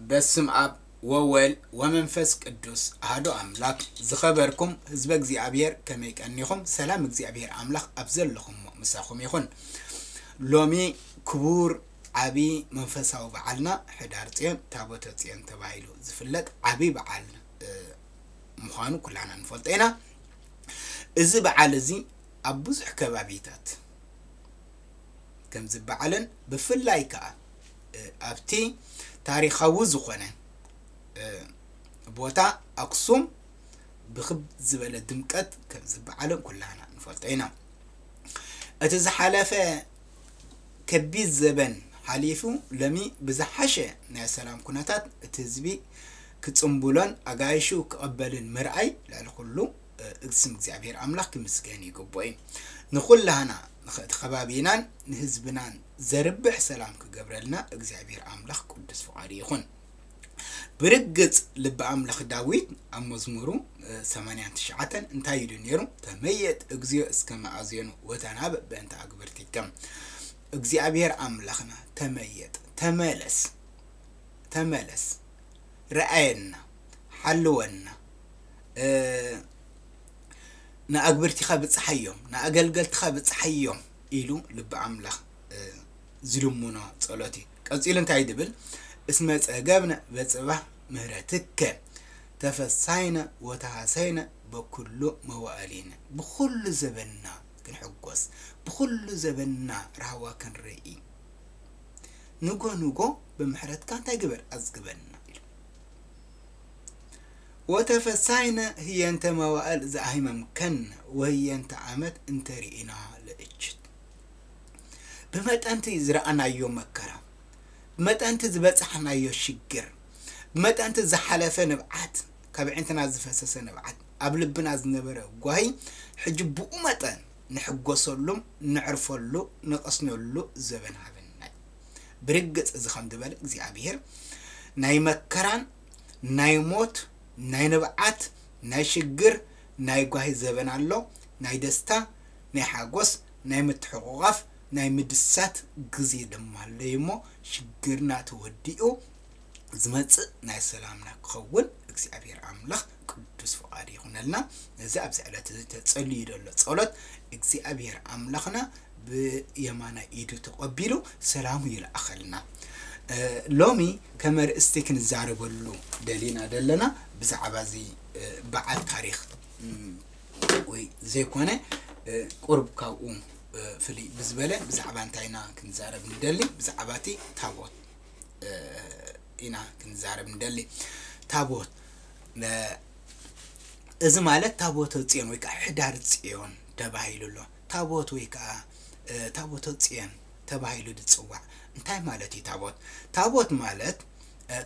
በስም ኣብ ወወልድ ወመንፈስ ቅዱስ ኣሐዱ ኣምላክ። ዝኸበርኩም ህዝበ እግዚኣብሔር ከመይ ቀኒኹም? ሰላም እግዚኣብሔር ኣምላኽ ኣብ ዘለኹሞ ምሳኹም ይኹን። ሎሚ ክቡር ዓቢ መንፈሳዊ በዓልና ሕዳር ጽዮን፣ ታቦተ ጽዮን ተባሂሉ ዝፍለጥ ዓቢ በዓል ምዃኑ ኩላና ንፈልጦ ኢና። እዚ በዓል እዚ ኣብ ብዙሕ ከባቢታት ከም ዝበዓልን ብፍላይ ከኣ ኣብቲ ታሪኻዊ ዝኾነ ቦታ ኣክሱም ብክብ ዝበለ ድምቀት ከም ዝበዓልን ኩላና ንፈልጦ ኢና። እቲ ዝሓለፈ ከቢድ ዘበን ሓሊፉ ለሚ ብዝሓሸ ናይ ሰላም ኩነታት እቲ ህዝቢ ክጽንብሎን ኣጋይሹ ክቐበልን ምርኣይ ልዕሊ ኩሉ ስም እግዚኣብሔር ኣምላኽ ክምስገን ይግብኦ እዩ። ንኹላህና እቲ ከባቢናን ንህዝብናን ዘርብሕ ሰላም ክገብረልና እግዚኣብሔር ኣምላኽ ቅዱስ ፍቓዱ ይኹን። ብርግጽ ልቢ ኣምላኽ ዳዊት ኣብ መዝሙሩ ሰማንያን ትሽዓተን እንታይ ኢሉ ነይሩ? ተመየጥ እግዚኣብሔር እስከ መኣዜኑ ወተናበእ በእንተ ኣግብርቲከ። እግዚኣብሔር ኣምላኽና ተመየጥ፣ ተመለስ፣ ተመለስ፣ ረኣየና፣ ሓልወና፣ ንኣግብርቲኻ ብጽሓዮም፣ ንኣገልገልትኻ ብጽሓዮም ኢሉ ልቢ ኣምላኽ ዝልምኖ ጸሎት እዩ። ቀጺሉ እንታይ ድብል? እስመ ጸገብነ በጽባሕ ምህረትከ ተፈሳይነ ወተሃሰይነ በኩሉ መዋእሊነ። ብኹሉ ዘበንና ክንሕጎስ፣ ብኹሉ ዘበንና ራህዋ ክንርኢ፣ ንጎ ንጎ ብምሕረትካ እንታይ ግበር? ኣጽግበና ኢሉ። ወተፈሳይነ ህየንተ መዋእል ዘኣሂመምከነ ወህየንተ ዓመት እንተርኢና ለእችት። ብመጠንቲ ዝረኣናዮ መከራ፣ ብመጠንቲ ዝበጻሕናዮ ሽግር፣ ብመጠንቲ ዝሓለፈ ንብዓት፣ ካብ ዕንትና ዝፈሰሰ ንብዓት፣ ኣብ ልብና ዝነበረ ጓሂ ሕጂ ብኡ መጠን ንሕጎሰሉም፣ ነዕርፈሉ፣ ንቐስነሉ ዘበን ሃበና። ብርግጽ እዚ ከም ዝበለ እግዚኣብሔር ናይ መከራን ናይ ሞት ናይ ንብዓት ናይ ሽግር ናይ ጓሂ ዘበን ኣሎ። ናይ ደስታ ናይ ሓጎስ ናይ ምትሕቑቓፍ ናይ ምድሳት ግዜ ድማ ኣሎ እሞ ሽግርና ተወዲኡ ዝመጽእ ናይ ሰላምና ክኸውን እግዚኣብሔር ኣምላኽ ቅዱስ ፍቓድ ይኹነልና። እዚ ኣብዚ ዕለት እዚ ተጸልዩ ዘሎ ጸሎት እግዚኣብሔር ኣምላኽና ብየማናይ ኢዱ ተቐቢሉ ሰላሙ ይልኣኸልና። ሎሚ ከም ኣርእስቲ ክንዛረበሉ ደሊና ዘለና ብዛዕባ እዚ በዓል ታሪኽ ወይ ዘይኮነ ቁሩብ ካብኡ ፍልይ ብዝበለ ብዛዕባ እንታይ ኢና ክንዛረብ ንደሊ? ብዛዕባ እቲ ታቦት ኢና ክንዛረብ ንደሊ። ታቦት እዚ ማለት ታቦተ ጽዮን ወይ ከዓ ሕዳር ጽዮን ተባሂሉ ኣሎ። ታቦት ወይ ከዓ ታቦተ ጽዮን ተባሂሉ ዝጽዋዕ እንታይ ማለት እዩ? ታቦት ታቦት ማለት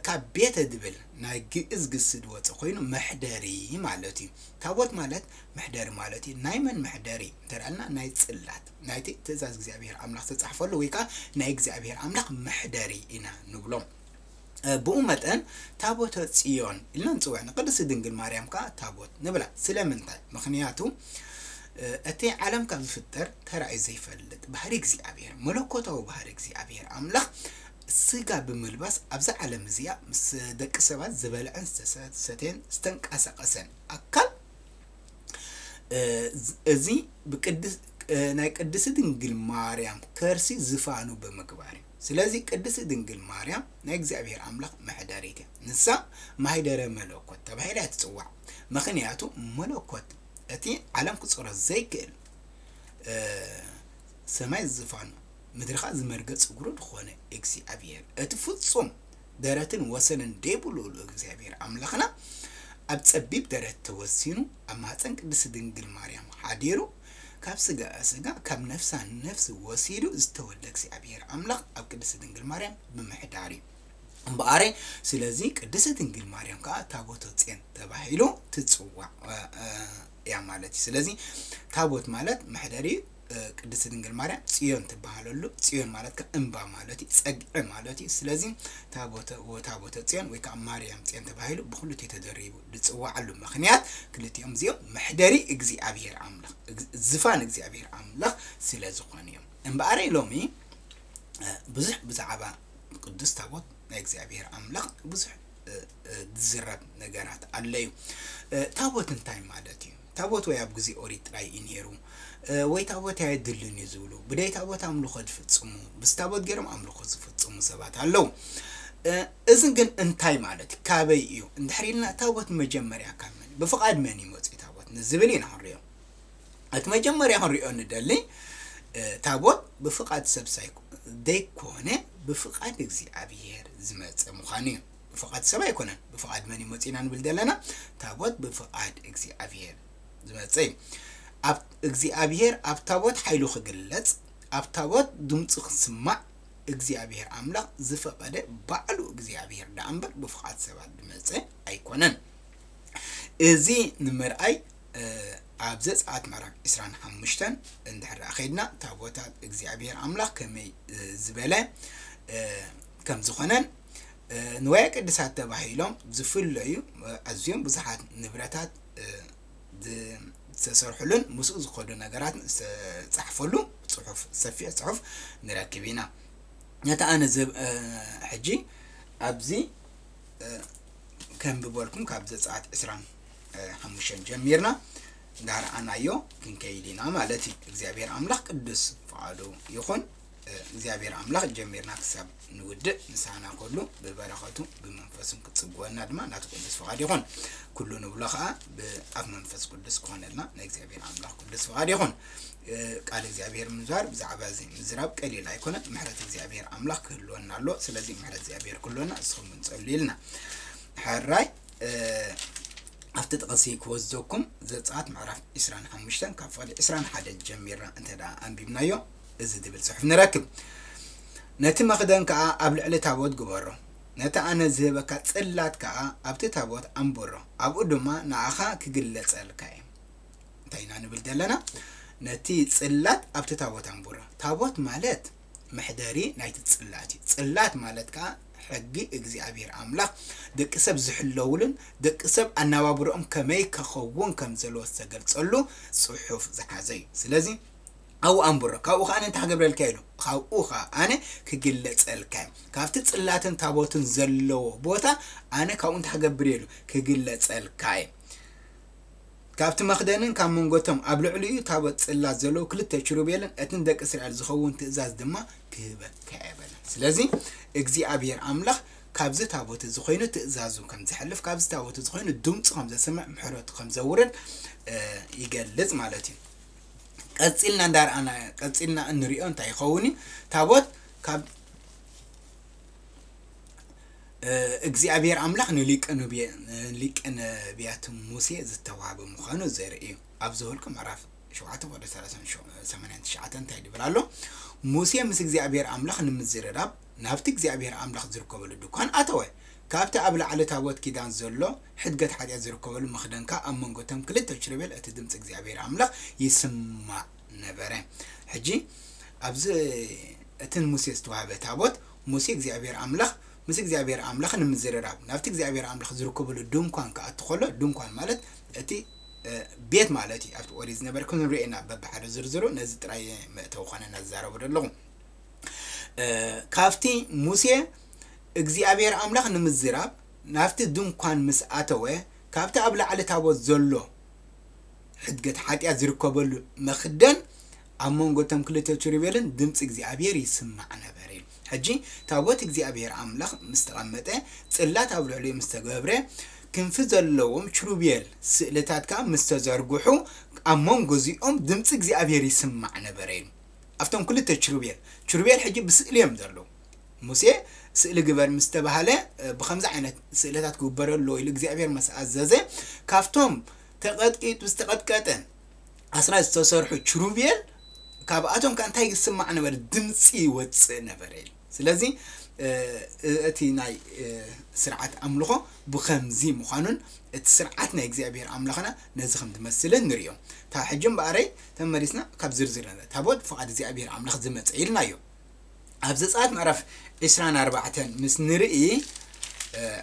ካብ ቤተ ድብል ናይ ግእዝ ግሲ ዝወፀ ኮይኑ መሕደሪ ማለት እዩ። ታቦት ማለት መሕደሪ ማለት እዩ። ናይ መን መሕደሪ እንተዳልና ናይ ጽላት ናይቲ ትእዛዝ እግዚኣብሔር ኣምላኽ ዝተጻሕፈሉ ወይ ከዓ ናይ እግዚኣብሔር ኣምላኽ መሕደሪ ኢና ንብሎም። ብኡ መጠን ታቦተ ጽዮን ኢልና ንጽውዕ ንቅድስቲ ድንግል ማርያም ከዓ ታቦት ንብላ። ስለምንታይ? ምክንያቱ እቲ ዓለም ካብ ዝፍጠር ተራእዩ ዘይፈልጥ ባህሪ እግዚኣብሔር መለኮታዊ ባህሪ እግዚኣብሔር ኣምላኽ ስጋ ብምልባስ ኣብዛ ዓለም እዚኣ ምስ ደቂ ሰባት ዝበልዐን ዝተሰተየን ዝተንቀሳቀሰን ኣካል እዚ ብቅድስ ናይ ቅድስቲ ድንግል ማርያም ከርሲ ዝፋኑ ብምግባር እዩ። ስለዚ ቅድስቲ ድንግል ማርያም ናይ እግዚኣብሔር ኣምላኽ መሕደሪት እያ። ንሳ ማህደረ መለኮት ተባሂላ እያ ትጽዋዕ። ምኽንያቱ መለኮት እቲ ዓለም ክጾሮ ዘይክእል ሰማይ ዝፋኑ ምድሪ ኸዓ ዝመርገጽ እግሩ ዝኾነ እግዚኣብሔር እቲ ፍጹም ደረትን ወሰንን ደይብሉ እግዚኣብሔር ኣምላኽና ኣብ ጸቢብ ደረት ተወሲኑ ኣብ ማህፀን ቅድስቲ ድንግል ማርያም ሓዲሩ ካብ ስጋ ስጋ ካብ ነፍሳ ነፍሲ ወሲዱ ዝተወልደ እግዚኣብሔር ኣምላኽ ኣብ ቅድስቲ ድንግል ማርያም ብምሕዳር እዩ እምበኣረ። ስለዚ ቅድስቲ ድንግል ማርያም ከዓ ታቦተ ጽዮን ተባሂሉ ትጽዋዕ እያ ማለት እዩ። ስለዚ ታቦት ማለት መሕደሪ ቅድስቲ ድንግል ማርያም ጽዮን ትበሃለሉ። ጽዮን ማለት ከ እምባ ማለት እዩ፣ ጸግዒ ማለት እዩ። ስለዚ ታቦተ ወታቦተ ጽዮን ወይ ከዓ ማርያም ጽዮን ተባሂሉ ብክልቲኡ ተደሪቡ ዝጽዋዓሉ ምኽንያት ክልቲኦም እዚኦም መሕደሪ እግዚኣብሔር ኣምላኽ ዝፋን እግዚኣብሔር ኣምላኽ ስለ ዝኾኑ እዮም። እምበኣረይ ሎሚ ብዙሕ ብዛዕባ ቅዱስ ታቦት ናይ እግዚኣብሔር ኣምላኽ ብዙሕ ዝዝረብ ነገራት ኣሎ እዩ። ታቦት እንታይ ማለት እዩ? ታቦት ወይ ኣብ ግዜ ኦሪት ጥራይ እዩ ነይሩ፣ ወይ ታቦት ኣየድልን እዩ ዝብሉ፣ ብደይ ታቦት ኣምልኾ ዝፍጽሙ፣ ምስ ታቦት ገይሮም ኣምልኾ ዝፍጽሙ ሰባት ኣለዉ። እዚ ግን እንታይ ማለት እዩ? ካበይ እዩ? እንድሕር ኢልና ታቦት መጀመርያ ካብ መን? ብፍቓድ መን እዩ መጺኡ ታቦት ንዝብል ኢና ክንሪኦ። እቲ መጀመርያ ክንሪኦ ንደሊ ታቦት ብፍቓድ ሰብ ዘይኮነ ብፍቓድ እግዚኣብሔር ዝመፀ ምዃኑ እዩ። ብፍቓድ ሰብ ኣይኮነን። ብፍቓድ መን እዩ መፂና ንብል ዘለና? ታቦት ብፍቓድ እግዚኣብሔር ዝመፀ እዩ። ኣብ እግዚኣብሔር ኣብ ታቦት ሓይሉ ክግለፅ፣ ኣብ ታቦት ድምፁ ክስማዕ እግዚኣብሔር ኣምላኽ ዝፈቐደ ባዕሉ እግዚኣብሔር ደኣ እምበር ብፍቓድ ሰባት ዝመፀ ኣይኮነን። እዚ ንምርኣይ ኣብ ዘጸኣት ምዕራፍ ዕስራን ሓሙሽተን እንድሕር ደኣ ኸይድና ታቦታት እግዚኣብሔር ኣምላኽ ከመይ ዝበለ ከም ዝኾነን ንዋየ ቅድሳት ተባሂሎም ዝፍለዩ ኣዝዮም ብዙሓት ንብረታት ዝተሰርሕሉን ምስኡ ዝኸዱ ነገራት ዝተጻሕፈሉ ጽሑፍ፣ ሰፊሕ ጽሑፍ ንረክብ ኢና። ነቲ ኣነ ዝብ ሕጂ ኣብዚ ከንብበልኩም ካብ ዘጸኣት ዕስራን ሓሙሽተን ጀሚርና እንዳረኣናዮ ክንከይድ ኢና ማለት እዩ። እግዚኣብሔር ኣምላኽ ቅዱስ ፍቓዱ ይኹን። እግዚኣብሔር ኣምላኽ ጀሚርና ክሳብ ንውድእ ምሳና ከሉ ብበረኸቱ ብመንፈሱን ክጽግወና ድማ ናቱ ቅዱስ ፍቓድ ይኹን። ኩሉ ንብሎ ኸኣ ብኣብ መንፈስ ቅዱስ ክኾነልና ናይ እግዚኣብሔር ኣምላኽ ቅዱስ ፍቓድ ይኹን። ቃል እግዚኣብሔር ምንባር ብዛዕባ እዚ ምዝራብ ቀሊል ኣይኮነን። ምሕረት እግዚኣብሔር ኣምላኽ ክህልወና ኣሎ። ስለዚ ምሕረት እግዚኣብሔር ክህልወና እስኹም እውን ጸልዩልና። ሕራይ ኣብቲ ጥቕሲ ክወስደኩም ዘጸኣት ምዕራፍ ዕስራን ሓሙሽተን ካብ ፍቕዲ ዕስራን ሓደን ጀሚርና እንተ ደኣ ኣንቢብናዮ እዚ ዝብል ጽሑፍ ንረክብ። ነቲ መኽደን ከኣ ኣብ ልዕሊ ታቦት ግበሮ፣ ነቲ ኣነ ዝህበካ ጽላት ከኣ ኣብቲ ታቦት ኣንብሮ፣ ኣብኡ ድማ ንኣኻ ክግለጸልካ እየ። እንታይ ኢና ንብል ዘለና? ነቲ ጽላት ኣብቲ ታቦት ኣንብሮ። ታቦት ማለት መሕደሪ ናይቲ ጽላት እዩ። ጽላት ማለት ከኣ ሕጊ እግዚኣብሔር ኣምላኽ ደቂ ሰብ ዝሕለውሉን ደቂ ሰብ ኣነባብርኦም ከመይ ከኸውን ከም ዘለዎ ዝተገልጸሉ ጽሑፍ ዝሓዘ እዩ። ስለዚ ኣብኡ ኣንብሮ፣ ካብኡ ከኣ ኣነ እንታይ ክገብረልካ ኢሉ፣ ካብኡ ከኣ ኣነ ክግለጸልካ እዩ። ካብቲ ጽላትን ታቦትን ዘለዎ ቦታ ኣነ ካብኡ እንታይ ክገብር ኢሉ፣ ክግለጸልካ እዩ። ካብቲ መኽደንን ካብ መንጎቶም ኣብ ልዕሊኡ ታቦት ጽላት ዘለዉ ክልተ ኪሩቤልን እቲ ንደቂ እስራኤል ዝኸውን ትእዛዝ ድማ ክህበካ እየ በለ። ስለዚ እግዚኣብሔር ኣምላኽ ካብዚ ታቦት እዚ ኮይኑ ትእዛዙ ከም ዘሕልፍ፣ ካብዚ ታቦት እዚ ኮይኑ ድምፁ ከም ዘስምዕ፣ ምሕረቱ ከም ዘውርድ ይገልጽ ማለት እዩ። ቀጺልና እንዳረኣና ቀጺልና እንሪኦ እንታይ ይኸውን እዩ? ታቦት ካብ እግዚኣብሔር ኣምላኽ ንሊቀ ነብያት ሙሴ ዝተዋህበ ምዃኑ ዘርኢ እዩ። ኣብ ዘኍልቁ ምዕራፍ ሸውዓተ ፍቕዲ ሰላሳን ሰማንያን ትሽዓተን እንታይ ድብል ኣሎ? ሙሴ ምስ እግዚኣብሔር ኣምላኽ ንምዝርራብ ናብቲ እግዚኣብሔር ኣምላኽ ዝርከበሉ ድኳን ኣተወ። ካብቲ ኣብ ላዕሊ ታቦት ኪዳን ዘሎ ሕድገት ሓጢኣት ዝርከበሉ መኽደንካ ኣብ መንጎ እቶም ክልተ ኪሩቤል እቲ ድምፂ እግዚኣብሔር ኣምላኽ ይስማዕ ነበረ። ሕጂ ኣብዚ እቲ ንሙሴ ዝተዋህበ ታቦት ሙሴ እግዚኣብሔር ኣምላኽ ምስ እግዚኣብሔር ኣምላኽ ንምዝርራብ ናብቲ እግዚኣብሔር ኣምላኽ ዝርከበሉ ድንኳን ክኣቱ ከሎ፣ ድንኳን ማለት እቲ ቤት ማለት እዩ። ኣብቲ ኦሪት ዝነበረ ክንሪኦ ኢና በብሓደ ዝርዝሩ። ነዚ ጥራይ መእተዊ ኮነ እናዛረቡ ዘለኹ። ካብቲ ሙሴ እግዚኣብሔር ኣምላኽ ንምዝራብ ናብቲ ድንኳን ምስ ኣተወ፣ ካብቲ ኣብ ላዕሊ ታቦት ዘሎ ሕድገት ሓጢኣት ዝርከበሉ መኽደን ኣብ መንጎ እቶም ክልተ ኪሩቤልን ድምፂ እግዚኣብሔር ይስማዕ ነበረ። ሕጂ ታቦት እግዚኣብሔር ኣምላኽ ምስ ተቐመጠ፣ ጽላት ኣብ ልዕሊኡ ምስ ተገብረ፣ ክንፊ ዘለዎም ኪሩቤል ስእልታት ከኣ ምስ ተዘርግሑ፣ ኣብ መንጎ እዚኦም ድምፂ እግዚኣብሔር ይስማዕ ነበረ ኢሉ። ኣብቶም ክልተ ኪሩቤል፣ ኪሩቤል ሕጂ ብስእሊ እዮም ዘለዉ። ሙሴ ስእሊ ግበር ምስ ተባሃለ ብኸምዚ ዓይነት ስእልታት ክግበረሉ ኢሉ እግዚኣብሔር ምስ ኣዘዘ፣ ካብቶም ተቐጥቂጡ ዝተቐጥቀጠ ኣስራት ዝተሰርሑ ኪሩቤል ካብኣቶም ከ እንታይ ይስማዕ ነበረ? ድምፂ ይወፅእ ነበረ ኢሉ። ስለዚ እቲ ናይ ስርዓት ኣምልኾ ብኸምዚ ምዃኑን እቲ ስርዓት ናይ እግዚኣብሔር ኣምላኽና ነዚ ከም ዝመስልን ንሪኦ። እታ ሕጂ እምበኣረይ ተመሊስና ካብ ዝርዝር ንርኢ። ታቦት ብፍቓድ እግዚኣብሔር ኣምላኽ ዝመፀ ኢልናዮ። ኣብ ዘጸኣት ምዕራፍ ዕስራን ኣርባዕተን ምስ ንርኢ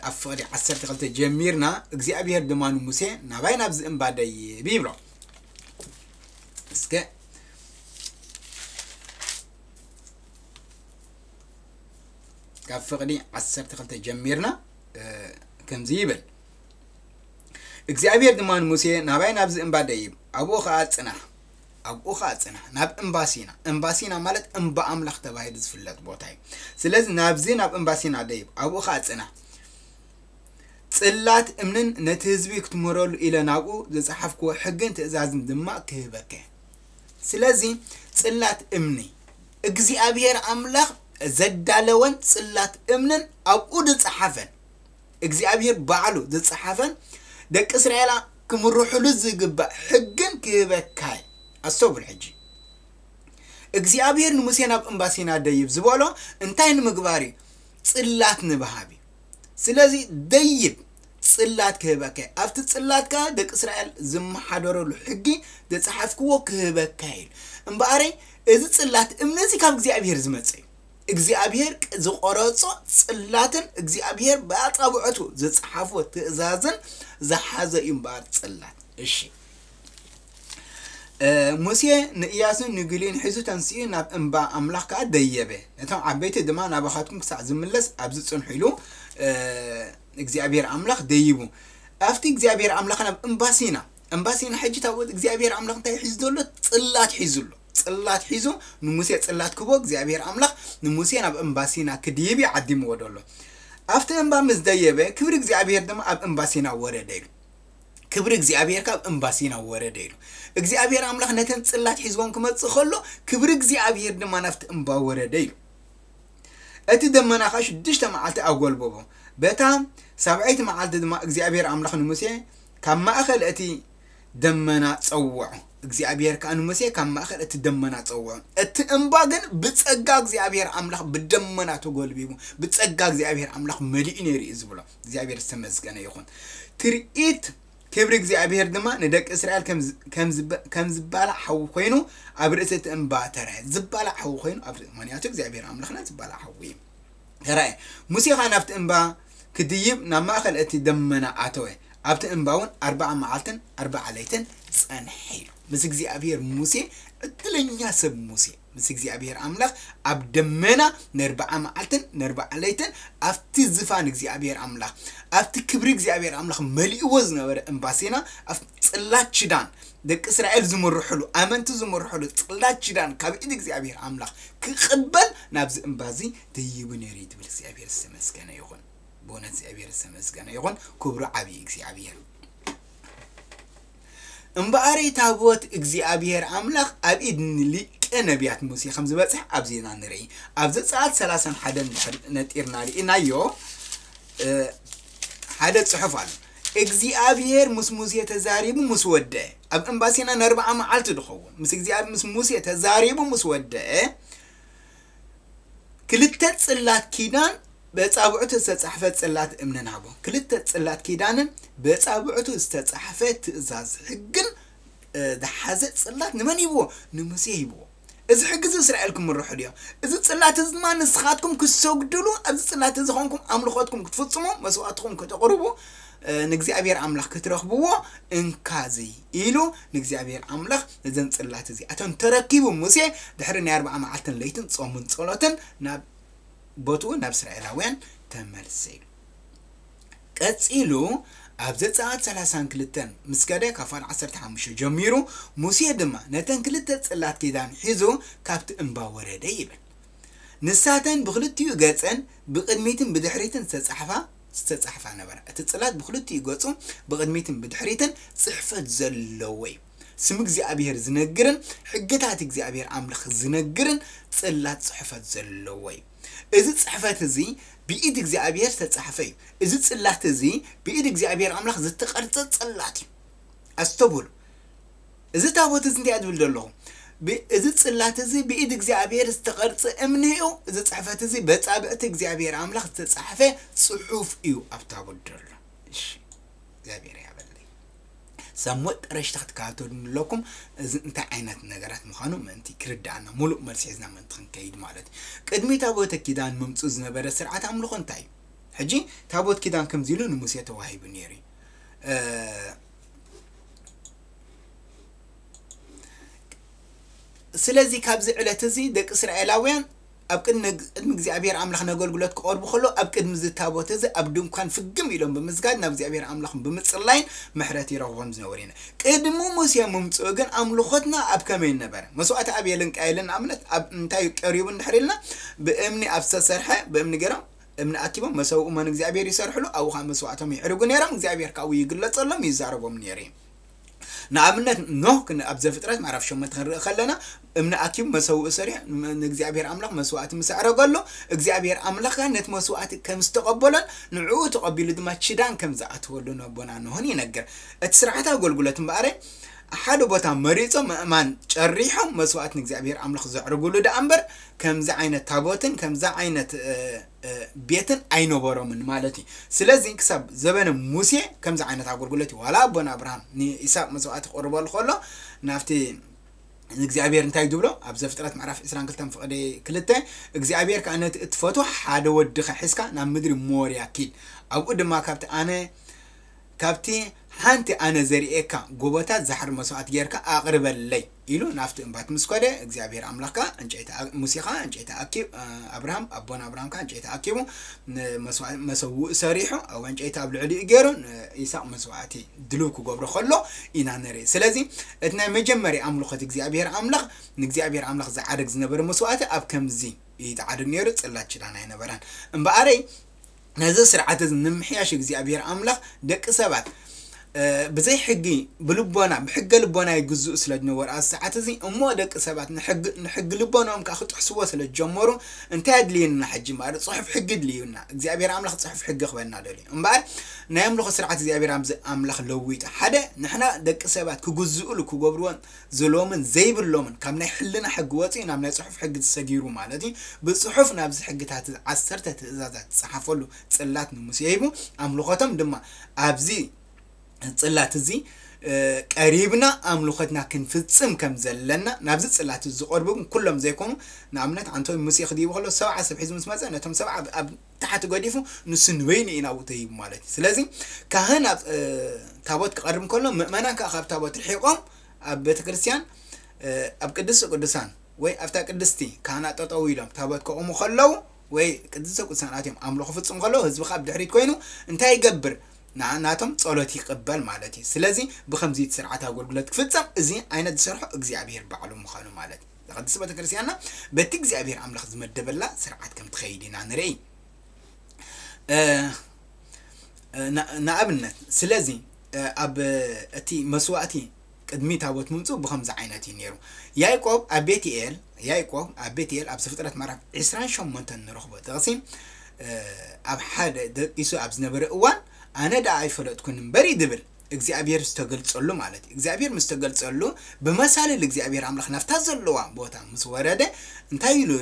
ኣብ ፍቕዲ ዓሰርተ ክልተ ጀሚርና እግዚኣብሔር ድማ ንሙሴ ናባይ ናብዚ እምባ ደይብ ይብሎ። እስከ ካብ ፍቕዲ ዓሰርተ ክልተ ጀሚርና፣ እ፣ ከምዚ ይብል። እግዚኣብሔር ድማ ንሙሴ፣ "ናባይ ናብዚ እምባ ደይብ፣ ኣብኡ ኸኣ ጽናሕ፣ ኣብኡ ኸኣ ጽናሕ፣ ናብ እምባ ሲና።" እምባ ሲና ማለት እምባ ኣምላኽ ተባሂሉ ዝፍለጥ ቦታ እዩ። ስለዚ ናብዚ ናብ እምባ ሲና ደይብ፣ ኣብኡ ኸኣ ጽናሕ። ጽላት እምንን ነቲ ህዝቢ ክትምህረሉ ኢለ ናብኡ ዝጸሓፍክዎ ሕግን ትእዛዝን ድማ ክህበከ። ስለዚ ጽላት እምኒ እግዚኣብሔር ኣምላኽ ዘዳለወን ጽላት እምንን ኣብኡ ዝጸሓፈን እግዚኣብሔር ባዕሉ ዝጸሓፈን ደቂ እስራኤል ክምርሑሉ ዝግባእ ሕግን ክህበካ እዩ። ኣስተውዕል ሕጂ። እግዚኣብሔር ንሙሴ ናብ እምባ ሲና ደይብ ዝበሎ እንታይ ንምግባር እዩ? ጽላት ንምሃብ እዩ። ስለዚ ደይብ ጽላት ክህበከ እዩ። ኣብቲ ጽላት ከኣ ደቂ እስራኤል ዝመሓደረሉ ሕጊ ዝጸሓፍክዎ ክህበካ እዩ። እምበኣረይ እዚ ጽላት እምኒ እዚ ካብ እግዚኣብሔር ዝመጸ እዩ። እግዚኣብሔር ቅ-፣ ዝቆረጾ ጽላትን እግዚኣብሔር ብኣጻብዕቱ ዝጸሓፎ ትእዛዝን ዝሓዘ እዩ እምበኣር ጽላት። እሺ። እ፣ ሙሴ ንእያሱን ንግሊኡን ሒዙ ተንሲኡ ናብ እምባ ኣምላኽ ከኣ ደየበ። ነቶም ዓበይቲ ድማ ናባኻትኩም ክሳዕ ዝምለስ ኣብዚ ጽንሑ ኢሉ፣ እ፣ እግዚኣብሔር ኣምላኽ ደይቡ። ኣብቲ እግዚኣብሔር ኣምላኽ ናብ እምባ ሲና፣ እምባ ሲና ሕጂ ታቦት እግዚኣብሔር ኣምላኽ እንታይ ሒዙ ዘሎ? ጽላት ሒዙ ኣሎ። ጽላት ሒዙ ንሙሴ ጽላት ክቦ እግዚኣብሔር ኣምላኽ ንሙሴ ናብ እምባ ሲና ክድይብ እዩ ዓዲምዎ ዘሎ። ኣብቲ እምባ ምስ ደየበ ክብሪ እግዚኣብሔር ድማ ኣብ እምባ ሲና ወረደ ኢሉ። ክብሪ እግዚኣብሔር ካብ እምባ ሲና ወረደ ኢሉ። እግዚኣብሔር ኣምላኽ ነተን ጽላት ሒዝዎም ክመጽእ ከሎ ክብሪ እግዚኣብሔር ድማ ናብቲ እምባ ወረደ ኢሉ። እቲ ደመና ኸኣ ሽዱሽተ መዓልቲ ኣጎልበቦ። በታ ሳብዐይቲ መዓልቲ ድማ እግዚኣብሔር ኣምላኽ ንሙሴ ካብ ማእኸል እቲ ደመና ጸውዖ። እግዚኣብሔር ከኣ ንሙሴ ካብ ማእኸል እቲ ደመና ጸውዖ። እቲ እምባ ግን ብጸጋ እግዚኣብሔር ኣምላኽ ብደመና ተጎልቢቡ፣ ብጸጋ እግዚኣብሔር ኣምላኽ መሊኡ ነይሩ እዩ ዝብሎ። እግዚኣብሔር ዝተመስገነ ይኹን። ትርኢት ክብሪ እግዚኣብሔር ድማ ንደቂ እስራኤል ከም ዝ-፣ ከም ዝባ-፣ ከም ዝባላዕ ሓዊ ኮይኑ ኣብ ርእሲ እቲ እምባ ተራእየ። ዝባላዕ ሓዊ ኮይኑ ኣብ ርእሲ፣ ምኽንያቱ እግዚኣብሔር ኣምላኽና ዝባላዕ ሓዊ እዩ። ተራእየ። ሙሴ ኸኣ ናብቲ እምባ ክድይብ ናብ ማእከል እቲ ደመና ኣተወ። ኣብቲ እምባ እውን ኣርብዓ መዓልትን ኣርብዓ ለይትን ጸንሐ ኢሉ። ምስ እግዚኣብሔር ሙሴ ዕድለኛ ሰብ ሙሴ። ምስ እግዚኣብሔር ኣምላኽ ኣብ ደመና ነርብዓ መዓልትን ነርብዓ ለይትን ኣብቲ ዝፋን እግዚኣብሔር ኣምላኽ፣ ኣብቲ ክብሪ እግዚኣብሔር ኣምላኽ መሊእዎ ዝነበረ እምባ ሲና፣ ኣብ ጽላት ኪዳን፣ ደቂ እስራኤል ዝምርሕሉ፣ ኣመንቲ ዝምርሕሉ ጽላት ኪዳን ካብ ኢድ እግዚኣብሔር ኣምላኽ ክቕበል ናብዚ እምባ እዚ ደይቡ ነይሩ እዩ ትብል። እግዚኣብሔር ዝተመስገነ ይኹን። ብእውነት እግዚኣብሔር ዝተመስገነ ይኹን። ክብሩ ዓብዪ እግዚኣብሔር። እምበኣረይ ታቦት እግዚኣብሔር ኣምላኽ ኣብ ኢድ ንሊቀ ነቢያት ሙሴ ከም ዝበጽሕ ኣብዚ ኢና ንርኢ። ኣብ ዘጸኣት ሰላሳን ሓደን እንድሕር ነጢርና ርኢናዮ፣ እ፣ ሓደ ጽሑፍ ኣሎ። እግዚኣብሔር ምስ ሙሴ ተዛሪቡ ምስ ወደአ፣ ኣብ እምባ ሲና ንኣርብዓ መዓልቲ ዝኸውን ምስ እግዚኣብሔር ምስ ሙሴ ተዛሪቡ ምስ ወደአ፣ ክልተ ጽላት ኪዳን ብኣጻብዕቱ ዝተጻሕፈ ጽላት እምንን ሃቦ። ክልተ ጽላት ኪዳንን ብኣጻብዕቱ ዝተጻሕፈ ትእዛዝ ሕግን፣ እ፣ ዝሓዘ ጽላት ንመን ሂብዎ? ንሙሴ ሂብዎ። እዚ ሕጊ እዚ እስራኤል ክምርሑ ድዮም? እዚ ጽላት እዚ ድማ ንስኻትኩም ክትሰግድሉ፣ ኣብዚ ጽላት እዚ ኾንኩም ኣምልኾትኩም ክትፍጽሙ፣ መስዋእትኹም ከተቕርቡ፣ እ፣ ንእግዚኣብሔር ኣምላኽ ክትረኽብዎ እንካዚ ኢሉ ንእግዚኣብሔር ኣምላኽ ነዘን ጽላት እዚኣተን ተረኪቡ ሙሴ ድሕሪ ናይ ኣርብዓ መዓልትን ለይትን ጾምን ጸሎትን ናብ ቦትኡ ናብ እስራኤላውያን ተመልሰ ኢሉ። ቀጺሉ ኣብ ዘጸኣት ሰላሳን ክልተን ምስ ከደ ካብ ፋል ዓሰርተ ሓሙሽተ ጀሚሩ፣ ሙሴ ድማ ነተን ክልተ ጽላት ኪዳን ሒዙ ካብቲ እምባ ወረደ ይብል። ንሳተን ብኽልቲኡ ገጸን ብቕድሚትን ብድሕሪትን ዝተጻሕፋ፣ ዝተጻሕፋ ነበራ። እቲ ጽላት ብኽልቲኡ ገጹ ብቕድሚትን ብድሕሪትን ጽሕፈት ዘለዎ እዩ። ስም እግዚኣብሔር ዝነግርን ሕግታት እግዚኣብሔር ኣምላኽ ዝነግርን ጽላት ጽሕፈት ዘለዎ እዩ። እዚ ጽሕፈት እዚ ብኢድ እግዚኣብሔር ዝተጻሕፈ እዩ። እዚ ጽላት እዚ ብኢድ እግዚኣብሔር ኣምላኽ ዝተቐርጸ ጽላት እዩ። ኣስተውሉ። እዚ ታቦት እዚ እንታይ እያ ዝብል ዘለኹ? ብ-፣ እዚ ጽላት እዚ ብኢድ እግዚኣብሔር ዝተቐርጸ እምኒ እዩ። እዚ ጽሕፈት እዚ በጻብዕቲ እግዚኣብሔር ኣምላኽ ዝተጻሕፈ ጽሑፍ እዩ ኣብ ታቦት ዘሎ። እሺ፣ እግዚኣብሔር ያበለይ። ሳሙኤል ጠረሽታ ክትከታተሉ ኣለኩም። እዚ እንታይ ዓይነት ነገራት ምዃኑ ምእንቲ ክርድኣና፣ ሙሉእ መልሲ ሒዝና ምእንቲ ክንከይድ ማለት እዩ። ቅድሚ ታቦተ ኪዳን ምምጽኡ ዝነበረ ስርዓት ኣምልኾ እንታይ እዩ? ሕጂ ታቦት ኪዳን ከምዚ ኢሉ ንሙሴ ተዋሂቡ ነይሩ እዩ። እ፣ ስለዚ ካብዚ ዕለት እዚ ደቂ እስራኤላውያን ኣብ ቅድሚ ቅድሚ እግዚኣብሔር ኣምላኽ ነገልግሎት ክቐርቡ ከሎ ኣብ ቅድሚ እዚ ታቦት እዚ ኣብ ድንኳን ፍግም ኢሎም ብምስጋድ ናብ እግዚኣብሔር ኣምላኽ ብምጽላይን ምሕረት ይረኽቦም ዝነበሩ ኢና። ቅድሚ ሙሴ ምምፅኡ ግን ኣምልኾትና ኣብ ከመይ ነበረ? መስዋዕቲ ኣቤልን ቃየልን ንኣብነት ኣብ እንታይ ቀሪቡ እንድሕር ኢልና ብእምኒ ኣብ ዝተሰርሐ ብእምኒ ገይሮም እምኒ ኣኪቦም መሰውኡ መን እግዚኣብሔር ይሰርሕሉ ኣብኡ ከዓ መስዋዕቶም ይዕርጉ ነይሮም። እግዚኣብሔር ካብኡ ይግለጸሎም ይዛረቦም ነይሩ እዩ። ንኣብነት ኖህ ክን- ኣብ ዘፍጥረት ምዕራፍ ሸሞንተ ክንርኢ ከለና እምኒ ኣኪቡ መሰውኡ ሰሪሑ ም- ንእግዚኣብሔር ኣምላኽ መስዋዕቲ ምስ ኣዕረገሉ እግዚኣብሔር ኣምላኽ ከዓ ነቲ መስዋዕቲ ከም ዝተቐበሎን ንዕኡ ተቐቢሉ ድማ ኪዳን ከም ዝኣተወሉ ነቦና ኖህን ይነግር። እቲ ስርዓት ኣገልግሎት እምበኣረ ሓደ ቦታ መሪጾም ምእማን ጨሪሖም መስዋዕት ንእግዚኣብሔር ኣምላኽ ዘዕርጉሉ ደኣ እምበር ከምዚ ዓይነት ታቦትን ከምዚ ዓይነት እ፣ እ፣ ቤትን ኣይነበሮምን ማለት እዩ። ስለዚ ክሳብ ዘበነ ሙሴ ከምዚ ዓይነት ኣገልግሎት እዩ። ዋላ ኣቦና ኣብርሃም ንኢሳቅ መስዋዕቲ ክቕርበሉ ከሎ ናብቲ እግዚኣብሔር እንታይ ዝብሎ ኣብ ዘፍጥረት ምዕራፍ ዕስራን ክልተን ፍቕዲ ክልተ እግዚኣብሔር ከዓ ነቲ እትፈትዎ ሓደ ወድኻ ሒዝካ ናብ ምድሪ ሞርያ ኪድ ኣብኡ ድማ ካብቲ ኣነ ካብቲ ሓንቲ ኣነ ዘርእየካ ጎቦታት ዛሕሪ መስዋዕት ጌርካ ኣቕርበለይ ኢሉ ናብቲ እምባት ምስ ኮደ እግዚኣብሔር ኣምላኽ ከዓ ዕንጨይቲ ኣ- ሙሴ ከዓ ዕንጨይቲ ኣኪብ እ፣ ኣብርሃም ኣቦና ኣብርሃም ከዓ ዕንጨይቲ ኣኪቡ ንመስዋ- መሰውእ ሰሪሑ ኣብ ዕንጨይቲ ኣብ ልዕሊኡ ገይሩ ንኢሳቅ መስዋዕቲ ድልው ክገብሮ ከሎ ኢና ንርኢ። ስለዚ እቲ ናይ መጀመርያ ኣምልኾት እግዚኣብሔር ኣምላኽ ንእግዚኣብሔር ኣምላኽ ዝዓርግ ዝነበረ መስዋዕቲ ኣብ ከምዚ እዩ ዝዓርግ ነይሩ። ጽላት ኪዳን ኣይነበረን እምበኣረይ ነዚ ስርዓት እዚ ንምሕያሽ እግዚኣብሔር ኣምላኽ ደቂ ሰባት እ፣ ብዘይ ሕጊ ብልቦና ብሕገ ልቦና ይግዝኡ ስለ ዝነበሩ ኣብዚ ሰዓት እዚ እሞ ደቂ ሰባት ንሕጊ ንሕጊ ልቦናኦም ከዓ ክጥሕስዎ ስለ ዝጀመሩ እንታይ ኣድልየና ሕጂ ማለት ጽሑፍ ሕጊ ድልዩና እግዚኣብሔር ኣምላኽ ጽሑፍ ሕጊ ክበና ደልዩ እምበኣር ናይ ኣምልኾ ስርዓት እግዚኣብሔር ኣምዚ ኣምላኽ ለዊጡ ሓደ ንሕና ደቂ ሰባት ክግዝኡሉ ክገብርዎን ዝሎምን ዘይብሎምን ካብ ናይ ሕልና ሕጊ ወፂኡ ናብ ናይ ጽሑፍ ሕጊ ዝሰጊሩ ማለት እዩ። ብጽሑፍ ናብዚ ሕግታት ዓሰርተ ትእዛዛት ዝጸሓፈሉ ጽላት ንሙሴ ሂቡ ኣምልኾቶም ድማ ኣብዚ ጽላት እዚ እ፣ ቀሪብና ኣምልኾትና ክንፍጽም ከም ዘለና ናብዚ ጽላት እዚ ዝቐርቡ ግን ኩሎም ዘይኮኑ ንኣብነት ኣንቶይ ሙሴ ክድይቡ ከሎ ሰብዓ ሰብ ሒዙ ምስ መፀ ነቶም ሰብዓ ኣብ- ኣብ ታሕቲ ገዲፉ ንሱ ንበይኑ እዩ ናብኡ ተሂቡ ማለት እዩ። ስለዚ ካህን ኣብ እ፣ ታቦት ክቐርብ ከሎ ምእመናን ከዓ ካብ ታቦት ርሒቖም ኣብ ቤተክርስትያን እ፣ ኣብ ቅድስቲ ቅዱሳን ወይ ኣብታ ቅድስቲ ካህናት ጠጠው ኢሎም ታቦት ከቑሙ ከለዉ ወይ ቅድስተ ቅዱሳን ኣትዮም ኣምልኾ ክፍጽሙ ከለዉ ህዝቢ ካብ ድሕሪት ኮይኑ እንታይ ይገብር? ንዓ- ናቶም ጸሎት ይቕበል ማለት እዩ። ስለዚ ብኸምዚ እቲ ስርዓት ኣገልግሎት ክፍጸም እዚ ዓይነት ዝሰርሖ እግዚኣብሔር ባዕሉ ምዃኑ ማለት እዩ። ቅድስቲ ቤተክርስትያንና በቲ እግዚኣብሔር ኣምላኽ ዝመደበላ ስርዓት ከም ትኸይድ ኢና ንርኢ። እ፣ እ፣ ና- ንኣብነት ስለዚ እ፣ ኣብ እቲ መስዋእቲ ቅድሚ ታቦት ምምፅኡ ብኸምዚ ዓይነት እዩ ነይሩ። ያዕቆብ ኣብ ቤትኤል ያዕቆብ ኣብ ቤትኤል ኣብ ዘፍጥረት ምዕራፍ ዕስራን ሸሞንተን ንረኽቦ ጥቕሲ እ፣ ኣብ ሓደ ደቂሱ ኣብ ዝነበረ እዋን ኣነ ደኣ ኣይፈለጥኩን እምበር እዩ ዝብል እግዚኣብሔር ዝተገልጸሉ ማለት እዩ። እግዚኣብሔር ምስ ተገልጸሉ ብመሳልል እግዚኣብሔር ኣምላኽ ናብታ ዘለዋ ቦታ ምስ ወረደ እንታይ ኢሉ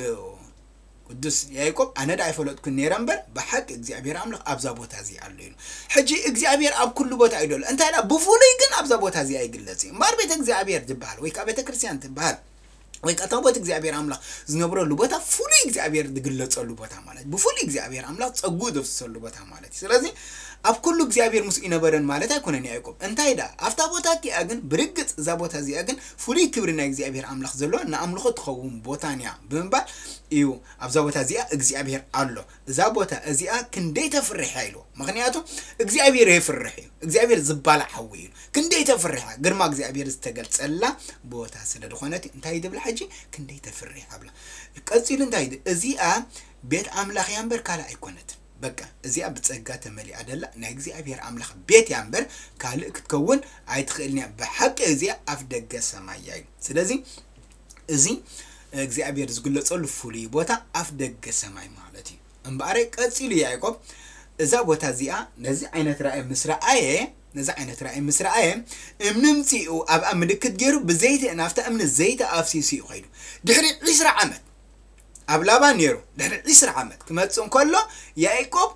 ቅዱስ ያዕቆብ ኣነ ዳ ኣይፈለጥኩን ነይረ እምበር ብሓቂ እግዚኣብሔር ኣምላኽ ኣብዛ ቦታ እዚ ኣሎ ኢሉ። ሕጂ እግዚኣብሔር ኣብ ኩሉ ቦታ እዩ ዘሎ እንታይ ዳ ብፍሉይ ግን ኣብዛ ቦታ እዚኣ ይግለጽ እዩ እምበር ቤተ እግዚኣብሔር ዝበሃል ወይ ከዓ ቤተ ክርስቲያን ትበሃል ወይ ከዓ ታቦት እግዚኣብሔር ኣምላኽ ዝነብረሉ ቦታ ፍሉይ እግዚኣብሔር ዝግለጸሉ ቦታ ማለት ብፍሉይ እግዚኣብሔር ኣምላኽ ጸጉ ዘፍስሰሉ ቦታ ማለት እዩ። ስለዚ ኣብ ኩሉ እግዚኣብሔር ምስኡ ይነበረን ማለት ኣይኮነን ያዕቆብ እንታይ ዳ ኣብታ ቦታ እቲኣ ግን ብርግጽ እዛ ቦታ እዚኣ ግን ፍሉይ ክብሪ ናይ እግዚኣብሔር ኣምላኽ ዘሎ ንኣምልኾ ትኸውን ቦታን እያ ብምባል እዩ ኣብዛ ቦታ እዚኣ እግዚኣብሔር ኣሎ እዛ ቦታ እዚኣ ክንደይ ተፍርሕ እያ ኢልዎ ምክንያቱ እግዚኣብሔር የፍርሕ እዩ እግዚኣብሔር ዝባላዕ ሓዊ እዩ ክንደይ ተፍርሕ እያ ግርማ እግዚኣብሔር ዝተገልጸላ ቦታ ስለ ዝኾነት እዩ እንታይ ትብል ሕጂ ክንደይ ተፍርሕ ኣብላ ቀፂሉ እንታይ እዚኣ ቤት ኣምላኽ እያ እምበር ካልእ ኣይኮነትን በቃ እዚኣ ብጸጋ ተመሊኣ ደላ ናይ እግዚኣብሔር ኣምላኽ ቤት እያ እምበር ካልእ ክትከውን ኣይትኽእልን እያ ብሓቂ እዚኣ ኣፍ ደገ ሰማይ እያ እዩ ስለዚ እዚ እግዚኣብሔር ዝግለጸሉ ፍሉይ ቦታ ኣፍ ደገ ሰማይ ማለት እዩ እምበኣረይ ቀጺሉ ያዕቆብ እዛ ቦታ እዚኣ ነዚ ዓይነት ራእይ ምስ ረኣየ ነዚ ዓይነት ራእይ ምስ ረኣየ እምኒ ምጺኡ ኣብኣ ምልክት ገይሩ ብዘይቲ ናብታ እምኒ ዘይቲ ኣፍሲሱ እዩ ኸይዱ ድሕሪ ዕስራ ዓመት ኣብ ላባን ነይሩ ድሕሪ ዕስራ ዓመት ክመፅእ እንከሎ ያዕቆብ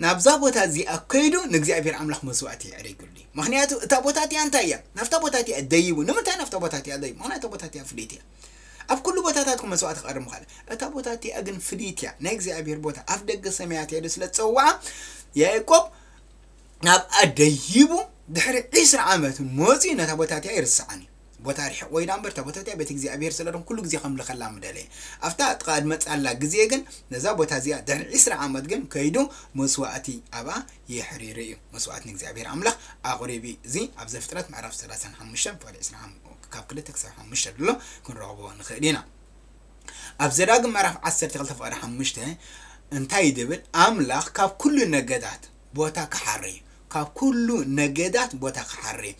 ናብዛ ቦታ እዚኣ ከይዱ ንእግዚኣብሔር ኣምላኽ መስዋእቲ የዕሪግሉ እዩ ምክንያቱ እታ ቦታ እቲኣ እንታይ እያ ናብታ ቦታ እቲኣ ደይቡ ንምንታይ ናብታ ቦታ እቲኣ ደይቡ ምክንያቱ ቦታ እቲኣ ፍልይቲ እያ ኣብ ኩሉ ቦታታት መስዋእቲ ክቐርብ ምኽኣለ እታ ቦታ እቲኣ ግን ፍልይቲ እያ ናይ እግዚኣብሔር ቦታ ኣፍ ደገ ሰማያት እያ ስለ ዝፀውዓ ያዕቆብ ናብኣ ደይቡ ድሕሪ ዕስራ ዓመት መፂኡ ነታ ቦታ እቲኣ ይርስዓን እዩ ቦታ ርሒቕ ወይ ዳምበር እታ ቦታ እቲኣ ቤት እግዚኣብሔር ስለ ዝኾነ ኩሉ ግዜ ከምልኸላ ምደለየ። ኣብታ ጥቓ ድመጻላ ግዜ ግን ነዛ ቦታ እዚኣ ድሕሪ ዕስራ ዓመት ግን ከይዱ መስዋእቲ ኣብኣ የሕሪሩ እዩ። መስዋእቲ ንእግዚኣብሔር ኣምላኽ ኣቕሪቡ እዩ። እዚ ኣብ ዘፍጥረት ምዕራፍ ሰላሳን ሓሙሽተን ፍቕዲ ዕስራን ካብ ክልተ ክሳብ ሓሙሽተ ዘሎ ክንረኽቦ ንኽእል ኢና። ኣብ ዘዳግም ምዕራፍ ዓሰርተ ክልተ ፍቕዲ ሓሙሽተ እንታይ ይድብል? ኣምላኽ ካብ ኩሉ ነገዳት ቦታ ክሓሪ እዩ። ካብ ኩሉ ነገዳት ቦታ ክሓሪ እዩ።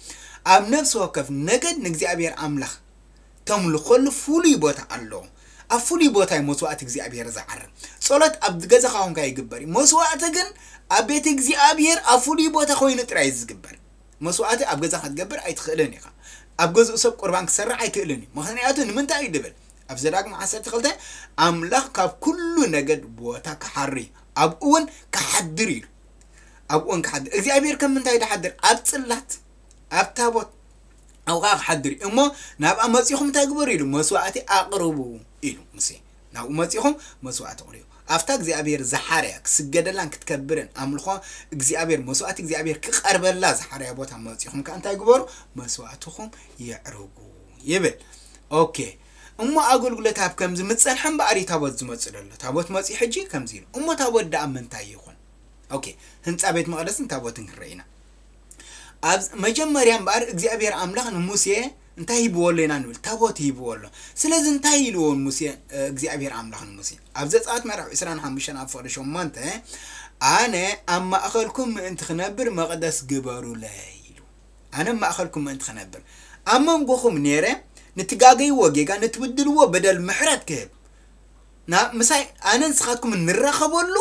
ኣብ ነፍሲ ወከፍ ነገድ ንእግዚኣብሔር ኣምላኽ ተምልኾሉ ፍሉይ ቦታ ኣለዎ። ኣብ ፍሉይ ቦታ እዩ መስዋእቲ እግዚኣብሔር ዝዓርብ። ጸሎት ኣብ ገዛኻ ኮንካ ይግበር እዩ። መስዋእቲ ግን ኣብ ቤት እግዚኣብሔር ኣብ ፍሉይ ቦታ ኮይኑ ጥራይ እዩ ዝግበር። መስዋእቲ ኣብ ገዛኻ ክትገብር ኣይትኽእልን ኢኻ። ኣብ ገዝኡ ሰብ ቁርባን ክሰርዕ ኣይክእልን እዩ። ምኽንያቱ ንምንታይ እዩ ድብል? ኣብ ዘዳግም ዓሰርተ ክልተ ኣምላኽ ካብ ኩሉ ነገድ ቦታ ክሓሪ ኣብኡ እውን ክሓድር ኢሉ። ኣብኡ እውን ክሓድር። እግዚኣብሔር ከም ምንታይ ድሓድር? ኣብ ጽላት፣ ኣብ ታቦት ኣብኡ ከዓ ክሓድር እዩ። እሞ ናብኣ መጺኹም እንታይ ግበሩ ኢሉ? መስዋእቲ ኣቕርቡ ኢሉ ሙሴ። ናብኡ መጺኹም መስዋእቲ ኣቕርቡ። ኣብታ እግዚኣብሔር ዝሓረያ ክስገደላን ክትከብርን ኣምልኾ እግዚኣብሔር መስዋእቲ እግዚኣብሔር ክቐርበላ ዝሓረያ ቦታ መጺኹም ከዓ እንታይ ግበሩ? መስዋእትኹም የዕርጉ ይብል። ኦኬ። እሞ ኣገልግሎት ኣብ ከምዚ ምጸንሐ እምበኣር እዩ ታቦት ዝመጽእ ዘሎ። ታቦት መጺኡ ሕጂ ከምዚ ኢሉ። እሞ ታቦት ደኣ ምንታይ ይኹን? ኦኬ። ህንጻ ቤት መቕደስን ታቦትን ክንርኢ ኢና። ኣብ መጀመርያ እምበኣር እግዚኣብሔር ኣምላኽ ንሙሴ እንታይ ሂብዎ ኣሎ ኢና ንብል? ታቦት ሂብዎ ኣሎ። ስለዚ እንታይ ኢልዎ ሙሴ፣ እ፣ እግዚኣብሔር ኣምላኽ ንሙሴ? ኣብ ዘጸኣት ምዕራፍ ዕስራን ሓሙሽተን ኣብ ፍቕዲ ሸሞንተ፣ ኣነ ኣብ ማእኸልኩም ምእንቲ ክነብር መቕደስ ግበሩለይ ኢሉ። ኣነ ኣብ ማእኸልኩም ምእንቲ ክነብር፣ ኣብ መንጎኹም ነይረ፣ ንትጋገይዎ ጌጋ፣ ንትብድልዎ በደል ምሕረት ክህብ፣ ናብ ምሳይ ኣነ ንስኻትኩም እንራኸበሉ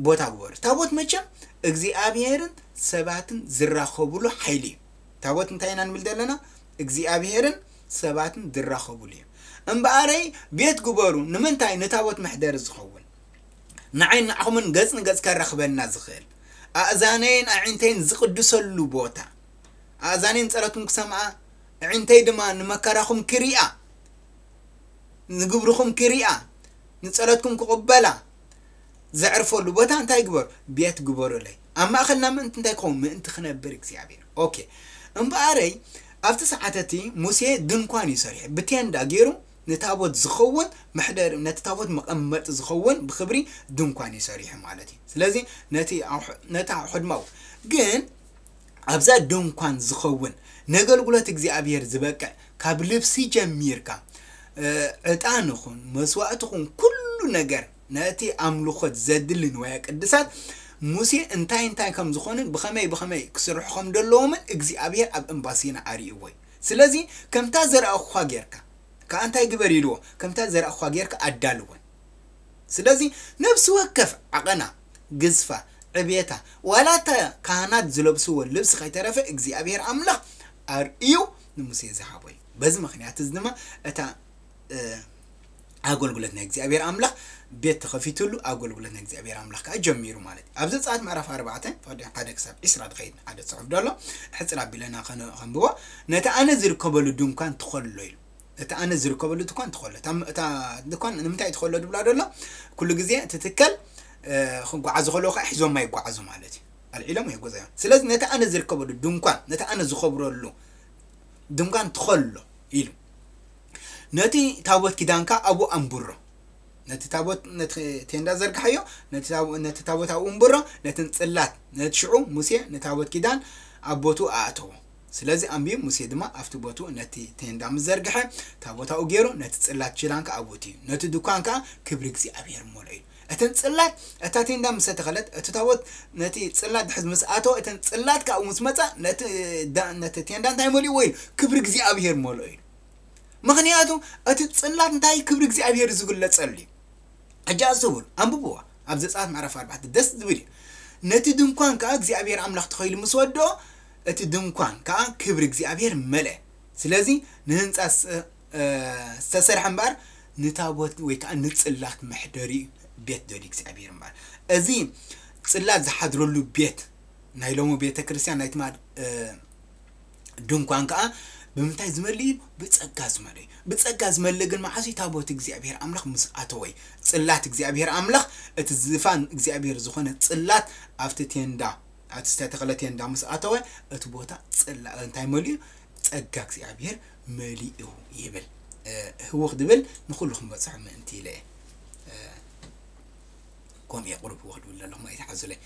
ቦታ ግበሩ። ታቦት መቸም እግዚኣብሔርን ሰባትን ዝራኸብሉ ሓይሊ እዩ። ታቦት እንታይ ኢና ንብል ዘለና? እግዚኣብሔርን ሰባትን ዝራኸብሉ እዩ። እምበኣረይ ቤት ግበሩ። ንምንታይ? ንታቦት መሕደሪ ዝኸውን፣ ንዓይ ንዓኹምን ገጽ ንገጽ ከራኽበና ዝኽእል፣ ኣእዛነይን ኣዒንተይን ዝቕድሰሉ ቦታ፣ ኣእዛነይን ጸሎትኩም ክሰምዓ፣ ኣዒንተይ ድማ ንመከራኹም ክሪኣ፣ ንግብርኹም ክሪኣ፣ ንጸሎትኩም ክቕበላ ዘዕርፈሉ ቦታ እንታይ ግበሩ? ቤት ግበሩለይ። ኣብ ማእኸልና ምእንቲ እንታይ ክኸውን? ምእንቲ ክነብር እግዚኣብሔር። ኦኬ። እምበኣረይ ኣብቲ ሰዓት እቲ ሙሴ ድንኳን እዩ ሰሪሑ። ብቴንዳ ገይሩ ንታቦት ዝኸውን መሕደሪ፣ ነቲ ታቦት መቐመጢ ዝኸውን ብኽብሪ ድንኳን እዩ ሰሪሑ ማለት እዩ። ስለዚ ነቲ ኣቑሑ-፣ ነቲ ኣቑሑ ድማ ግን ኣብዛ ድንኳን ዝኸውን ነገልግሎት እግዚኣብሔር ዝበቅዕ ካብ ልብሲ ጀሚርካ፣ እ፣ ዕጣን ይኹን መስዋእቲ ይኹን ኩሉ ነገር ነቲ ኣምልኾት ዘድሊ ንዋየ ቅድሳት ሙሴ እንታይ እንታይ ከም ዝኾንን ብኸመይ ብኸመይ ክስርሑ ከም ዘለዎምን እግዚኣብሔር ኣብ እምባ ሲና ኣርእይዎ እዩ። ስለዚ ከምታ ዘርኣኹኻ ጌርካ ከኣ እንታይ ግበር ኢልዎ? ከምታ ዘርኣኹኻ ጌርካ ኣዳልወን። ስለዚ ነፍሲ ወከፍ ዓቐና፣ ግዝፋ፣ ዕብየታ፣ ዋላ እታ ካህናት ዝለብስዎ ልብሲ ከይተረፈ እግዚኣብሔር ኣምላኽ ኣርእዩ ንሙሴ ዝሃቦ እዩ። በዚ ምኽንያት እዚ ድማ እታ፣ እ፣ ኣገልግሎት ናይ እግዚኣብሔር ኣምላኽ ቤት ተኸፊትሉ፣ ኣገልግሎት ናይ እግዚኣብሔር ኣምላኽ ከዓ ጀሚሩ ማለት እዩ። ኣብ ዘጸኣት ምዕራፍ ኣርባዕተ ፍቕዲ ሓደ ክሳብ ዕስራ ዝኸይድ ሓደ ጽሑፍ ደሎ፣ ሕጽር ኣቢለና ከነ-፣ ከንብቦ። ነቲ ኣነ ዝርከበሉ ድንኳን ትኸሎ ኢሉ። እቲ ኣነ ዝርከበሉ ድኳን ትኸሎ። እታ፣ እታ ድኳን ንምንታይ ትኸሎ ድብላ ደሎ? ኩሉ ግዜ እቲ ትከል፣ እ፣ ክጓዓዙ ከለዉ ከዓ ሒዞማ ይጓዓዙ ማለት እዩ። ኣልዒሎም ይጉዘ እዮም። ስለዚ ነቲ ኣነ ዝርከበሉ ድንኳን፣ ነቲ ኣነ ዝኸብረሉ ድንኳን ትኸሎ ኢሉ። ነቲ ታቦት ኪዳን ከዓ ኣብኡ ኣንብሮ። ነቲ ታቦት፣ ነቲ ቴንዳ ዘርግሓዮ፣ ነቲ ታቦ-፣ ነቲ ታቦት ኣብኡ ኣንብሮ፣ ነተን ጽላት፣ ነቲ ሽዑ ሙሴ ንታቦት ኪዳን ኣብ ቦትኡ ኣእተዎ። ስለዚ ኣንቢቡ ሙሴ ድማ ኣብቲ ቦትኡ ነቲ ቴንዳ ምስ ዘርግሐ፣ ታቦት ኣብኡ ገይሩ፣ ነቲ ጽላት ኪዳን ከኣ ኣብኡ ኣእትዩ። ነቲ ድኳን ከኣ ክብሪ እግዚኣብሔር መልኦ እዩ። እተን ጽላት፣ እታ ቴንዳ ምስ ተተኸለት፣ እቲ ታቦት ነቲ ጽላት ድሕዝ ምስ ኣተወ፣ እተን ጽላት ከኣ ምስ መጻ፣ ነቲ ዳ-፣ ነቲ ቴንዳ እንታይ መሊእዎ ኢሉ? ክብሪ እግዚኣብሔር መልኦ ኢሉ። ምኽንያቱ እቲ ጽላት እንታይ ክብሪ እግዚኣብሔር ዝግለጸሉ እዩ። ሕጂ ኣስተውሉ፣ ኣንብብዋ። ኣብ ዘጸኣት ምዕራፍ ኣርባዕተ ደስ ዝብል እዩ። ነቲ ድንኳን ከኣ እግዚኣብሔር ኣምላኽ ተኸይሉ ምስ ወድኦ፣ እቲ ድንኳን ከኣ ክብሪ እግዚኣብሔር መልአ። ስለዚ ንህንጻ ስ-፣ እ፣ ዝተሰርሐ እምበኣር ንታቦት ወይ ከኣ ንጽላት መሕደሪ ቤት ደልዩ እግዚኣብሔር እምበኣር። እዚ ጽላት ዝሓድረሉ ቤት ናይ ሎሚ ቤተ ክርስቲያን ናይ ትማል፣ እ፣ ድንኳን ከኣ ብምንታይ ዝመልእ እዩ? ብጸጋ ዝመልእ እዩ። ብጸጋ ዝመልእ ግን መዓስ እዩ? ታቦት እግዚኣብሔር ኣምላኽ ምስ ኣተወ እዩ። ጽላት እግዚኣብሔር ኣምላኽ፣ እቲ ዝፋን እግዚኣብሔር ዝኾነ ጽላት ኣብቲ ቴንዳ፣ ኣብቲ ዝተተኽለ ቴንዳ ምስ ኣተወ፣ እቲ ቦታ ጽላ-፣ እንታይ መሊኡ? ጸጋ እግዚኣብሔር መሊኡ ይብል። እ፣ ህውኽ ድብል ንኹሉ ክንበጽሖ ምእንቲ ኢለ እየ። እ፣ ከምኡ እየ ቁሩብ ህውኽ ድብል ዘለኹ ማለት ይሓዙለይ።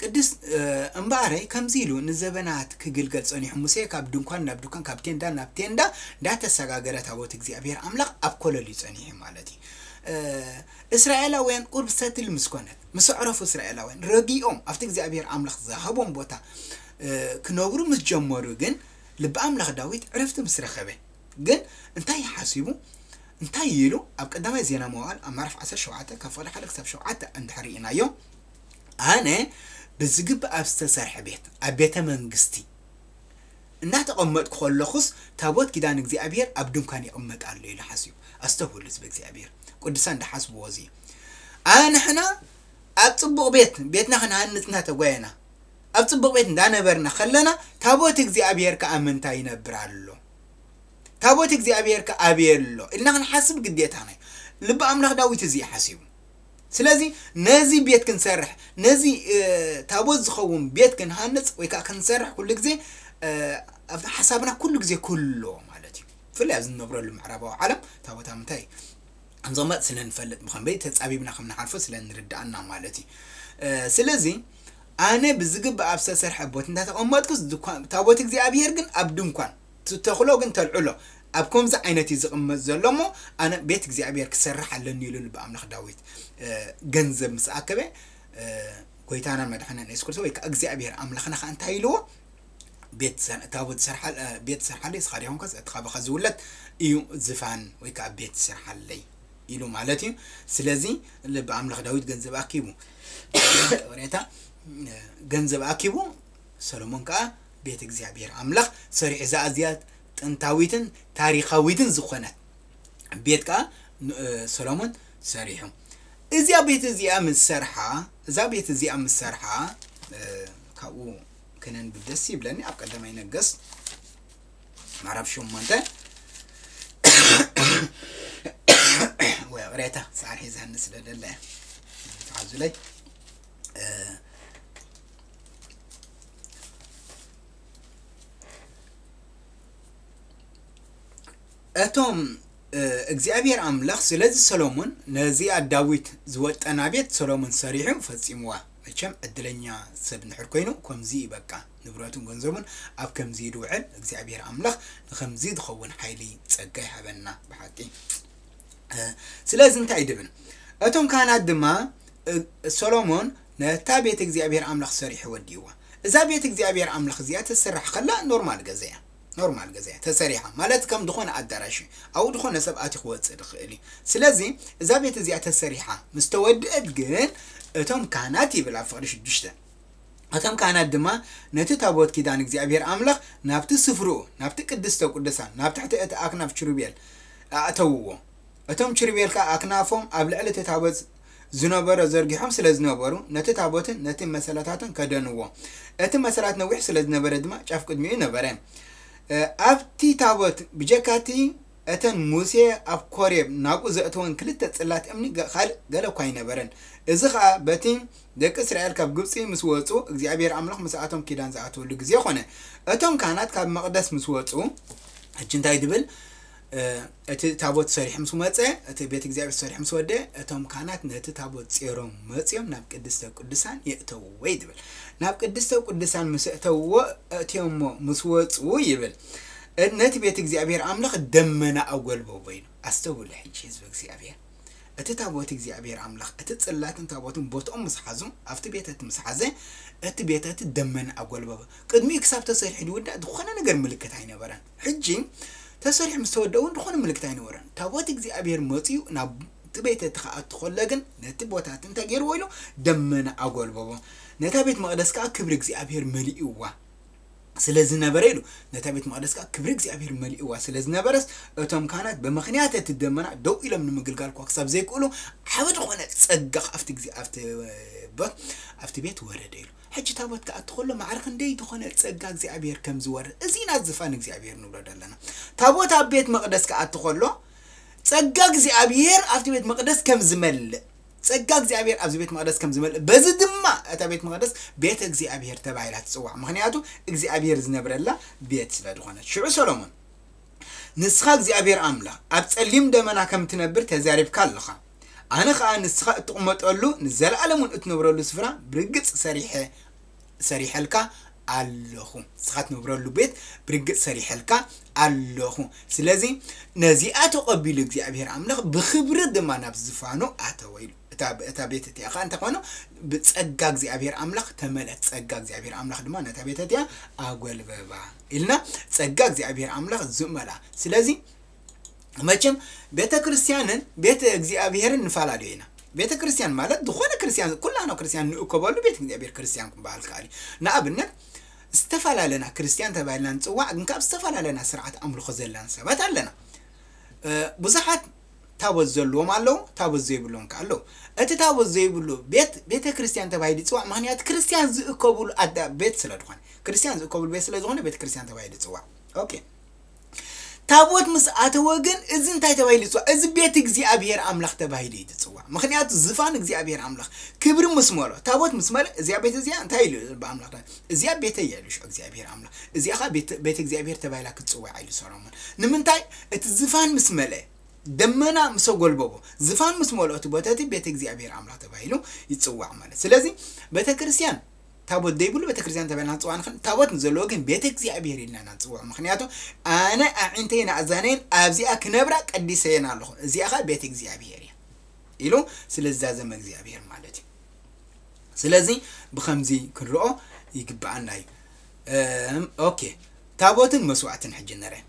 ቅድስ፣ እ፣ እምበኣረይ ከምዚ ኢሉ ንዘበናት ክግልገል ጸኒሑ። ሙሴ ካብ ድንኳን ናብ ድንኳን፣ ካብ ቴንዳ ናብ ቴንዳ እንዳተሰጋገረ ታቦት እግዚኣብሔር ኣምላኽ ኣብ ኮለል እዩ ጸኒሑ ማለት እዩ። እ፣ እስራኤላውያን ቁሩብ ሰትል ምስ ኮነት፣ ምስ ኣዕረፉ እስራኤላውያን ረጊኦም ኣብቲ እግዚኣብሔር ኣምላኽ ዝሃቦም ቦታ፣ እ፣ ክነብሩ ምስ ጀመሩ ግን ልቢ ኣምላኽ ዳዊት ዕረፍቲ ምስ ረኸበ ግን እንታይ ሓሲቡ? እንታይ ኢሉ? ኣብ ቀዳማይ ዜና መዋዕል ኣብ ምዕራፍ ዓሰርተ ሸውዓተ ካብ ፍቕዲ ሓደ ክሳብ ሸውዓተ እንድሕር ርኢናዮ፣ ኣነ ብዝግባእ ኣብ ዝተሰርሐ ቤት፣ ኣብ ቤተ መንግስቲ እናተቐመጥኩ ከለኹስ ታቦት ኪዳን እግዚኣብሔር ኣብ ድንኳን ይቕመጥ ኣሎ ኢሉ ሓሲቡ። ኣስተውህሉ ህዝቢ እግዚኣብሔር፣ ቅዱሳን ዝሓስብዎ እዚ እዩ። ኣንሕና ኣብ ጽቡቕ ቤት፣ ቤትና ክንሃንጽ እናተጓየና፣ ኣብ ጽቡቕ ቤት እንዳነበርና ከለና ታቦት እግዚኣብሔር ከኣ ምንታይ ይነብር ኣሎ? ታቦት እግዚኣብሔር ከ ኣበይ ኣሎ ኢልና ክንሓስብ ግዴታና እዩ። ልቢ ኣምላኽ ዳዊት እዚ እዩ ሓሲቡ። ስለዚ ነዚ ቤት ክንሰርሕ፣ ነዚ፣ እ፣ ታቦት ዝኸውን ቤት ክንሃንጽ ወይ ከኣ ክንሰርሕ ኩሉ ግዜ፣ እ፣ ኣብ ሓሳብና ኩሉ ግዜ ክህልዎ ማለት እዩ። ብፍላይ ኣብዚ እንነብረሉ ምዕራባዊ ዓለም ታቦት ኣብ ምንታይ እዩ ከም ዝቕመጥ ስለ ንፈልጥ፣ ብኸመይ ተጻቢብና ከም ንሓልፎ ስለ ንርድኣና ማለት እዩ። እ፣ ስለዚ ኣነ ብዝግባእ ኣብ ዝተሰርሐ ቦት እንዳተቐመጥኩስ ድኳን፣ ታቦት እግዚኣብሔር ግን ኣብ ድንኳን ትተኽሎ ግን ተልዕሎ፣ ኣብ ከምዚ ዓይነት እዩ ዝቕመጥ ዘሎ እሞ፣ ኣነ ቤት እግዚኣብሔር ክሰርሕ ኣለኒ ኢሉ ልቢ ኣምላኽ ዳዊት፣ እ፣ ገንዘብ ምስ ኣከበ፣ እ፣ ጎይታናን መድሓናን የሱስ ክርስቶስ ወይ ከኣ እግዚኣብሔር ኣምላኽና ከኣ እንታይ ኢልዎ? ቤት ሰር-፣ ታቦት ዝሰርሓል-፣ እ፣ ቤት ዝሰርሓለይ ንስኻ ዲኻ ኮንካስ እቲ ካባኻ ዝውለድ እዩ ዝፋን ወይ ከኣ ቤት ዝሰርሓለይ ኢሉ ማለት እዩ። ስለዚ ልቢ ኣምላኽ ዳዊት ገንዘብ ኣኪቡ፣ ቅሬታ፣ እ፣ ገንዘብ ኣኪቡ፣ ሰሎሞን ከኣ ቤት እግዚኣብሔር ኣምላኽ ሰሪሑ። እዛ ኣዝያ ጥንታዊትን ታሪኻዊትን ዝኾነት ቤት ከኣ ን-፣ እ፣ ሰሎሞን ሰሪሑ። እዚኣ ቤት እዚኣ ምስ ሰርሓ፣ እዛ ቤት እዚኣ ምስ ሰርሓ፣ እ፣ ካብኡ ክነንብብ ደስ ይብለኒ። ኣብ ቀዳማይ ነገስት ምዕራፍ ሸሞንተ፣ ወይ ቅሬታ፣ ሳዕሪ ሒዛኒ ስለ ደለ፣ ተሓዙለይ። እ፣ እቶም፣ እ፣ እግዚኣብሔር ኣምላኽ፣ ስለዚ ሰሎሞን ነዚኣ ዳዊት ዝወጠና ቤት ሰሎሞን ሰሪሑ ፈጺምዋ። መቸም ዕድለኛ ሰብ እንድሕር ኮይኑ ከምዚ እዩ በቃ። ንብረቱን ገንዘቡን ኣብ ከምዚ ድውዕል እግዚኣብሔር ኣምላኽ ንከምዚ ዝኸውን ሓይሊ ጸጋ ይሃበና ብሓቂ። እ፣ ስለዚ እንታይ ድብል? እቶም ካህናት ድማ፣ እ፣ ሰሎሞን ነታ ቤት እግዚኣብሔር ኣምላኽ ሰሪሑ ወዲእዋ። እዛ ቤት እግዚኣብሔር ኣምላኽ እዚኣ ትስራሕ ከላ ኖርማል ገዛ እያ። ኖርማል ገዛ እያ ተሰሪሓ። ማለት ከም ዝኾነ ኣዳራሽ እዩ። ኣብኡ ዝኾነ ሰብ ኣትዩ ክወጽእ ዝኽእል እዩ። ስለዚ እዛ ቤት እዚኣ ተሰሪሓ ምስ ተወድአት ግን እቶም ካህናት ይብል ኣብ ፍቕዲ ሽዱሽተ፣ እቶም ካህናት ድማ ነቲ ታቦት ኪዳን እግዚኣብሔር ኣምላኽ ናብቲ ስፍርኡ፣ ናብቲ ቅድስተ ቅዱሳን፣ ናብ ትሕቲ እቲ ኣክናፍ ኪሩቤል ኣእተውዎ። እቶም ኪሩቤል ከኣ ኣክናፎም ኣብ ልዕሊ እቲ ታቦት ዝነበረ ዘርጊሖም ስለ ዝነበሩ፣ ነቲ ታቦትን ነቲ መሰላታትን ከደንዎ። እቲ መሰላት ነዊሕ ስለ ዝነበረ ድማ ጫፍ ቅድሚኡ ነበረ። እ፣ ኣብቲ ታቦት ብጀካ እቲ እተን ሙሴ ኣብ ኮሬብ ናብኡ ዘእተወን ክልተ ጽላት እምኒ ገ-፣ ካልእ ገለ እኳ ኣይነበረን። እዚ ኸኣ በቲ ደቂ እስራኤል ካብ ግብጺ ምስ ወጹ፣ እግዚኣብሔር ኣምላኽ ምስኣቶም ኪዳን ዝኣተወሉ ግዜ ኾነ። እቶም ካህናት ካብ መቕደስ ምስ ወጹ፣ ሕጂ እንታይ ድብል? እ፣ እቲ ታቦት ሰሪሑ ምስ መጸ፣ እቲ ቤት እግዚኣብሔር ሰሪሑ ምስ ወደ፣ እቶም ካህናት ነቲ ታቦት ጼሮም መጺኦም ናብ ቅድስተ ቅዱሳን የእተውዎ ይብል። ናብ ቅድስተ ቅዱሳን ምስ እተውዎ፣ እትዮሞ ምስ ወጹ ይብል። እ፣ ነቲ ቤት እግዚኣብሔር ኣምላኽ ደመና ኣጎልበቦ ኢሉ። ኣስተውሉ ሕጂ ህዝቢ እግዚኣብሔር። እቲ ታቦት እግዚኣብሔር ኣምላኽ፣ እቲ ጽላትን ታቦትን ቦትኦም ምስ ሓዙ፣ ኣብቲ ቤት እቲ ምስ ሓዘ፣ እቲ ቤት እቲ ደመና ኣጎልበበ። ቅድሚኡ ክሳብ ተሰሪሑ ዝውዳእ ዝኾነ ነገር ምልክት ኣይነበረን። ሕጂ ተሰሪሑ ምስ ተወደአ እውን ዝኾነ ምልክት ኣይነበረን። ታቦት እግዚኣብሔር መጺኡ ናብቲ ቤት እቲ ክኣቱ ከሎ ግን፣ ነቲ ቦታ እቲ እንታይ ገይርዎ ኢሉ? ደመና ኣጎልበቦ። ነታ ቤት መቕደስ ከኣ ክብሪ እግዚኣብሔር መሊእዋ። ስለ ዝነበረ ኢሉ፣ ነታ ቤት መቕደስ ከኣ ክብሪ እግዚኣብሔር መሊእዋ ስለ ዝነበረስ፣ እቶም ካህናት ብምኽንያት እቲ ደመና ደው ኢሎም ንምግልጋል እኳ ክሳብ ዘይክእሉ፣ ዓቢ ዝኾነ ጸጋ ኣብቲ ግዜ፣ ኣብቲ፣ እ፣ ቦት፣ ኣብቲ ቤት ወረደ ኢሉ። ሕጂ ታቦት ክኣቱ ከሎ ማዕረ ክንደይ ዝኾነ ጸጋ እግዚኣብሔር ከም ዝወርድ፣ እዚ ኢና ዝፋን እግዚኣብሔር ንብሎ ዘለና። ታቦት ኣብ ቤት መቕደስ ክኣቱ ከሎ፣ ጸጋ እግዚኣብሔር ኣብቲ ቤት መቕደስ ከም ዝመልእ፣ ጸጋ እግዚኣብሔር ኣብዚ ቤት መቕደስ ከም ዝመልእ፣ በዚ ድማ እታ ቤት መቕደስ ቤተ እግዚኣብሔር ተባሂላ ትጽዋዕ፣ ምኽንያቱ እግዚኣብሔር ዝነብረላ ቤት ስለ ዝኾነት። ሽዑ ሰሎሞን፣ ንስኻ እግዚኣብሔር ኣምላኽ ኣብ ጸሊም ደመና ከም ትነብር ተዛሪብካ ኣለኻ፣ ኣነ ኸኣ ንስኻ እትቕመጠሉ ንዘለኣለምን እትነብረሉ ስፍራ ብርግጽ ሰሪሐ ሰሪሐልካ ኣለኹ። ንስኻ ትነብረሉ ቤት ብርግጽ ሰሪሐልካ ኣለኹ። ስለዚ ነዚኣ ተቐቢሉ እግዚኣብሔር ኣምላኽ ብኽብሪ ድማ ናብ ዝፋኑ ኣተወ ኢሉ። እታ እታ ቤት እቲኣ ኸኣ እንታይ ኮይኑ? ብጸጋ እግዚኣብሔር ኣምላኽ ተመልአት። ጸጋ እግዚኣብሔር ኣምላኽ ድማ ነታ ቤት እቲኣ ኣጎልበባ ኢልና፣ ጸጋ እግዚኣብሔር ኣምላኽ ዝመልኣ። ስለዚ መቸም ቤተ ክርስቲያንን ቤተ እግዚኣብሔርን ንፈላለዩ ኢና። ቤተ ክርስቲያን ማለት ዝኾነ ክርስቲያን፣ ኩላና ክርስቲያን ንእከበሉ ቤተ እግዚኣብሔር ክርስቲያን ክበሃል ከኣል እዩ። ንኣብነት ዝተፈላለና ክርስቲያን ተባሂልና ንጽዋዕ፣ ግን ካብ ዝተፈላለና ስርዓት ኣምልኾ ዘለና ሰባት ኣለና። እ፣ ብዙሓት ታቦት ዘለዎም ኣለዉ፣ ታቦት ዘይብሎም ከ ኣለዉ። እቲ ታቦት ዘይብሉ ቤት ቤተ ክርስቲያን ተባሂሉ ይጽዋዕ፣ ምኽንያቱ ክርስቲያን ዝእከብሉ ኣዳ ቤት ስለ ዝኾነ፣ ክርስቲያን ዝእከብሉ ቤት ስለ ዝኾነ ቤተ ክርስቲያን ተባሂሉ ይጽዋዕ። ኦኬ። ታቦት ምስ ኣተወ ግን እዚ እንታይ ተባሂሉ ይጽዋዕ? እዚ ቤት እግዚኣብሔር ኣምላኽ ተባሂሉ እዩ ዝጽዋዕ። ምኽንያቱ ዝፋን እግዚኣብሔር ኣምላኽ ክብሪ ምስ መሎ፣ ታቦት ምስ መለ፣ እዚኣ ቤት እዚኣ እንታይ ኢሉ ብኣምላኽ ዳ-? እዚኣ ቤተይ እያ ኢሉ ሽዑ እግዚኣብሔር ኣምላኽ። እዚኣ ኸኣ ቤት፣ ቤት እግዚኣብሔር ተባሂላ ክትጽዋዕ ኢሉ ሰሎሞን። ንምንታይ? እቲ ዝፋን ምስ መለ፣ ደመና ምስ ኣጎልበቦ፣ ዝፋን ምስ መልኦ እቲ ቦታ እቲ ቤት እግዚኣብሔር ኣምላኽ ተባሂሉ ይጽዋዕ ማለት። ስለዚ ቤተ ክርስቲያን ታቦት ዘይብሉ ቤተ ክርስቲያን ተባሂልና ንጽዋዕ ንኽእል። ታቦት ንዘለዎ ግን ቤተ እግዚኣብሔር ኢልና ኢና ንጽውዖ። ምኽንያቱ ኣነ ኣዒንተይን ኣእዛነይን ኣብዚኣ ክነብራ ቀዲሰየን ኣለኹ። እዚኣ ኸኣ ቤት እግዚኣብሔር እያ ኢሉ ስለ ዝዛዘመ እግዚኣብሔር ማለት እዩ። ስለዚ ብኸምዚ ክንርኦ ይግብኣና እዩ። እም፣ ኦኬ፣ ታቦትን መስዋዕትን ሕጂ ንርአ።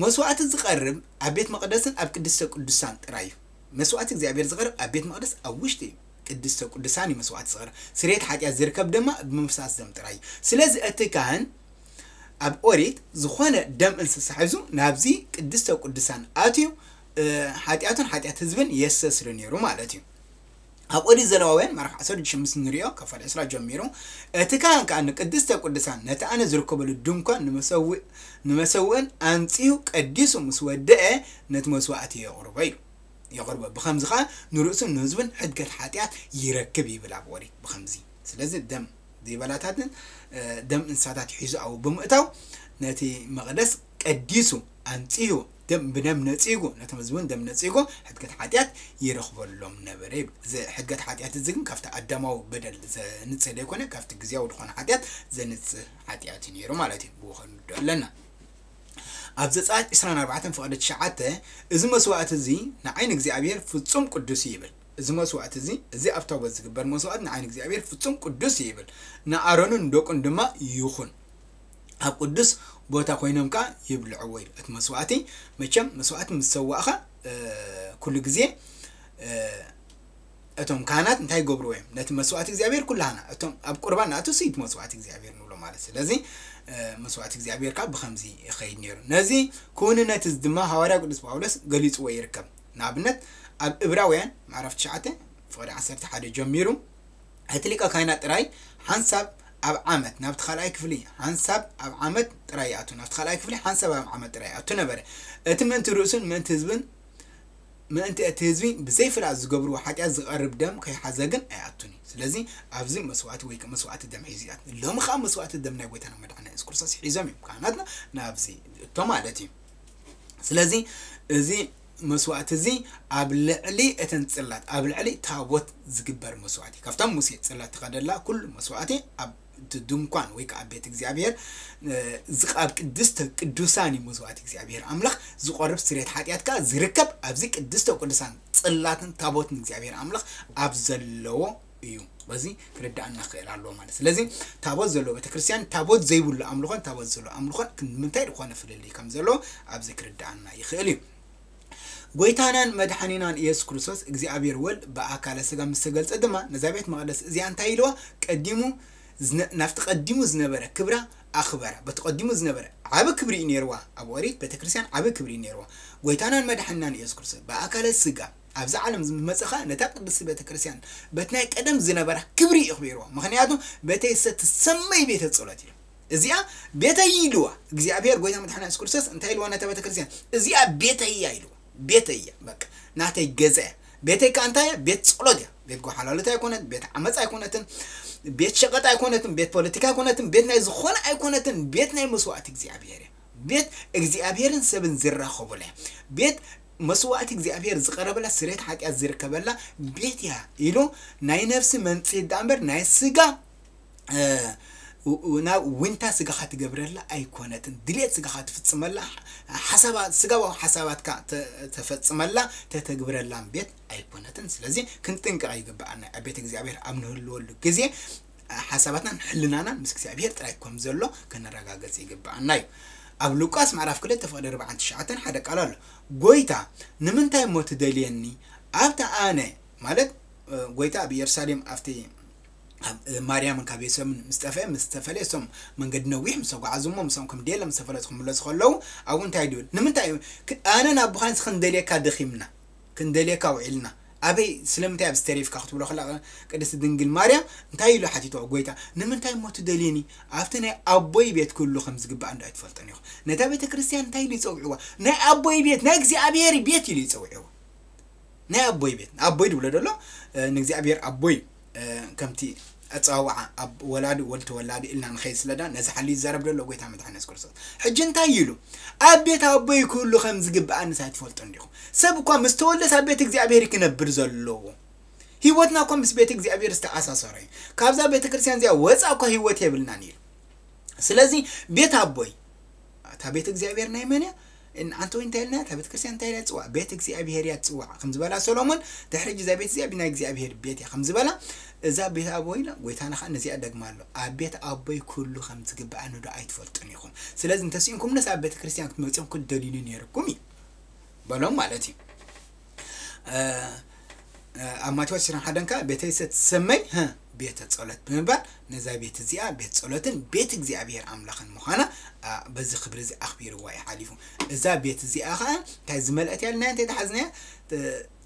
መስዋዕቲ ዝቐርብ ኣብ ቤት መቕደስን ኣብ ቅድስተ ቅዱሳን ጥራይ እዩ። መስዋዕቲ እግዚኣብሔር ዝቐርብ ኣብ ቤት መቕደስ ኣብ ውሽጢ ቅድስተ ቅዱሳን እዩ መስዋዕቲ ዝቐርብ። ስርየት ሓጢኣት ዝርከብ ድማ ብምፍሳስ ደም ጥራይ እዩ። ስለዚ እቲ ካህን ኣብ ኦሪት ዝኾነ ደም እንስሳ ሒዙ ናብዚ ቅድስተ ቅዱሳን ኣትዩ፣ እ፣ ሓጢኣቱን ሓጢኣት ህዝብን የስተስሪ ነይሩ ማለት እዩ። ኣብ ኦሪት ዘለዋውያን ምዕራፍ ዓሰርተ ሽዱሽተ ምስ ንሪኦ ካብ ፋል ዕስራ ጀሚሩ፣ እቲ ካህን ከኣ ንቅድስተ ቅዱሳን ነቲ ኣነ ዝርከበሉ ድንኳን ንመሰውእ-፣ ንመሰውእን ኣንጺሁ ቀዲሱ ምስ ወደአ ነቲ መስዋዕቲ የቕርቦ ኢሉ። የቕርቦ። ብኸምዚ ኸኣ ንርእሱን ንህዝቡን ሕድገት ሓጢኣት ይረክብ ይብል ኣብ ኦሪት። ብኸምዚ። ስለዚ ደም ዜበላታትን፣ እ፣ ደም እንስሳታት ሒዙ ኣብኡ ብምእታው ነቲ መቕደስ ቀዲሱ ኣንጺሁ ደም ብደም ነጺጉ፣ ነቶም ህዝቢ እውን ደም ነጺጉ ሕድገት ሓጢኣት ይረኽበሎም ነበረ ይብል። እዚ ሕድገት ሓጢኣት እዚ ግን ካብቲ ኣዳማዊ በደል ዘንጽህ ዘይኮነ ካብቲ ግዝያዊ ዝኾነ ሓጢኣት ዘንጽህ ሓጢኣት እዩ ነይሩ ማለት እዩ። ብኡ ክንርድኦ ኣለና። ኣብ ዘጸኣት ዕስራን ኣርባዕተን ፍቕዲ ትሽዓተ፣ እዚ መስዋእቲ እዚ ንዓይ ንእግዚኣብሔር ፍጹም ቅዱስ እዩ ይብል። እዚ መስዋእቲ እዚ፣ እዚ ኣብ ታቦት ዝግበር መስዋእቲ ንዓይ ንእግዚኣብሔር ፍጹም ቅዱስ እዩ ይብል። ንኣሮንን ንደቁን ድማ ይኹን። ኣብ ቅዱስ ቦታ ኮይኖም ከኣ ይብልዕዎ ኢሉ። እቲ መስዋእቲ፣ መቸም መስዋእቲ ምስ ሰዋእኻ፣ እ፣ ኩሉ ግዜ፣ እ፣ እቶም ካህናት እንታይ ይገብርዎ እዮም? ነቲ መስዋእቲ እግዚኣብሔር ኩላህና፣ እቶም ኣብ ቁርባን ንኣቱ ስኢት መስዋእቲ እግዚኣብሔር ንብሎ ማለት። ስለዚ፣ እ፣ መስዋእቲ እግዚኣብሔር ከኣ ብኸምዚ ይኸይድ ነይሩ። ነዚ ክውንነት እዚ ድማ ሃዋርያ ቅዱስ ጳውሎስ ገሊጽዎ ይርከብ። ንኣብነት፣ ኣብ እብራውያን ምዕራፍ ትሽዓተ ፍቕዲ ዓሰርተ ሓደ ጀሚሩ፣ እቲ ሊቀ ካህናት ጥራይ ሓንሳብ ኣብ ዓመት ናብቲ ካልኣይ ክፍሊ፣ ሓንሳብ ኣብ ዓመት ጥራይ ይኣቱ፣ ናብቲ ካልኣይ ክፍሊ ሓንሳብ ኣብ ዓመት ጥራይ ይኣቱ ነበረ። እቲ ምእንቲ ርእሱን ምእንቲ ህዝብን፣ ምእንቲ እቲ ህዝቢ ብዘይ ፍልኣት ዝገብርዎ ሓጢኣት ዝቐርብ ደም ከይሓዘ ግን ኣይኣቱን እዩ። ስለዚ ኣብዚ መስዋእቲ ወይ ከ መስዋእቲ ደም ሒዙ ይኣቱ። ሎሚ ኸኣ መስዋእቲ ደም ናይ ጎይታና መድሓኒና የሱስ ክርስቶስ ሒዞም እዮም ካህናትና ናብዚ እቶ ማለት እዩ። ስለዚ እዚ መስዋእቲ እዚ ኣብ ልዕሊ እተን ጽላት፣ ኣብ ልዕሊ ታቦት ዝግበር መስዋእቲ፣ ካብታ ሙሴ ጽላት ትኸደላ ኩሉ መስዋእቲ ኣብ እቲ ድንኳን ወይ ከኣ ቤት እግዚኣብሔር፣ እ፣ ዝቐ-፣ ኣብ ቅድስተ ቅዱሳን እዩ መስዋእቲ እግዚኣብሔር ኣምላኽ ዝቐርብ፣ ስርየት ሓጢኣት ከኣ ዝርከብ ኣብዚ ቅድስተ ቅዱሳን ጽላትን ታቦትን እግዚኣብሔር ኣምላኽ ኣብ ዘለዎ እዩ። በዚ ክርዳእና ክእል ኣለዎ ማለት። ስለዚ ታቦት ዘለዎ ቤተክርስትያን፣ ታቦት ዘይብሉ ኣምልኾን ታቦት ዘለዎ ኣምልኾን ንምንታይ ዝኾነ ፍልልይ ከም ዘለዎ ኣብዚ ክርዳእና ይኽእል እዩ። ጎይታናን መድሓኒናን ኢየሱስ ክርስቶስ እግዚኣብሔር ወልድ ብኣካለ ስጋ ምስ ተገልጸ ድማ ነዛ ቤት መቕደስ እዚኣ እንታይ ኢልዋ? ቀዲሙ ዝነ-፣ ናብቲ ቀዲሙ ዝነበረ ክብራ ኣኽበራ። በቲ ቀዲሙ ዝነበረ ዓቢ ክብሪ እዩ ነይርዋ። ኣብ ኦሪት ቤተክርስትያን ዓቢ ክብሪ እዩ ነይርዋ። ጎይታናን መድሓኒናን ኢየሱስ ክርስቶስ ብኣካለ ስጋ ኣብዚ ዓለም ምስ መጸ ኸኣ ነታ ቅድስቲ ቤተክርስትያን በቲ ናይ ቀደም ዝነበራ ክብሪ እዩ ኣኽቢርዋ። ምኽንያቱ ቤተይ ሰቲ ሰመይ ቤተ ጸሎት ኢሉ። እዚኣ ቤተይ ኢልዋ። እግዚኣብሔር ጎይታ መድሓኒና የሱስ ክርስቶስ እንታይ ኢልዋ ነታ ቤተክርስትያን? እዚኣ ቤተይ እያ ኢልዋ። ቤተይ እያ፣ በቃ ናተይ ገዛ እያ። ቤተይ ከኣ እንታይ እያ? ቤት ጸሎት እያ። ቤት ጓሓላሉት ኣይኮነት፣ ቤት ዓመፅ ኣይኮነትን፣ ቤት ሸቐጥ ኣይኮነትን፣ ቤት ፖለቲካ ኣይኮነትን፣ ቤት ናይ ዝኾነ ኣይኮነትን፣ ቤት ናይ መስዋዕቲ እግዚኣብሔር እያ። ቤት እግዚኣብሔርን ሰብን ዝራኸቡላ እያ። ቤት መስዋዕቲ እግዚኣብሔር ዝቐረበላ፣ ስርየት ሓጢኣት ዝርከበላ ቤት እያ ኢሉ፣ ናይ ነፍሲ መንጽሂት ደኣ እምበር ናይ ስጋ ናብ ዊንታ ስጋኻ ትገብረላ ኣይኮነትን። ድሌት ስጋኻ ትፍጽመላ፣ ሓሳባት፣ ስጋባዊ ሓሳባትካ ተፈጽመላ፣ ተተግብረላን ቤት ኣይኮነትን። ስለዚ ክንጥንቀቕ ይግብኣና። ኣብ ቤት እግዚኣብሔር ኣብ ንህልወሉ ግዜ ሓሳባትናን ሕልናናን ምስ እግዚኣብሔር ጥራይ ከም ዘሎ ከነረጋገጽ ይግብኣና እዩ። ኣብ ሉቃስ ምዕራፍ ክልተ ፍቕዲ ኣርባዕን ትሽዓተን ሓደ ቃል ኣሎ። ጎይታ ንምንታይ እሞ ትደልየኒ? ኣብቲ ኣነ፣ ማለት ጎይታ ኣብ ኢየሩሳሌም ኣብቲ ማርያምን ካብ የሱስን ምስ ጠፍአ፣ ምስ ተፈለየ፣ እሶም መንገዲ ነዊሕ ምስ ተጓዓዙ እሞ፣ ምሶም ከም ድሌቶም ምስ ተፈለጡ ክምለሱ ከለዉ፣ ኣብኡ እንታይ ድብል? ንምንታይ ኣነን ኣቦኻን ክንደልየካ ደኺምና፣ ክንደልየካ ውዒልና፣ ኣበይ ስለምንታይ ኣብዚ ተሪፍካ ክትብሎ ከላ ቅድስቲ ድንግል ማርያም እንታይ ኢሉ ሓቲትዋ? ጎይታ ንምንታይ እሞ ትደልየኒ? ኣብቲ ናይ ኣቦይ ቤት ክህሉ ከም ዝግባእ እንዶ ኣይትፈልጦን ኢኹም? ነታ ቤተ ክርስቲያን እንታይ ኢሉ ይጸውዕዋ? ናይ ኣቦይ ቤት፣ ናይ እግዚኣብሔር ቤት ኢሉ ይጸውዕዋ። ናይ ኣቦይ ቤት፣ ኣቦይ ድብሎ ደሎ ንእግዚኣብሔር ኣቦይ ከምቲ ኣጸዋውዓ ኣብ ወላዲ ወልድ ተወላዲ ኢልና ንኸይድ ስለዳ ነዚ ሓሊ ይዛረብ ደሎ ጎይታ መድሓኒ የሱስ ክርስቶስ። ሕጂ እንታይ ኢሉ? ኣብ ቤት ኣቦይ ክህሉ ከም ዝግብኣንስ ኣይትፈልጡ እንዲኹም? ሰብ እኳ ምስ ተወልደስ ኣብ ቤት እግዚኣብሔር ክነብር ዘለዎ። ህይወትና እኳ ምስ ቤት እግዚኣብሔር ዝተኣሳሰረ እዩ። ካብዛ ቤተ ክርስቲያን እዚኣ ወፃ እኳ ህይወት የብልናን ኢሉ። ስለዚ ቤት ኣቦይ፣ እታ ቤት እግዚኣብሔር ናይ መን እያ? ኣንተ ወይ እንታይ ኢልና እታ ቤተ ክርስቲያን እንታይ ኢላ ትፅዋዕ? ቤት እግዚኣብሔር እያ ትፅዋዕ ከም ዝበላ ሰሎሞን፣ ድሕሪ እዛ ቤት እዚኣ ብናይ እግዚኣብሔር ቤት እያ ከም ዝበላ፣ እዛ ቤት ኣቦይ ኢላ ጎይታና ከዓ ነዚኣ ደግማ ኣሎ። ኣብ ቤት ኣቦይ ኩሉ ከም ዝግብኣኒ ዶ ኣይትፈልጡን ኢኹም? ስለዚ እንተስኢንኩምነስ ኣብ ቤተ ክርስቲያን ክትመፅኦም ክትደልዩኒ ነይርኩም እዩ በሎም ማለት እዩ። ኣብ ማቴዎስ ዕስራን ሓደን ከዓ ቤተይሰ ትሰመይ ቤተ ጸሎት ብምባል ነዛ ቤት እዚኣ ቤት ጸሎትን ቤት እግዚኣብሔር ኣምላኽን ምዃና በዚ ክብሪ እዚ ኣኽቢርዋ እዩ ሓሊፉ። እዛ ቤት እዚኣ ከዓ እንታይ ዝመልአት እያ ኢልና እንታይ ተሓዝናያ?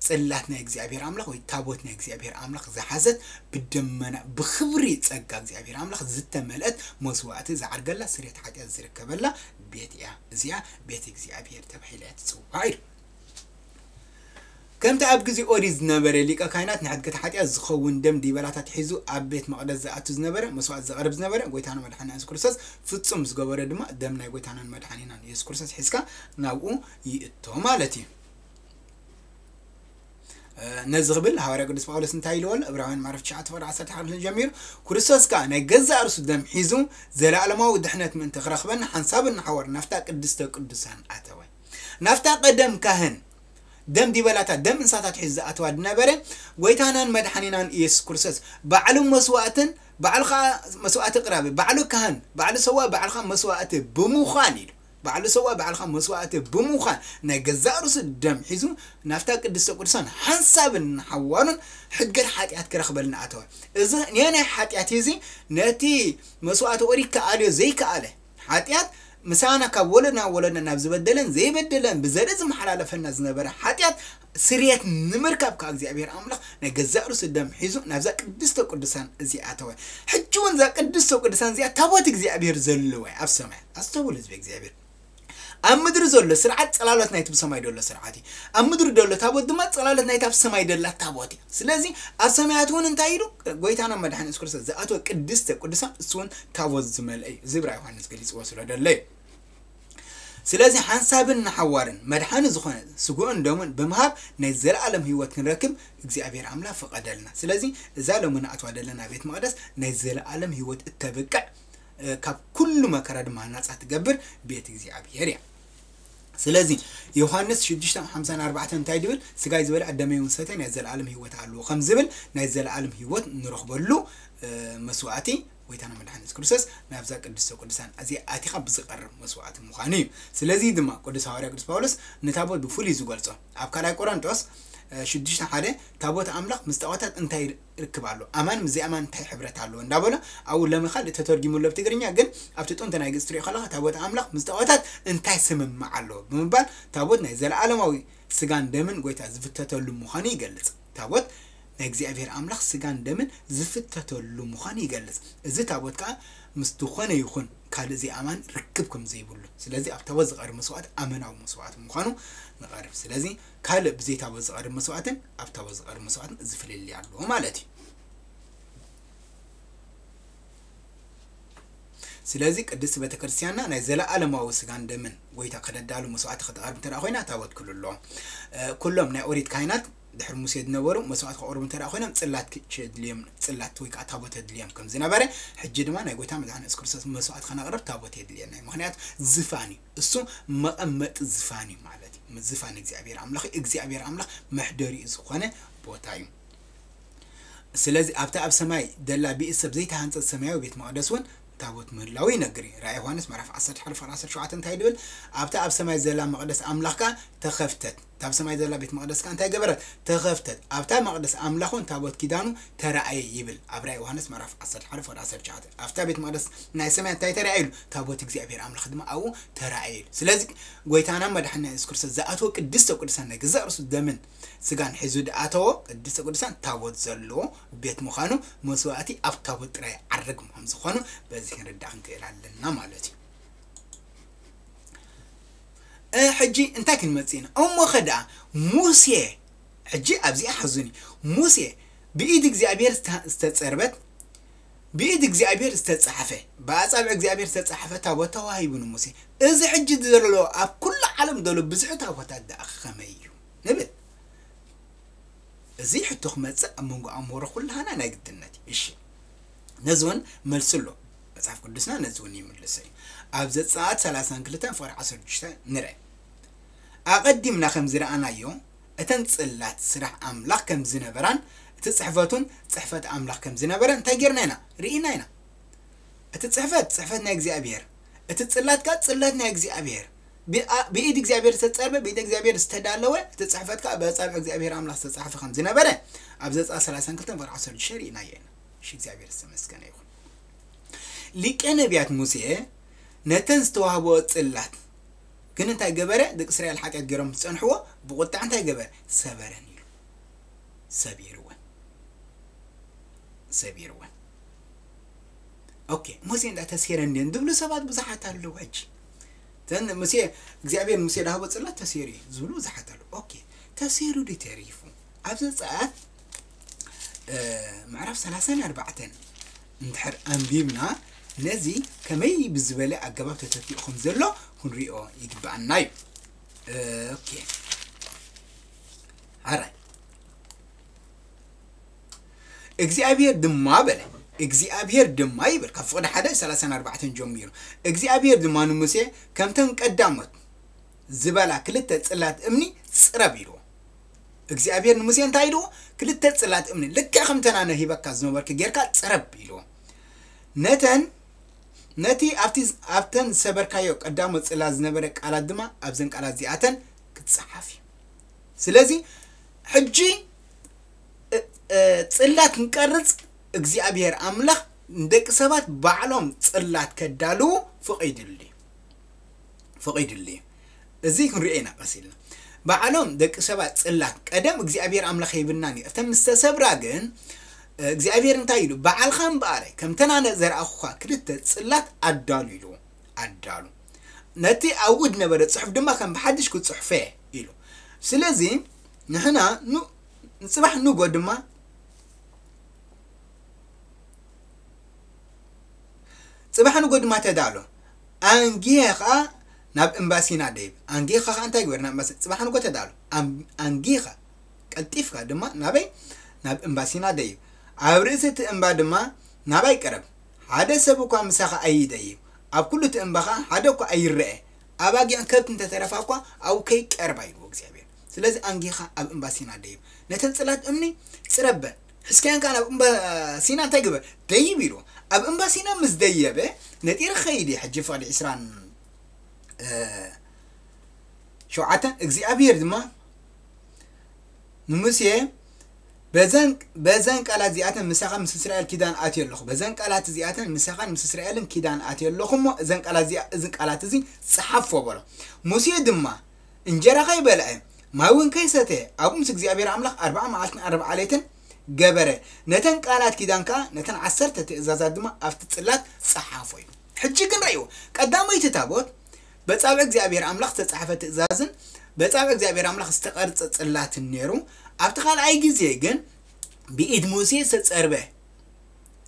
ጽላት ናይ እግዚኣብሔር ኣምላኽ ወይ ታቦት ናይ እግዚኣብሔር ኣምላኽ ዝሓዘት ብደመና ብኽብሪ ጸጋ እግዚኣብሔር ኣምላኽ ዝተመልአት መስዋዕቲ ዝዓርገላ ስርየት ሓጢኣት ዝርከበላ ቤት እያ። እዚኣ ቤት እግዚኣብሔር ተባሂላ እያ ትጽዋዕ ኢሉ። ከምቲ ኣብ ግዜ ኦሪት ዝነበረ ሊቀ ካህናት ንሕድገት ሓጢኣት ዝኸውን ደም ዲበላታት ሒዙ ኣብ ቤት መቕደስ ዝኣቱ ዝነበረ፣ መስዋዕቲ ዘቕርብ ዝነበረ፣ ጎይታና መድሓኒና የሱስ ክርስቶስ ፍጹም ዝገበረ ድማ ደም ናይ ጎይታናን መድሓኒናን የሱስ ክርስቶስ ሒዝካ ናብኡ ይእቶ ማለት እዩ። ነዚ ክብል ሃዋርያ ቅዱስ ጳውሎስ እንታይ ኢልዎ ኣሎ? ዕብራውያን ምዕራፍ ትሽዓተ ፍቕዲ ዓሰርተ ሓደ ጀሚሩ፣ ክርስቶስ ከኣ ናይ ገዛእ ርእሱ ደም ሒዙ ዘለኣለማዊ ድሕነት ምእንቲ ክረኽበና ሓንሳብ እናሓወረ ናብታ ቅድስተ ቅዱሳን ኣተወ። ናብታ ቀደም ካህን ደም ዲበላታ ደም እንስሳታት ሒዙ ዝኣተዋ ዝነበረ ጎይታናን መድሓኒናን ኢየሱስ ክርስቶስ ባዕሉ መስዋእትን ባዕሉ ከዓ መስዋእቲ ቅራቢ፣ ባዕሉ ካህን፣ ባዕሉ ሰዋ፣ ባዕሉ ከዓ መስዋእቲ ብምዃን ኢሉ። ባዕሉ ሰዋ፣ ባዕሉ ከዓ መስዋእቲ ብምዃን ናይ ገዛእ ርእሱ ደም ሒዙ ናብታ ቅድስተ ቅዱሳን ሓንሳብን ሓዋሩን ሕድገት ሓጢኣት ክረኽበልና ኣተወ። እዚ ናይ ሓጢኣት እዚ ነቲ መስዋእቲ ኦሪት ክኣልዮ ዘይከኣለ ሓጢኣት ምሳና ካብ ወለድ ናብ ወለድ ናብ ዝበደለን ዘይበደለን ብዘርኢ ዝመሓላለፈና ዝነበረ ሓጢኣት ስርየት ንምርካብ ካብ እግዚኣብሔር ኣምላኽ ናይ ገዛእ ርእሱ ደም ሒዙ ናብዛ ቅድስተ ቅዱሳን እዚኣ ኣተወ። ሕጂ እውን እዛ ቅድስተ ቅዱሳን እዚኣ ታቦት እግዚኣብሔር ዘለዋ እያ ኣብ ሰማያት። ኣስተውሉ ህዝቢ እግዚኣብሔር። ኣብ ምድሪ ዘሎ ስርዓት ጸላሎት ናይቲ ብሰማይ ዘሎ ስርዓት እዩ። ኣብ ምድሪ ዘሎ ታቦት ድማ ጸላሎት ናይታ ኣብ ሰማይ ደላ ታቦት እዩ። ስለዚ ኣብ ሰማያት እውን እንታይ ኢሉ? ጎይታና መድሓኒ የሱስ ክርስቶስ ዝኣተወ ቅድስተ ቅዱሳን እሱ እውን ታቦት ዝመልአ እዩ። እዚ ብራ ዮሃንስ ገሊጽዎ ስለ ደሎ እዩ። ስለዚ ሓንሳብን ንሓዋርን መድሓኒ ዝኾነ ስግኡን ደሙን ብምሃብ ናይ ዘለኣለም ህይወት ክንረክብ እግዚኣብሔር ኣምላኽ ፈቐደልና። ስለዚ እዛ ሎሚ ንኣትዋ ዘለና ቤት መቕደስ ናይ ዘለኣለም ህይወት እተብቅዕ፣ ካብ ኩሉ መከራ ድማ ናጻ ትገብር ቤት እግዚኣብሔር እያ። ስለዚ ዮሃንስ ሽዱሽተ ሓምሳን ኣርባዕተን እንታይ ድብል? ስጋይ ዝበልዐ ደመይ እውን ሰተ ናይ ዘለኣለም ህይወት ኣለዎ ከም ዝብል ናይ ዘለኣለም ህይወት ንረኽበሉ መስዋእቲ ጎይታና መድሓኒ የሱስ ክርስቶስ ናብዛ ቅድስተ ቅዱሳን እዚኣ ኣቲኻ ብዝቐርብ መስዋእቲ ምዃኑ እዩ። ስለዚ ድማ ቅዱስ ሃዋርያ ቅዱስ ጳውሎስ ንታቦት ብፍሉይ ዝገልጾ ኣብ ካልኣይ ቆሮንጦስ ሽዱሽተ ሓደ ታቦት ኣምላኽ ምስ ጣዖታት እንታይ ርክብ ኣሎ? ኣማን ምስ ዘይኣማን እንታይ ሕብረት ኣለዎ? እንዳበሎ ኣብኡ ለምኻል ተተርጊሙሎ ብትግርኛ፣ ግን ኣብቲ ጥንቲ ናይ ግእዝ ትሪኦ ከለኻ ታቦት ኣምላኽ ምስ ጣዖታት እንታይ ስምምዕ ኣለዎ ብምባል ታቦት ናይ ዘለኣለማዊ ስጋን ደምን ጎይታ ዝፍተተሉ ምዃኑ ይገልጽ። ታቦት ናይ እግዚኣብሔር ኣምላኽ ስጋን ደምን ዝፍተተሉ ምዃኑ ይገልጽ። እዚ ታቦት ከኣ ምስ ዝኾነ ይኹን ካልእ ዘይኣማን ርክብ ከም ዘይብሉ። ስለዚ ኣብ ታቦት ዝቐርብ መስዋዕት ኣመናዊ መስዋዕት ምዃኑ ንቐርብ። ስለዚ ካልእ ብዘይ ታቦት ዝቐርብ መስዋዕትን ኣብ ታቦት ዝቐርብ መስዋዕትን እዚ ፍልልይ ኣለዎ ማለት እዩ። ስለዚ ቅድስቲ ቤተክርስትያንና ናይ ዘለኣለማዊ ስጋን ደምን ጎይታ ከደዳሉ መስዋዕቲ ከተቐርብ እንተ ደኣ ኮይና ታቦት ክህሉ ኣለዎ። እ፣ ኩሎም ናይ ኦሪት ካህናት ድሕሪ ሙሴ ዝነበሩ መስዋዕቲ ከቕርቡ እንተ ደኣ ኮይኖም ጽላት ክድልዮም፣ ጽላት ወይ ከዓ ታቦት የድልዮም ከም ዝነበረ፣ ሕጂ ድማ ናይ ጎይታ መድሓኒ የሱስ ክርስቶስ መስዋዕቲ ከነቕርብ ታቦት የድልየና እዩ። ምኽንያቱ ዝፋን እዩ። እሱ መቐመጢ ዝፋን እዩ ማለት እዩ። ዝፋን እግዚኣብሔር ኣምላኽ እዩ። እግዚኣብሔር ኣምላኽ መሕደሪኡ ዝኾነ ቦታ እዩ። ስለዚ ኣብታ ኣብ ሰማይ ደላ ብኢድ ሰብ ዘይተሃንጸት ሰማያዊ ቤት መቕደስ እውን ታቦት ምህላው ይነግር እዩ። ራእይ ዮሃንስ ምዕራፍ ዓሰርተ ሓደ ፍቕዲ ዓሰርተ ሸውዓተ እንታይ ይብል? ኣብታ ኣብ ሰማይ ዘላ መቕደስ ኣምላኽ ከኣ ተኸፍተት። እታ ኣብ ሰማይ ዘላ ቤት መቕደስ ከኣ እንታይ ገበረት? ተኸፍተት። ኣብታ መቕደስ ኣምላኽ እውን ታቦት ኪዳኑ ተራእየ ይብል። ኣብ ራእይ ዮሃንስ ምዕራፍ ዓሰርተ ሓደ ፍቕዲ ዓሰርተ ሸውዓተ። ኣብታ ቤት መቕደስ ናይ ሰማይ እንታይ ተራእየ ኢሉ? ታቦት እግዚኣብሔር ኣምላኽ ድማ ኣብኡ ተራእየ ኢሉ። ስለዚ ጎይታና መድሓኒና የሱስ ክርስቶስ ዝኣተወ ቅድስተ ቅዱሳን ናይ ገዛእ ርእሱ ደምን ስጋን ሒዙ ዝኣተወ ቅድስተ ቅዱሳን ታቦት ዘለዎ ቤት ምዃኑ መስዋዕቲ ኣብ ታቦት ጥራይ ይዓርግ ከም ዝኾኑ በዚ ክንርዳእ ክንክእል ኣለና ማለት እዩ። እ፣ ሕጂ እንታይ ክንመጽእ ኢና? እሞ ኸ ደኣ ሙሴ፣ ሕጂ ኣብዚኣ ሓዙኒ፣ ሙሴ ብኢድ እግዚኣብሔር ዝተ-፣ ዝተጸርበት፣ ብኢድ እግዚኣብሔር ዝተጻሕፈ፣ ብኣጻብዕ እግዚኣብሔር ዝተጻሕፈ ታቦት ተዋሂቡ ንሙሴ። እዚ ሕጂ ዘሎ ኣብ ኩሉ ዓለም ዘሎ ብዝሒ ታቦታት ደኣ ከመይ እዩ ንብል? እዚ ሕቶ ክመጽእ ኣብ መንጎ ኣእምሮ ኩላህና ናይ ግድነት እዩ። እሺ፣ ነዚ እውን መልሲ ኣሎ። መጽሓፍ ቅዱስና ነዚ እውን ይምልሶ እዩ። ኣብ ዘጸኣት ሰላሳን ክልተን ፍቕዲ ዓሰርተ ሽዱሽተ ንርአ። ኣቐዲምና ከም ዝረኣናዮ፣ እተን ጽላት ስራሕ ኣምላኽ ከም ዝነበራን እቲ ጽሕፈቱን ጽሕፈት ኣምላኽ ከም ዝነበረ እንታይ ጌርና ኢና? ርኢና ኢና። እቲ ጽሕፈት ጽሕፈት ናይ እግዚኣብሔር፣ እቲ ጽላት ከኣ ጽላት ናይ እግዚኣብሔር፣ ብኣ-፣ ብኢድ እግዚኣብሔር ዝተጸርበ፣ ብኢድ እግዚኣብሔር ዝተዳለወ፣ እቲ ጽሕፈት ከኣ ብኣጻብዕ እግዚኣብሔር ኣምላኽ ዝተጻሕፈ ከም ዝነበረ ኣብ ዘጸኣት ሰላሳን ክልተን ፍቕዲ ዓሰርተ ሽዱሽተ ርኢናዮ ኢና። እሺ፣ እግዚኣብሔር ዝተመስገነ ይኹን። ሊቀ ነቢያት ሙሴ ነተን ዝተዋህቦ ጽላት ግን እንታይ ገበረ? ደቂ እስራኤል ሓጢኣት ገይሮም ዝጸንሕዎ ብቁጣዕ እንታይ ገበረ? ሰበረን ኢሉ። ሰቢርወን። ሰቢርወን። ኦኬ፣ ሙሴ እንዳ ተሴረ እንድየን ዝብሉ ሰባት ብዙሓት ኣለዉ። ሕጂ እተን ሙሴ፣ እግዚኣብሔር ሙሴ ዝሃቦ ጽላት ተሴሩ እዩ ዝብሉ ብዙሓት ኣለዉ። ኦኬ፣ ተሴሩ ድዩ ተሪፉ? ኣብ ዘጸኣት፣ እ፣ ምዕራፍ ሰላሳን ኣርባዕተን እንድሕር ኣንቢብና፣ ነዚ ከመይ ብዝበለ ኣገባብ ተተኪኡ ከም ዘሎ ክንሪኦ ይግብኣና እዩ። እ፣ ኦኬ። ኣራይ። እግዚኣብሔር ድማ በለ፣ እግዚኣብሔር ድማ ይብል፣ ካብ ፍቕዲ ሓደ ሰላሳን ኣርባዕተን ጀሚሩ። እግዚኣብሔር ድማ ንሙሴ፣ ከምተን ቀዳሞት ዝበላ ክልተ ጽላት እምኒ ጽረብ ኢልዎ። እግዚኣብሔር ንሙሴ እንታይ ኢልዎ? ክልተ ጽላት እምኒ፣ ልክዕ ከምተን ኣነ ሂበካ ዝነበርኩ ጌርካ ጽረብ ኢልዎ። ነተን፣ ነቲ ኣብቲ፣ ኣብተን ዝሰበርካዮ ቀዳሞት ጽላት ዝነበረ ቃላት ድማ ኣብዘን ቃላት እዚኣተን ክጸሓፍ እዩ። ስለዚ፣ ሕጂ፣ እ፣ እ፣ ጽላት ክንቀርጽ እግዚኣብሔር ኣምላኽ ንደቂ ሰባት ባዕሎም ጽላት ከዳልዉ ፈቒድሉ እዩ። ፈቒድሉ እዩ። እዚ ክንሪኦ ኢና ቀስ ኢልና። ባዕሎም ደቂ ሰባት ጽላት፣ ቀደም እግዚኣብሔር ኣምላኽ ሂብና ነይሩ። እተን ምስ ተሰብራ ግን፣ እ፣ እግዚኣብሔር እንታይ ኢሉ? ባዕልኻ እምበኣረይ፣ ከምተን ኣነ ዘርኣኹኻ ክልተ ጽላት ኣዳሉ ኢልዎ። ኣዳሉ። ነቲ ኣብኡ ዝነበረ ጽሑፍ ድማ ከም ብሓድሽ ክጽሕፎ እየ ኢሉ። ስለዚ ንሕና ኑ-፣ ንጽባሕ ንጎ ድማ ጽባሕ ንጎ ድማ ተዳሎ። ኣንጊኻ ኸኣ ናብ እምባ ሲና ደይብ። ኣንጊኻ ኸኣ እንታይ ግበር? ናብ እምባ ሲ-፣ ጽባሕ ንጎ ተዳሎ። ኣም-፣ ኣንጊኻ ቀልጢፍካ ድማ ናበይ? ናብ እምባ ሲና ደይብ። ኣብ ርእሲ እቲ እምባ ድማ ናባይ ቅረብ። ሓደ ሰብ እኳ ምሳኻ ኣይደይብ። ኣብ ኩሉ እቲ እምባ ኸኣ ሓደ እኳ ኣይረአ። ኣባጊዕን ከብትን እንተተረፋ እኳ ኣብኡ ከይቀርባ ኢልዎ እግዚኣብሔር። ስለዚ ኣንጊኻ ኣብ እምባ ሲና ደይብ። ነተን ጽላት እምኒ ጽረበን። ሕዝቅያን ከኣ ናብ እምባ ሲና እንታይ ግበር? ደይብ ኢልዎ። ኣብ እምባ ሲና ምስ ደየበ፣ ነጢረ ክኸይድ እየ። ሕጂ ፍቕዲ ዕስራን፣ እ፣ ሸውዓተን፣ እግዚኣብሔር ድማ ንሙሴ፣ በዘን፣ በዘን ቃላት እዚኣተን ምሳኻ ምስ እስራኤል ኪዳን ኣትየ ኣለኹ። በዘን ቃላት እዚኣተን ምሳኻን ምስ እስራኤልን ኪዳን ኣትየ ኣለኹ እሞ፣ እዘን ቃላት እዚኣ-፣ እዚ ቃላት እዚ ጸሓፎ በሎ። ሙሴ ድማ እንጀራ ከይበልዐ፣ ማይ እውን ከይሰተየ፣ ኣብኡ ምስ እግዚኣብሔር ኣምላኽ ኣርብዓ መዓልትን ኣርብዓ ለይትን ገበረ። ነተን ቃላት ኪዳን ከኣ፣ ነተን ዓሰርተ ትእዛዛት ድማ ኣብቲ ጽላት ጸሓፎ እዩ። ሕጂ ግን ረእይዎ፣ ቀዳመይቲ ታቦት በጻብዕ እግዚኣብሔር ኣምላኽ ዝተጻሕፈ ትእዛዝን በጻብዕ እግዚኣብሔር ኣምላኽ ዝተቐርጸ ጽላትን ነይሩ። ኣብቲ ካልኣይ ግዜ ግን ብኢድ ሙሴ ዝተጸርበ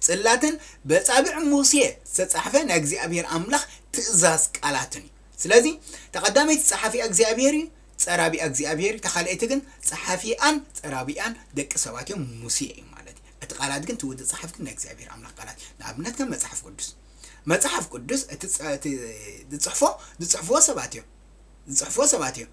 ጽላትን በጻብዕ ሙሴ ዝተጻሕፈ ናይ እግዚኣብሔር ኣምላኽ ትእዛዝ ቃላትን እዩ። ስለዚ ተቐዳመይቲ ጸሓፊኣ እግዚኣብሔር እዩ፣ ጸራቢኣ እግዚኣብሔር እዩ። ተኻልአይቲ ግን ጸሓፊኣን ጸራቢኣን ደቂ ሰባት እዮም፣ ሙሴ እዩ ማለት እዩ። እቲ ቃላት ግን ትውዲ ጸሓፍ ግን ናይ እግዚኣብሔር ኣምላኽ ቃላት እዩ። ንኣብነት ከም መጽሓፍ ቅዱስ፣ መጽሓፍ ቅዱስ እቲ ጸ-፣ እቲ ዝጽሕፎ፣ ዝጽሕፍዎ ሰባት እዮም። ዝጽሕፍዎ ሰባት እዮም።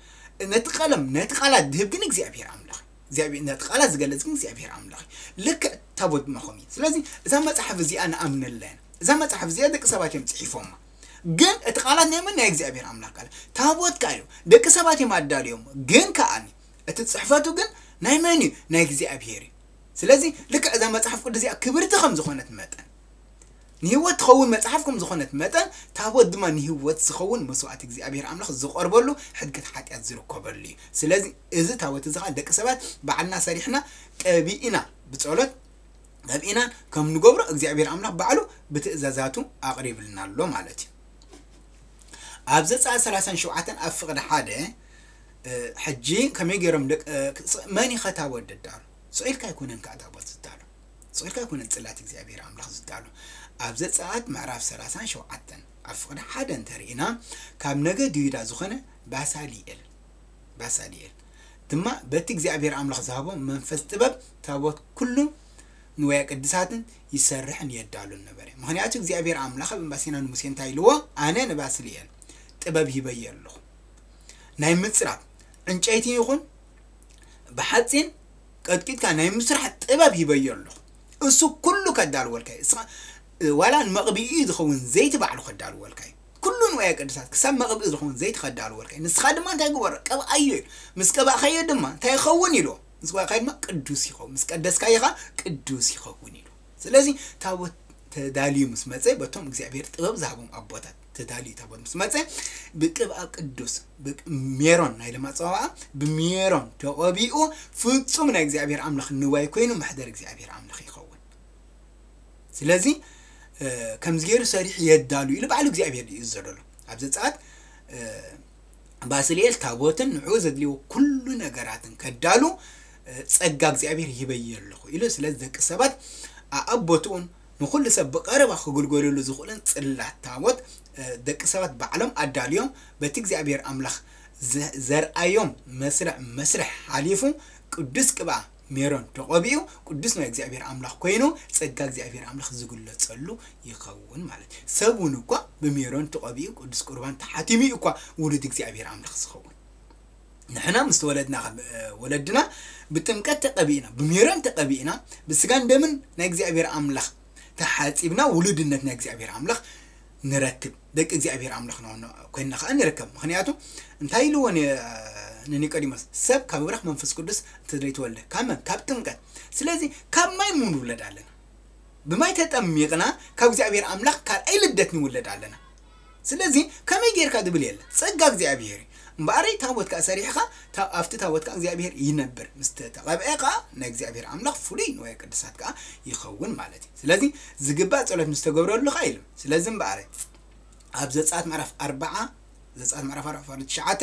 ነቲ ቀለም፣ ነቲ ቃላት ዝህብ ግን እግዚኣብሔር ኣምላኽ እዩ። እግዚኣብሔር፣ ነቲ ቃላት ዝገልጽ ግን እግዚኣብሔር ኣምላኽ እዩ። ልክዕ ታቦት ድማ ከምኡ እዩ። ስለዚ እዛ መጽሓፍ እዚኣ ንኣምነላ ኢና። እዛ መጽሓፍ እዚኣ ደቂ ሰባት እዮም ጽሒፎማ። ግን እቲ ቃላት ናይ መን? ናይ እግዚኣብሔር ኣምላኽ ቃል። ታቦት ከኣ እዩ። ደቂ ሰባት እዮም ኣዳልዮም። ግን ከኣ እቲ ጽሕፈቱ ግን ናይ መን እዩ? ናይ እግዚኣብሔር እዩ። ስለዚ ልክዕ እዛ መጽሓፍ ቅዱስ እዚኣ ክብርቲ ከም ዝኾነት መጠን፣ ንህይወት ትኸውን መጽሓፍ ከም ዝኾነት መጠን፣ ታቦት ድማ ንህይወት ዝኸውን መስዋዕቲ እግዚኣብሔር ኣምላኽ ዝቐርበሉ ሕድገት ሓጢኣት ዝርከበሉ እዩ። ስለዚ እዚ ታቦት እዚ ኸዓ ደቂ ሰባት ባዕልና ሰሪሕና ቀቢእና ብጸሎት ቀቢእና ከም ንገብሮ እግዚኣብሔር ኣምላኽ ባዕሉ ብትእዛዛቱ ኣቕሪብልና ኣሎ ማለት እዩ። ኣብ ዘጸኣት ሰላሳን ሸውዓተን ኣብ ፍቕዲ ሓደ፣ እ፣ ሕጂ ከመይ ገይሮም ደቂ፣ እ፣ መን እዩ ከ ታቦት ደዳሉ? ስቕ ኢልካ ኣይኮነን ከኣ ታቦት ዝዳሎ። ስቕ ኢልካ ኣይኮነን ጽላት እግዚኣብሔር ኣምላኽ ዝዳሎ። ኣብ ዘጸኣት ምዕራፍ ሰላሳን ሸውዓተን ኣብ ፍቕዲ ሓደ እንተርኢና፣ ካብ ነገድ ይሁዳ ዝኾነ ባሳልኤል፣ ባሳልኤል ድማ በቲ እግዚኣብሔር ኣምላኽ ዝሃቦ መንፈስ ጥበብ ታቦት ኩሉ ንዋየ ቅድሳትን ይሰርሕን የዳሉን ነበረ። ምኽንያቱ እግዚኣብሔር ኣምላኽ ኣብ እምባ ሲና ንሙሴ እንታይ ኢልዎ? ኣነ ንባስልኤል ጥበብ ሂበዮ ኣለኹ። ናይ ምጽራብ ዕንጨይቲ ይኹን ብሓጺን ቀጥቂጥካ ናይ ምስራሕ ጥበብ ሂበዮ ኣለኹ። እሱ ኩሉ ከዳልወልካ እዩ። እስኻ፣ ዋላ ንመቕብኢ ዝኸውን ዘይቲ ባዕሉ ከዳልወልካ እዩ። ኩሉ ንዋየ ቅድሳት ክሳብ መቕብኢ ዝኸውን ዘይቲ ከዳልወልካ እዩ። ንስኻ ድማ እንታይ ግበሮ? ቀብኣዮ ኢሉ። ምስ ቀባእካዮ ድማ እንታይ ይኸውን ኢልዎ? ምስ ቀባእካዮ ድማ ቅዱስ ይኸውን። ምስ ቀደስካዮ ኸኣ ቅዱስ ይኸውን ኢሉ። ስለዚ ታቦት ተዳልዩ ምስ መጸ፣ በቶም እግዚኣብሔር ጥበብ ዝሃቦም ኣቦታት ተዳልዩ ታቦት ምስ መጸ፣ ብቅብኣ ቅዱስ፣ ብቅ-፣ ሜሮን ናይ ለማጸዋዓ፣ ብሜሮን ተቐቢኡ፣ ፍጹም ናይ እግዚኣብሔር ኣምላኽ ንዋይ ኮይኑ፣ መሕደር እግዚኣብሔር ኣምላኽ ይኸውን። ስለዚ፣ እ፣ ከምዚ ገይሩ ሰሪሑ የዳሉ ኢሉ ባዕሉ እግዚኣብሔር እዩ ዘሎ። ኣብ ዘጸኣት፣ እ፣ ባስልኤል ታቦትን ንዕኡ ዘድልይዎ ኩሉ ነገራትን ከዳሉ፣ እ፣ ጸጋ እግዚኣብሔር ሂበዮ ኣለኹ ኢሉ። ስለዚ ደቂ ሰባት ኣኣቦትኡን ንኹሉ ሰብ ብቐረባ ክግልገለሉ ዝኽእልን ጽላት ታቦት፣ እ፣ ደቂ ሰባት ባዕሎም ኣዳልዮም በቲ እግዚኣብሔር ኣምላኽ ዘ-፣ ዘርኣዮም መስርዕ፣ መስርሕ ሓሊፉ ቅዱስ ቅብኣ ሜሮን ተቐቢኡ ቅዱስ ናይ እግዚኣብሔር ኣምላኽ ኮይኑ ጸጋ እግዚኣብሔር ኣምላኽ ዝግለጸሉ ይኸውን ማለት እዩ። ሰብ እውን እኳ ብሜሮን ተቐቢኡ ቅዱስ ቁርባን ተሓቲሙ እዩ እኳ ውሉድ እግዚኣብሔር ኣምላኽ ዝኸውን። ንሕና ምስ ተወለድና ከም፣ እ፣ ወለድና ብጥምቀት ተቐቢእና፣ ብሜሮን ተቐቢእና፣ ብስጋን ደምን ናይ እግዚኣብሔር ኣምላኽ ተሓጺብና ውሉድነት ናይ እግዚኣብሔር ኣምላኽ ንረክብ። ደቂ እግዚኣብሔር ኣምላኽ ንኾንና ኮይንና ኸኣ ንርከብ። ምኽንያቱ እንታይ ኢልዎ ኒ-፣ ንኒቆዲሞስ? ሰብ ካብ ብርኽ መንፈስ ቅዱስ እንተ ዘይተወልደ፣ ካብ መን? ካብ ጥምቀት። ስለዚ ካብ ማይ እሞ ንውለድ ኣለና። ብማይ ተጠሚቕና ካብ እግዚኣብሔር ኣምላኽ ካልኣይ ልደት ንውለድ ኣለና። ስለዚ ከመይ ጌርካ ዝብል የለ፣ ጸጋ እግዚኣብሔር እዩ። እምበኣረይ ታቦት ከኣ ሰሪሕኻ፣ ታ-፣ ኣብቲ ታቦት ከኣ እግዚኣብሔር ይነብር። ምስ ተቐብአ ከኣ ናይ እግዚኣብሔር ኣምላኽ ፍሉይ ንዋየ ቅድሳት ከኣ ይኸውን ማለት እዩ። ስለዚ ዝግባእ ጸሎት ምስ ተገብረሉ ከኣ ኢሉ። ስለዚ እምበኣረይ ኣብ ዘጸኣት ምዕራፍ ኣርብዓ፣ ዘጸኣት ምዕራፍ ኣርብዓ ፍቕዲ ትሽዓተ፣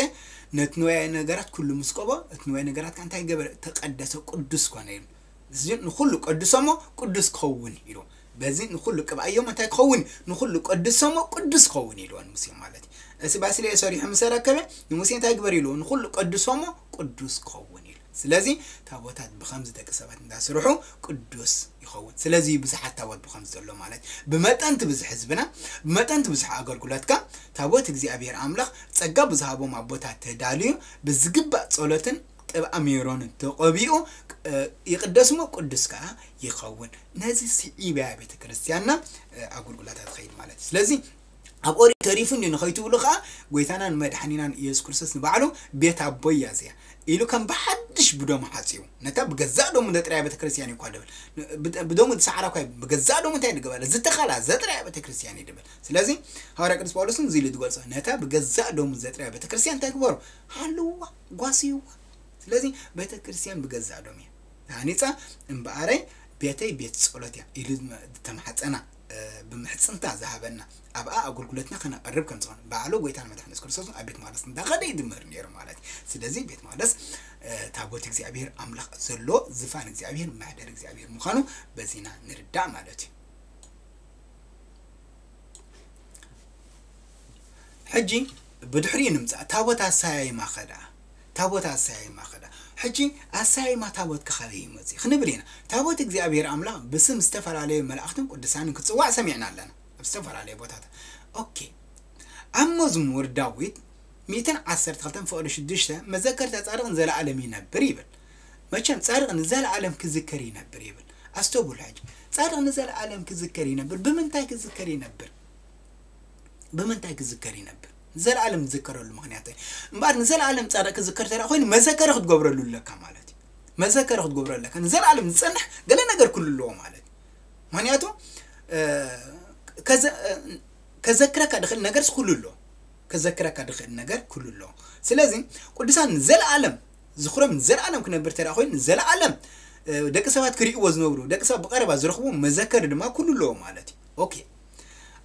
ነቲ ንዋየ ነገራት ኩሉ ምስ ቀብኦ፣ እቲ ንዋየ ነገራት ከኣ እንታይ ገበረ? ተቐደሰ፣ ቅዱስ ኮነ ኢሉ። እዚ ንኹሉ ቀድሶሞ ቅዱስ ክኸውን ኢሉ። በዚ ንኹሉ ቅብኣዮም እንታይ ክኸውን? ንኹሉ ቀድሶሞ ቅዱስ ክኸውን ኢልዎ ንሙሴ ማለት እዩ። እዚ ባስልኤል ሰሪሑ ምስ ኣረከበ ንሙሴ እንታይ ግበር ኢልዎ? ንኹሉ ቀድሶሞ ቅዱስ ክኸውን ኢሉ። ስለዚ ታቦታት ብኸምዚ ደቂ ሰባት እንዳስርሑ ቅዱስ ይኸውን። ስለዚ ብዙሓት ታቦት ብኸምዚ ዘሎ ማለት እዩ። ብመጠን እቲ ብዝሒ ህዝብና፣ ብመጠን እቲ ብዙሒ ኣገልግሎትካ ታቦት እግዚኣብሔር ኣምላኽ ጸጋ ብዝሃቦም ኣቦታት ተዳልዩ ብዝግባእ ጸሎትን ቅብኣ ሜሮንን ተቐቢኡ፣ እ፣ ይቕደስ እሞ ቅዱስ ከኣ ይኸውን። ነዚ ስዒባ እያ ቤተ ክርስቲያንና፣ እ፣ ኣገልግሎታ ትኸይድ ማለት እዩ። ስለዚ ኣብ ኦሪት ተሪፉ እንድዩ ንኸይትብሉ ከኣ፣ ጎይታናን መድሓኒናን ኢየሱስ ክርስቶስ ንባዕሉ ቤት ኣቦይ እያ እዚኣ ኢሉ ከም ብሓድሽ ብደሙ ሓጺቡ። ነታ ብገዛእ ደሙ ዘጥረያ ቤተ ክርስቲያን እዩ እኳ ድብል። ብ-፣ ብደሙ ዝሰዓራ እኳ እዩ፣ ብገዛእ ደሙ እንታይ ድገበረ? ዝተኸላ ዘጥረያ ቤተ ክርስቲያን እዩ ድብል። ስለዚ ሃዋርያ ቅዱስ ጳውሎስ እውን እዚ ኢሉ ዝገልጾ፣ ነታ ብገዛእ ደሙ ዘጥረያ ቤተ ክርስቲያን እንታይ ግበሩ? ሃልዋ፣ ጓስይዋ። ስለዚ ቤተ ክርስቲያን ብገዛእ ደሙ እያ። ተሃኒጻ እምበኣረይ ቤተይ ቤት ጸሎት እያ ኢሉ ዝተማሕጸና ብምሕጽንታ ዝሃበና ኣብኣ ኣገልግሎትና ከነቐርብ ከም ዝኾነ ባዕሉ ጎይታን መድሓን የሱስ ክርስቶስ ኣብ ቤት መቅደስ እንዳኸደ ይድምር ነይሩ ማለት እዩ። ስለዚ ቤት መቅደስ ታቦት እግዚኣብሔር ኣምላኽ ዘሎ ዝፋን እግዚኣብሔር መሕደር እግዚኣብሔር ምዃኑ በዚና ንርዳእ ማለት እዩ። ሕጂ ብድሕሪኡ ንምፃእ ታቦት ኣሰያይማ ኸዳ ታቦት ኣሰያይማ ኸዳ ሕጂ ኣሰያይማ ታቦት ክኻበይ ይመፅእ ክንብል ኢና። ታቦት እግዚኣብሔር ኣምላኽ ብስም ዝተፈላለዩ መላእኽትን ቅዱሳንን ክፅዋዕ ሰሚዕና ኣለና ኣብ ዝተፈላለዩ ቦታታት። ኦኬ ኣብ መዝሙር ዳዊት ሚእትን ዓሰርተ ክልተን ፍቕዲ ሽዱሽተ መዘከርታ ጻድቕ ንዘለኣለም ይነብር ይብል። መቸም ጻድቕ ንዘለኣለም ክዝከር ይነብር ይብል። ኣስተውሉ ሕጂ ጻድቕ ንዘለኣለም ክዝከር ይነብር ብምንታይ ክዝከር ይነብር? ብምንታይ ክዝከር ይነብር? ንዘለኣለም ዝዝከረሉ ምክንያት እንታይ? እምበኣር ንዘለኣለም ጻድቕ ክዝከር ተደኣ ኮይኑ መዘከሪ ክትገብረሉ ኣለካ ማለት እዩ። መዘከሪ ክትገብረሉ ኣለካ ንዘለኣለም ዝጸንሕ ገለ ነገር ክሉ ኣለዎ ማለት እዩ። ምክንያቱ ከዘክረካ ድኽእል ነገርስ ኩሉ ኣሎ። ከዘክረካ ድኽእል ነገር ኩሉ ኣሎ። ስለዚ ቅዱሳን ንዘለኣለም ዝኽሮም ንዘለኣለም ክነብር ተደኣ ኮይኑ ንዘለኣለም ደቂ ሰባት ክርእይዎ ዝነብሩ ደቂ ሰባት ብቐረባ ዝረኽቡ መዘከሪ ድማ ኩሉ ኣለዎ ማለት እዩ። ኦኬ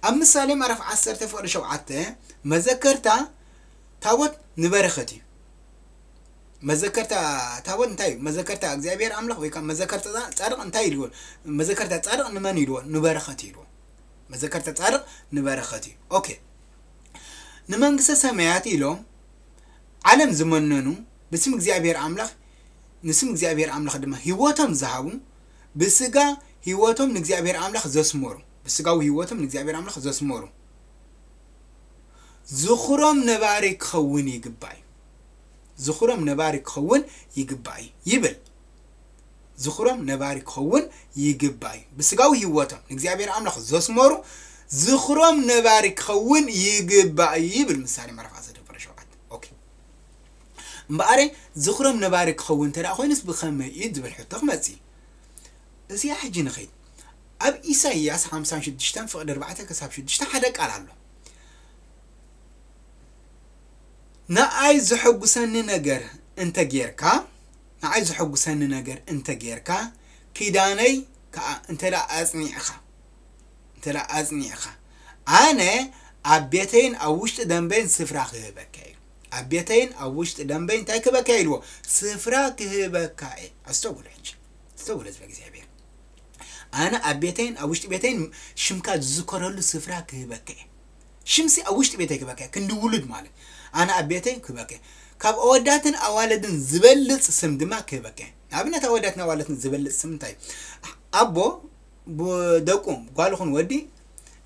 ኣብ ምሳሌ ምዕራፍ ዓሰርተ ፍቕዲ ሸውዓተ መዘከርታ ታቦት ንበረኸት እዩ። መዘከርታ ታቦት እንታይ እዩ? መዘከርታ እግዚኣብሔር ኣምላኽ ወይ ከዓ መዘከርታ ጻድቕ እንታይ ኢልዎ? መዘከርታ ጻድቕ ንመን ኢልዎ? ንበረኸት ኢልዎ። መዘከርታ ጻድቕ ንበረኸት እዩ። ኦኬ ንመንግስተ ሰማያት ኢሎም ዓለም ዝመነኑ ብስም እግዚኣብሔር ኣምላኽ ንስም እግዚኣብሔር ኣምላኽ ድማ ህይወቶም ዝሃቡ ብስጋ ህይወቶም ንእግዚኣብሔር ኣምላኽ ዘስመሩ ብስጋዊ ህይወቶም ንእግዚኣብሔር ኣምላኽ ዘስመሩ ዝኽሮም ነባሪ ክኸውን ይግባእ እዩ። ዝኽሮም ነባሪ ክኸውን ይግባእ እዩ ይብል። ዝኽሮም ነባሪ ክኸውን ይግባእ እዩ። ብስጋዊ ህይወቶም ንእግዚኣብሔር ኣምላኽ ዘስመሩ ዝኽሮም ነባሪ ክኸውን ይግባእ እዩ ይብል ምሳሌ ምዕራፍ ዓሰርተ ፍቕዲ ሸውዓተ። ኦኬ እምበኣረ ዝኽሮም ነባሪ ክኸውን እንተ ኮይኑስ ብኸመይ እዩ ዝብል ሕቶ ክመጽእ እዩ። እዚኣ ሕጂ ንኸይድ ኣብ ኢሳይያስ ሓምሳን ሽዱሽተን ፍቕዲ ኣርባዕተ ክሳብ ሽዱሽተ ሓደ ቃል ኣሎ። ንኣይ ዘሐጉሰኒ ነገር እንተ ጌርካ ንኣይ ዘሐጉሰኒ ነገር እንተ ጌርካ ኪዳነይ ከዓ እንተ ኣጽኒዕኻ እንተ ኣጽኒዕኻ ኣነ ኣብ ቤተይን ኣብ ውሽጢ ደንበይን ስፍራ ክህበካ እዩ። ኣብ ቤተይን ኣብ ውሽጢ ደንበይን እንታይ ክህበካ ኢልዎ? ስፍራ ክህበካ እየ። ኣስተውሉ ሕጂ ኣስተውሉ ህዝበ እግዚኣብሔር ኣነ ኣብ ቤተይን ኣብ ውሽጢ ቤተይን ሽምካ ዝዝከረሉ ስፍራ ክህበካ እየ። ሽምሲ ኣብ ውሽጢ ቤተይ ክህበካ እየ ክንዲ ውሉድ ማለት ኣነ ኣብ ቤተይ ክህበካ እየ። ካብ ኣወዳትን ኣዋልድን ዝበልፅ ስም ድማ ክህበካ እየ። ንኣብነት ኣወዳትን ኣዋልድን ዝበልፅ ስም እንታይ እዩ? ኣቦ ደቁ ጓል ኹን ወዲ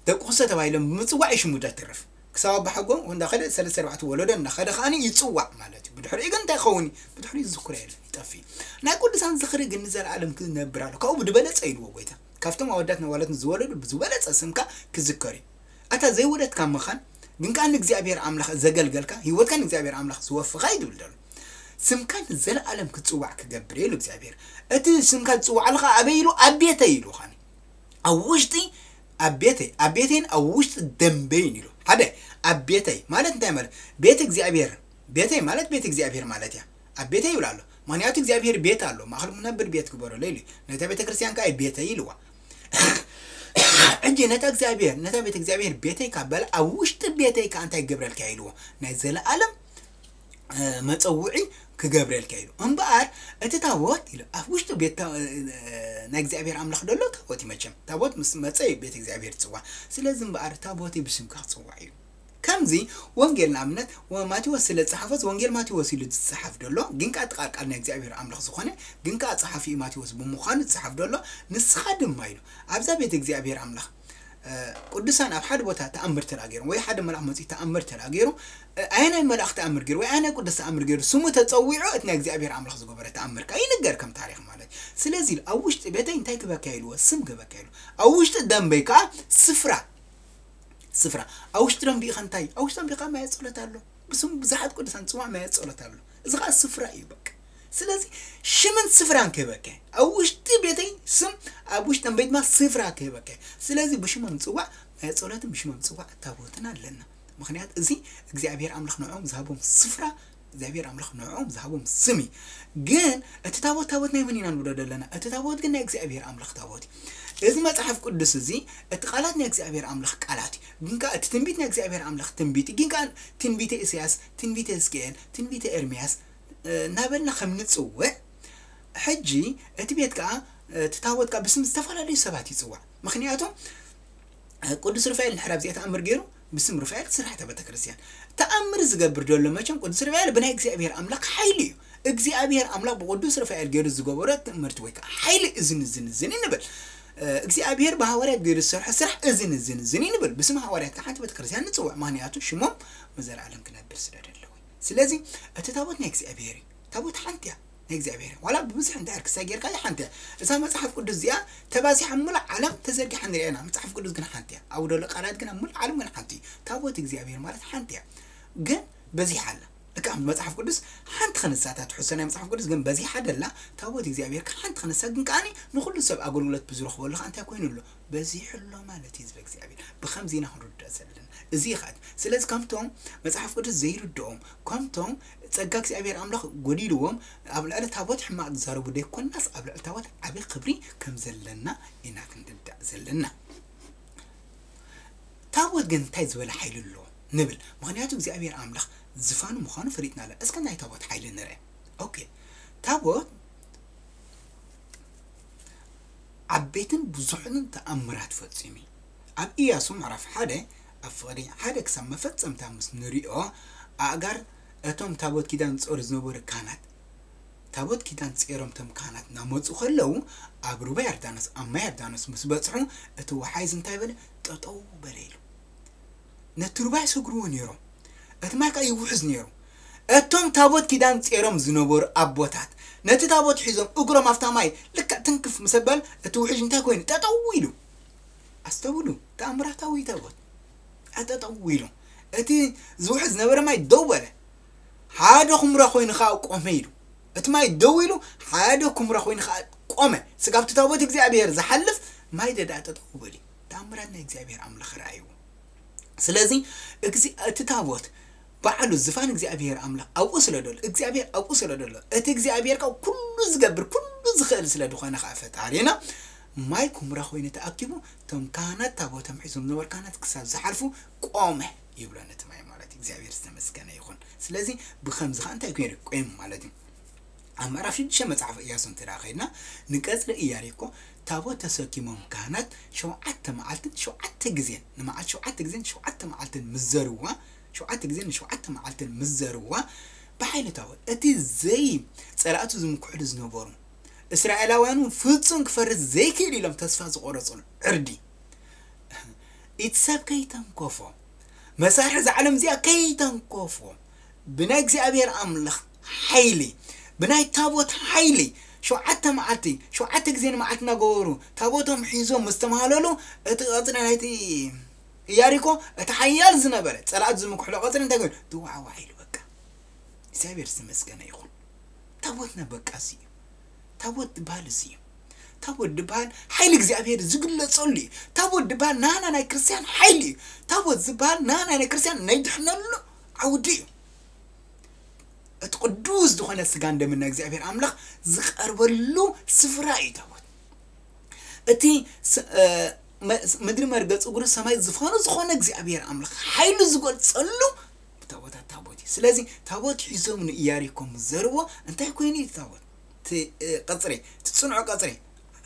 ደቁ ክሰ ተባሂሎም ብምፅዋዕ እዩ ሽሙ ዘትርፍ። ክሳብ ኣባሓጎ እንዳኸደ ሰለስተ ኣርባዕተ ወለዶ እንዳኸደ ከዓኒ ይፅዋዕ ማለት እዩ። ብድሕሪኡ ግን እንታይ ክኸውን እዩ? ብድሕሪኡ ዝዝክሮ የለን ይጠፍእ እዩ። ናይ ቅዱሳን ዝኽሪ ግን ንዘለኣለም ክነብር ኣሎ። ካብኡ ብዝበለፀ ኢልዎ ጎይታ ካብቶም ኣወዳት ነዋለት ዝወለዱ ብዝበለፀ ስምካ ክዝከር እዩ። ኣታ ዘይወለድካ ምኻን ግን ከዓ ንእግዚኣብሔር ኣምላኽ ዘገልገልካ ህይወትካ ንእግዚኣብሔር ኣምላኽ ዝወፍኻ እዩ ዝብል ዘሎ። ስምካ ንዘለኣለም ክፅዋዕ ክገብር እዩ እግዚኣብሔር። እቲ ስምካ ዝፅዋዕሉ ከዓ ኣበይ ኢሉ? ኣብ ቤተይ ኢሉ ኻኒ ኣብ ውሽጢ ኣብ ቤተይ ኣብ ቤተይን ኣብ ውሽጢ ደንበይን ኢሉ ሓደ ኣብ ቤተይ ማለት እንታይ ማለት ቤተ እግዚኣብሔር ቤተይ ማለት ቤተ እግዚኣብሔር ማለት እያ። ኣብ ቤተይ ይብል ኣሎ ምክንያቱ እግዚኣብሔር ቤት ኣሎ ማእኸል ምነብር ቤት ግበረለይ ኢሉ ነታ ቤተ ክርስቲያን ከዓ ቤተይ ኢልዋ። ሕጂ ነታ እግዚኣብሔር ነታ ቤተ እግዚኣብሔር ቤተይ ካብ በለ ኣብ ውሽጢ ቤተይ ከዓ እንታይ ይገብረልካ ኢልዎ ናይ ዘለኣለም መፀውዒ ክገብረልካ ኢሉ እምበኣር እቲ ታቦት ኢሉ ኣብ ውሽጢ ቤት ናይ እግዚኣብሔር ኣምላኽ ደሎ ታቦት እዩ መቸም ታቦት ምስ መፀ እዩ ቤት እግዚኣብሔር ዝፅዋዕ ስለዚ እምበኣር ታቦት ብስምካ ክፅዋዕ እዩ ከምዚ ወንጌል ንኣብነት ማቴዎስ ስለ ዝፀሓፎስ ወንጌል ማቴዎስ ኢሉ ዝፀሓፍ ደሎ ግን ከዓ ጥቓቃል ናይ እግዚኣብሔር ኣምላኽ ዝኾነ ግን ከዓ ፀሓፊ ማቴዎስ ብምዃኑ ዝፀሓፍ ደሎ ንስኻ ድማ ኢሉ ኣብዛ ቤት እግዚኣብሔር ኣምላኽ ቅዱሳን ኣብ ሓደ ቦታ ተኣምር ተላገይሮም ወይ ሓደ መልኣኽ መፂኡ ተኣምር ተላገይሩ ኣየናይ መልኣኽ ተኣምር ገይሩ ወይ ኣየናይ ቅዱስ ተኣምር ገይሩ ስሙ ተፀዊዑ እቲ ናይ እግዚኣብሔር ኣምላኽ ዝገበረ ተኣምር ከዓ ይንገር ከም ታሪክ ማለት ስለዚ ኣብ ውሽጢ ቤተይ እንታይ ክበካ ኢልዎ ስም ክበካ ኢሉ ኣብ ውሽጢ ደንበይ ከዓ ስፍራ ስፍራ ኣብ ውሽጢ ደንቢኡ እንታይ ኣብ ውሽጢ ደንቢኡ ከዓ ማየ ፀሎት ኣሎ ብስም ብዙሓት ቅዱሳን ፅዋዕ ማየ ፀሎት ኣሎ እዚ ከዓ ስፍራ እዩ በቃ ስለዚ ሽምን ስፍራን ክህበከ ኣብ ውሽጢ ቤተይ ስም ኣብ ውሽጢ ደንበይ ድማ ስፍራ ክህበከ ስለዚ ብሽሞም ፅዋዕ ናይ ፀሎትን ብሽሞም ፅዋዕ ታቦትን ኣለና ምክንያት እዚ እግዚኣብሔር ኣምላኽ ንዕኦም ዝሃቦም ስፍራ እግዚኣብሔር ኣምላኽ ንዕኦም ዝሃቦም ስም እዩ። ግን እቲ ታቦት፣ ታቦት ናይ መን ኢና ንብሎ ዘለና? እቲ ታቦት ግን ናይ እግዚኣብሔር ኣምላኽ ታቦት እዩ። እዚ መጽሓፍ ቅዱስ እዚ፣ እቲ ቃላት ናይ እግዚኣብሔር ኣምላኽ ቃላት እዩ። ግን ከኣ እቲ ትንቢት ናይ እግዚኣብሔር ኣምላኽ ትንቢት እዩ። ግን ከኣ ትንቢተ ኢሳያስ፣ ትንቢተ ሕዝቅኤል፣ ትንቢተ ኤርምያስ፣ እ፣ እናበልና ከም ንጽውዕ፣ ሕጂ እቲ ቤት ከኣ፣ እቲ ታቦት ከኣ ብስም ዝተፈላለዩ ሰባት ይጽዋዕ። ምኽንያቱ፣ እ፣ ቅዱስ ሩፋኤል እንድሕር ኣብዚኣ ተኣምር ገይሩ፣ ብስም ሩፋኤል ትስራሕ እታ ቤተክርስትያን። ተኣምር ዝገብር ዘሎ መቸም ቅዱስ ሩፋኤል ብናይ እግዚኣብሔር ኣምላኽ ሓይሊ እዩ። እግዚኣብሔር ኣምላኽ ብቅዱስ ሩፋኤል ገይሩ ዝገበሮ ትእምርቲ ወይ ከኣ ሓይሊ እዝን እዝን እዝን እዩ ንብል። እ፣ እግዚኣብሔር ብሃዋርያት ገይሩ ዝሰርሖ ስራሕ እዝን እዝን እዝን እዩ ንብል። ብስም ሃዋርያት ከኣ ሓንቲ ቤተክርስትያን ንጽውዕ፣ ምኽንያቱ ሽሞም ንዘለኣለም ክነብር ስለ ደለዎ። ስለዚ እቲ ታቦት ናይ እግዚኣብሔር እዩ። ታቦት ሓንቲ እያ ናይ እግዚኣብሔር። ዋላ ብብዝሒ እንድሕር ክሳይ ጌርካያ ሓንቲ እያ። እዛ መጽሓፍ ቅዱስ እዚኣ ተባዚሓ ኣብ ሙሉእ ዓለም ተዘርጊሓ ንሪኣ ኢና። መጽሓፍ ቅዱስ ግን ሓንቲ እያ። ኣብኡ ዘሎ ቃላት ግን ኣብ ሙሉእ ዓለም ግን ሓንቲ እዩ። ታቦት እግዚኣብሔር ማለት ሓንቲ እያ። ግን በዚሓ ኣላ። ልክዕ መጽሓፍ ቅዱስ ሓንቲ ክንሳ እታ ትሕዞ ናይ መጽሓፍ ቅዱስ ግን በዚሓ ደላ። ታቦት እግዚኣብሔር ከኣ ሓንቲ ክንሳ ግን ከኣኒ ንኹሉ ሰብ ኣገልግሎት ብዝረኽበሉ ከኣ እንታይ ኮይኑ ኣሎ? በዚሑ ኣሎ ማለት እዩ ህዝበ እግዚኣብሔር። ብኸምዚ ኢና ክንርዳእ ዘለና። እዚ እዩ ከኣ። ስለዚ ከምቶም መጽሓፍ ቅዱስ ዘይርድኦም፣ ከምቶም ጸጋ እግዚኣብሔር ኣምላኽ ጎዲልዎም፣ ኣብ ልዕሊ ታቦት ሕማቕ ዝዛረቡ ደይኮናስ፣ ኣብ ልዕሊ ታቦት ዓቢ ክብሪ ከም ዘለና ኢና ክንርዳእ ዘለና። ታቦት ግን እንታይ ዝበለ ሓይሊ ኣለዎ ንብል? ምኽንያቱ እግዚኣብሔር ኣምላኽ ዝፋኑ ምዃኑ ፈሊጥና ኣለና። እስከ ናይ ታቦት ሓይሊ ንርአ። ኦኬ። ታቦት ዓበይትን ብዙሕን ተኣምራት ፈጺሙ እዩ። ኣብ ኢያሱ ምዕራፍ ሓደ፣ ኣብ ፍቕዲ ሓደ ክሳብ መፈጸምታ ምስ ንሪኦ፣ ኣእጋር እቶም ታቦት ኪዳን ዝጸሩ ዝነበሩ ካህናት፣ ታቦት ኪዳን ጸይሮም እቶም ካህናት እናመጹ ከለዉ፣ ኣብ ሩባ ዮርዳኖስ፣ ኣብ ማይ ዮርዳኖስ ምስ በጽሑ፣ እቲ ወሓይዝ እንታይ በለ? ጠጠው በለ ኢሉ። ነቲ ሩባ ይሰግርዎ ነይሮም። እቲ ማይ ከኣ ይውሕዝ ነይሩ። እቶም ታቦት ኪዳን ጸይሮም ዝነበሩ ኣቦታት፣ ነቲ ታቦት ሒዞም እግሮም ኣብታ ማይ ልክዕ ትንክፍ ምስ ኣበለ፣ እቲ ውሕጅ እንታይ ኮይኑ? ጠጠው ኢሉ። ኣስተውሉ፣ ተኣምራታዊ ታቦት። ጠጠው ኢሉ። እቲ ዝውሕዝ ዝነበረ ማይ ደው በለ። ሓደ ኹምራ ኮይኑ ከኣ ቆመ ኢሉ። እቲ ማይ ደው ኢሉ፣ ሓደ ኹምራ ኮይኑ ከኣ ቆመ። ስጋብ እቲ ታቦት እግዚኣብሔር ዝሓልፍ ማይ ደኣ ጠጠው በለ። ተኣምራት ናይ እግዚኣብሔር ኣምላኽ ረኣይዎ። ስለዚ፣ እግዚ-፣ እቲ ታቦት ባዕሉ ዝፋን እግዚኣብሔር ኣምላኽ ኣብኡ ስለ ደሎ፣ እግዚኣብሔር ኣብኡ ስለ ደሎ፣ እቲ እግዚኣብሔር ከኣ ኩሉ ዝገብር፣ ኩሉ ዝኽእል ስለ ዝኾነ ከኣ ፈጣሪና፣ ማይ ኩምራ ኮይኑ ተኣኪቡ፣ እቶም ካህናት ታቦቶም ሒዞም ዝነበሩ ካህናት ክሳብ ዝሓልፉ ቆመ ይብሎ ነቲ ማይ ማለት እዩ። እግዚኣብሔር ዝተመስገነ ይኹን። ስለዚ፣ ብኸምዚ ከኣ እንታይ ኮይኑ? ቆይሙ ማለት እዩ። ኣብ ምዕራፍ ሽዱሽተ መጽሓፍ ኢያሱ እንተ ደኣ ኸይድና፣ ንቀጽሪ ኢያሪኮ ታቦት ተሰኪሞም ካህናት ሸውዓተ መዓልትን ሸውዓተ ግዜን፣ ንመዓልቲ ሸውዓተ ግዜን ሸውዓተ መዓልትን ምስ ዘርዋ፣ ሸውዓተ ግዜን ንሸውዓተ መዓልትን ምስ ዘርዋ፣ ብሓይሊ ታቦት፣ እቲ ዘይ-፣ ጸላእቱ ዝምክሕሉ ዝነበሩ እስራኤላውያን እውን ፍጹም ክፈርስ ዘይክእል ኢሎም ተስፋ ዝቖረጹሉ ዕርዲ፣ እቲ ሰብ ከይተንከፎ፣ መሳርሒ እዛ ዓለም እዚኣ ከይተንከፎ፣ ብናይ እግዚኣብሔር ኣምላኽ ሓይሊ፣ ብናይ ታቦት ሓይሊ፣ ሸውዓተ መዓልቲ፣ ሸውዓተ ግዜ ንመዓልቲ እናገበሩ፣ ታቦቶም ሒዞም ምስ ተማህለሉ፣ እቲ ቀጽሪ ናይቲ ኢያሪኮ፣ እቲ ሓያል ዝነበረ፣ ጸላእቱ ዝምክሕሉ ቀጽሪ እንታይ ገይሩ? ድዋዕዋዕ ኢሉ በቃ። እግዚኣብሔር ዝተመስገነ ይኹን። ታቦትና በቃ እዚ እዩ። ታቦት ዝበሃል እዚ እዩ። ታቦት ዝበሃል ሓይሊ እግዚኣብሔር ዝግለጸሉ እዩ። ታቦት ዝበሃል ናና ናይ ክርስትያን ሓይሊ እዩ። ታቦት ዝበሃል ናና ናይ ክርስትያን ናይ ድሕነሉ ዓውዲ እዩ። እቲ ቅዱስ ዝኾነ ስጋን ደምን ናይ እግዚኣብሔር ኣምላኽ ዝቐርበሉ ስፍራ እዩ ታቦት። እቲ ስ-፣ እ፣ መ-፣ ምድሪ መርገጽ እግሩ ሰማይ ዝፋኑ ዝኾነ እግዚኣብሔር ኣምላኽ ሓይሉ ዝገልጸሉ ብታቦታት ታቦት እዩ። ስለዚ ታቦት ሒዞም ንኢያሪኮ ምስ ዘርዎ እንታይ ኮይኑ እዩ እቲ ታቦት? እቲ፣ እ፣ ቀጽሪ፣ እቲ ጽኑዕ ቀጽሪ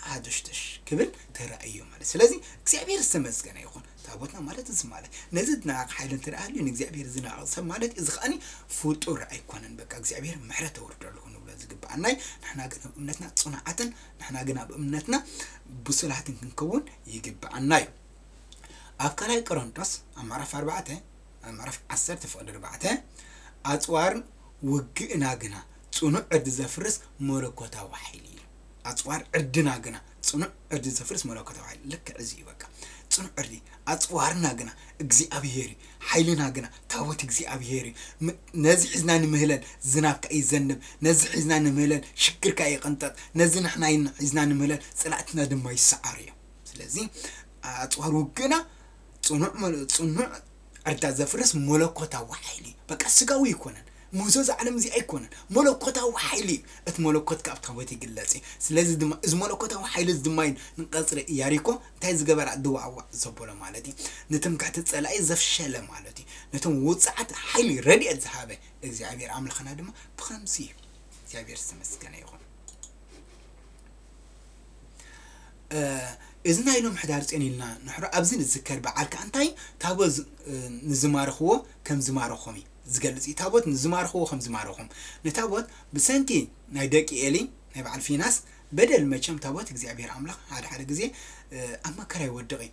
ሃደሽደሽ ክብል ተራእዮ ማለት። ስለዚ እግዚኣብሔር ዝተመስገነ ይኹን። ታቦትና ማለት እዚ ማለት ነዚ ዝናቕ ሓይሊ እንተ ደኣ ሃልዩ ንእግዚኣብሔር ዝናቕ ሰብ ማለት እዩ። እዚ ከኣኒ ፍጡር ኣይኮነን። በቃ እግዚኣብሔር ምሕረት ተውርደሉ ክንብሎ ዝግብኣና እዩ። ንሕና ግን ኣብ እምነትና ጽኑዓትን ንሕና ግን ኣብ እምነትና ብሱላትን ክንከውን ይግብኣና እዩ። ኣብ ካልኣይ ቆሮንቶስ ኣብ ምዕራፍ ኣርባዕተ፣ ኣብ ምዕራፍ ዓሰርተ ፍቕዲ ኣርባዕተ፣ ኣጽዋር ውግእና ግና ጽኑዕ ዕርዲ ዘፍርስ መለኮታዊ ሓይሊ እዩ። ኣጽዋር ዕርድና ግና ጽኑዕ ዕርዲ ዘፍርስ መለኮታዊ ሓይሊ። ልክዕ እዚ እዩ በቃ። ጽኑዕ ዕርዲ፣ ኣጽዋርና ግና እግዚኣብሔር እዩ። ሓይልና ግና ታቦት እግዚኣብሔር እዩ። ም-፣ ነዚ ሒዝና ንምህለል ዝናብ ከኣ ይዘንብ፣ ነዚ ሒዝና ንምህለል ሽግር ከኣ ይቕንጠጥ፣ ነዚ ንሕና ሒዝና ንምህለል ጸላእትና ድማ ይሰዓር እዩ። ስለዚ ኣጽዋር ውግእና ጽኑዕ መለ-፣ ጽኑዕ ዕርዳ ዘፍርስ መለኮታዊ ሓይሊ፣ በቃ ስጋዊ ኣይኮነን። ምህዞ እዚ ዓለም እዚ ኣይኮነን፣ መለኮታዊ ሓይሊ እዩ። እቲ መለኮት ካብ ታቦት ይግለጽ እዩ። ስለዚ ድማ እዚ መለኮታዊ ሓይሊ እዚ ድማ እዩ ንቀጽሪ ኢያሪኮ እንታይ ዝገበራ? ድዋዕዋዕ ዘበሎ ማለት እዩ። ንትምክሕቲ ጸላኢ ዘፍሸለ ማለት እዩ። ነቶም ውጽዓት ሓይሊ ረድኤት ዝሃበ እግዚኣብሔር ኣምላኽና ድማ ብኸምዚ እዩ። እግዚኣብሔር ዝተመስገነ ይኹን። እዚ ናይ ሎም ሕዳር ጽዮን ኢልና ንሕሮ ኣብዚ ንዝከር በዓል ከኣ እንታይ ታቦት ንዝማረኽዎ ከም ዝማረኾም እዩ ዝገልጽ እዩ። ታቦት ንዝማረኽዎ ከም ዝማረኾም፣ ንታቦት ብሰንኪ ናይ ደቂ ኤሊ ናይ በዓል ፊናስ በደል መቸም ታቦት እግዚኣብሔር ኣምላኽ ሓደ ሓደ ግዜ ኣብ መከራ ይወድቕ እዩ።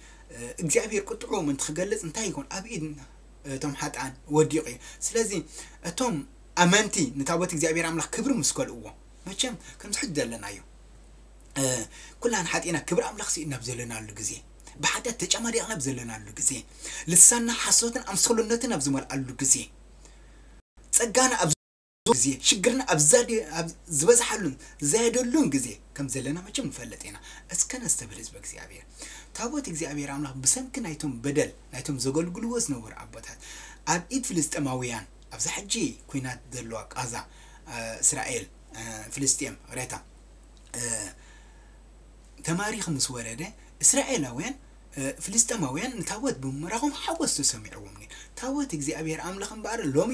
እግዚኣብሔር ቁጥዑ ምእንቲ ክገልጽ እንታይ ይኮን ኣብ ኢድ እቶም ሓጥኣን ወዲቑ እዩ። ስለዚ እቶም ኣመንቲ ንታቦት እግዚኣብሔር ኣምላኽ ክብሪ ምስ ከልእዎ፣ መቸም ከምዚ ሕጂ ዘለናዮ ኩላን ሓጢና ክብሪ ኣምላኽ ስኢና ኣብ ዘለናሉ ግዜ፣ ብሓጢኣት ተጨማዲቕና ኣብ ዘለናሉ ግዜ፣ ልሳና ሓሶትን ኣምሰሉነትን ኣብ ዝመልኣሉ ግዜ፣ ጸጋና ኣብ ግዜ፣ ሽግርና ኣብ ዝበዝሓሉን ዝዛየደሉን ግዜ ከም ዘለና መቸም ንፈልጥ ኢና። እስከ ነስተብህል ህዝበ እግዚኣብሔር። ታቦት እግዚኣብሔር ኣምላኽ ብሰንኪ ናይቶም በደል ናይቶም ዘገልግልዎ ዝነበሩ ኣቦታት ኣብ ኢድ ፍልስጤማውያን ኣብዛ ሕጂ ኩናት ዘለዋ ቃዛ እስራኤል ፍልስጤም ሬታ ተማሪኽ ምስ ወረደ እስራኤላውያን ፍልስጤማውያን ንታቦት ብምምራኾም ሓጎስ ተሰሚዕዎም ነይሩ። ታቦት እግዚኣብሔር ኣምላኽ እምበኣር ሎሚ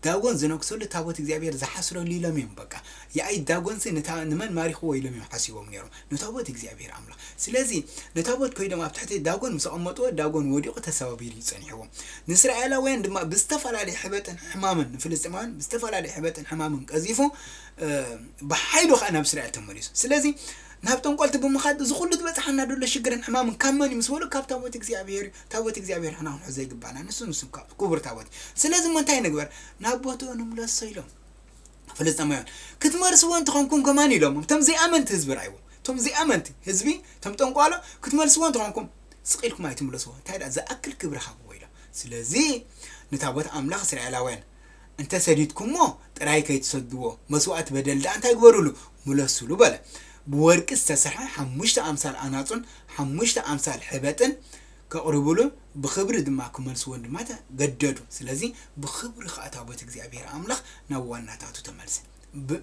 ዳጎን ዝነግሰሉ ታቦት እግዚኣብሔር ዝሓስረሉ ኢሎም እዮም። በቃ የኣይ ዳጎንሲ ንመን ማሪኽዎ ኢሎም እዮም ሓሲቦም ነይሮም ንታቦት እግዚኣብሔር ኣምላኽ። ስለዚ ንታቦት ኮይዶም ኣብ ትሕቲ ዳጎን ምስ ኣቐመጥዎ ዳጎን ወዲቑ ተሰባቢሩ እዩ ጸኒሕዎም። ንእስራኤላውያን ድማ ብዝተፈላለየ ሕበጥን ሕማምን ንፍልስጤማውያን ብዝተፈላለየ ሕበጥን ሕማምን ቀዚፉ ብሓይሉ ከዓ ናብ እስራኤል ተመሊሱ። ስለዚ ናብ ጠንቆልቲ ብምኻድ እዚ ኩሉ ዝበፅሓና ዘሎ ሽግርን ሕማምን ካብ መን እዩ ምስ በሉ ካብ ታቦት እግዚኣብሔር እዩ። ታቦት እግዚኣብሔር ሕና ክንሕዞ ይግባና። ንሱ ንሱ ክቡር ታቦት። ስለዚ እሞ እንታይ ንግበር? ናብ ቦትኡ ንምለሶ ኢሎም ፍልስጤማውያን ክትመልስዎ እንተኾንኩም ከማን ኢሎም እቶም ዘይኣመንቲ ህዝቢ ርኣይዎ። እቶም ዘይኣመንቲ ህዝቢ እቶም ጠንቋሎ ክትመልስዎ እንተኾንኩም ስቕ ኢልኩም ኣይትምለስዎ። እንታይ ደኣ ዝኣክል ክብሪ ሃብዎ ኢሎም። ስለዚ ንታቦት ኣምላኽ እስራኤላውያን እንተሰዲድኩሞ ጥራይ ከይትሰድዎ፣ መስዋእቲ በደል ደኣ እንታይ ግበሩሉ? ምለሱሉ በለ። ብወርቂ ዝተሰርሐ ሓሙሽተ ኣምሳል ኣናጹን ሓሙሽተ ኣምሳል ሕበጥን ከቕርቡሉ ብኽብሪ ድማ ክመልስዎን ድማ ተገደዱ። ስለዚ ብኽብሪ ኸኣ ታቦት እግዚኣብሔር ኣምላኽ ናብ ዋናታቱ ተመልሰ።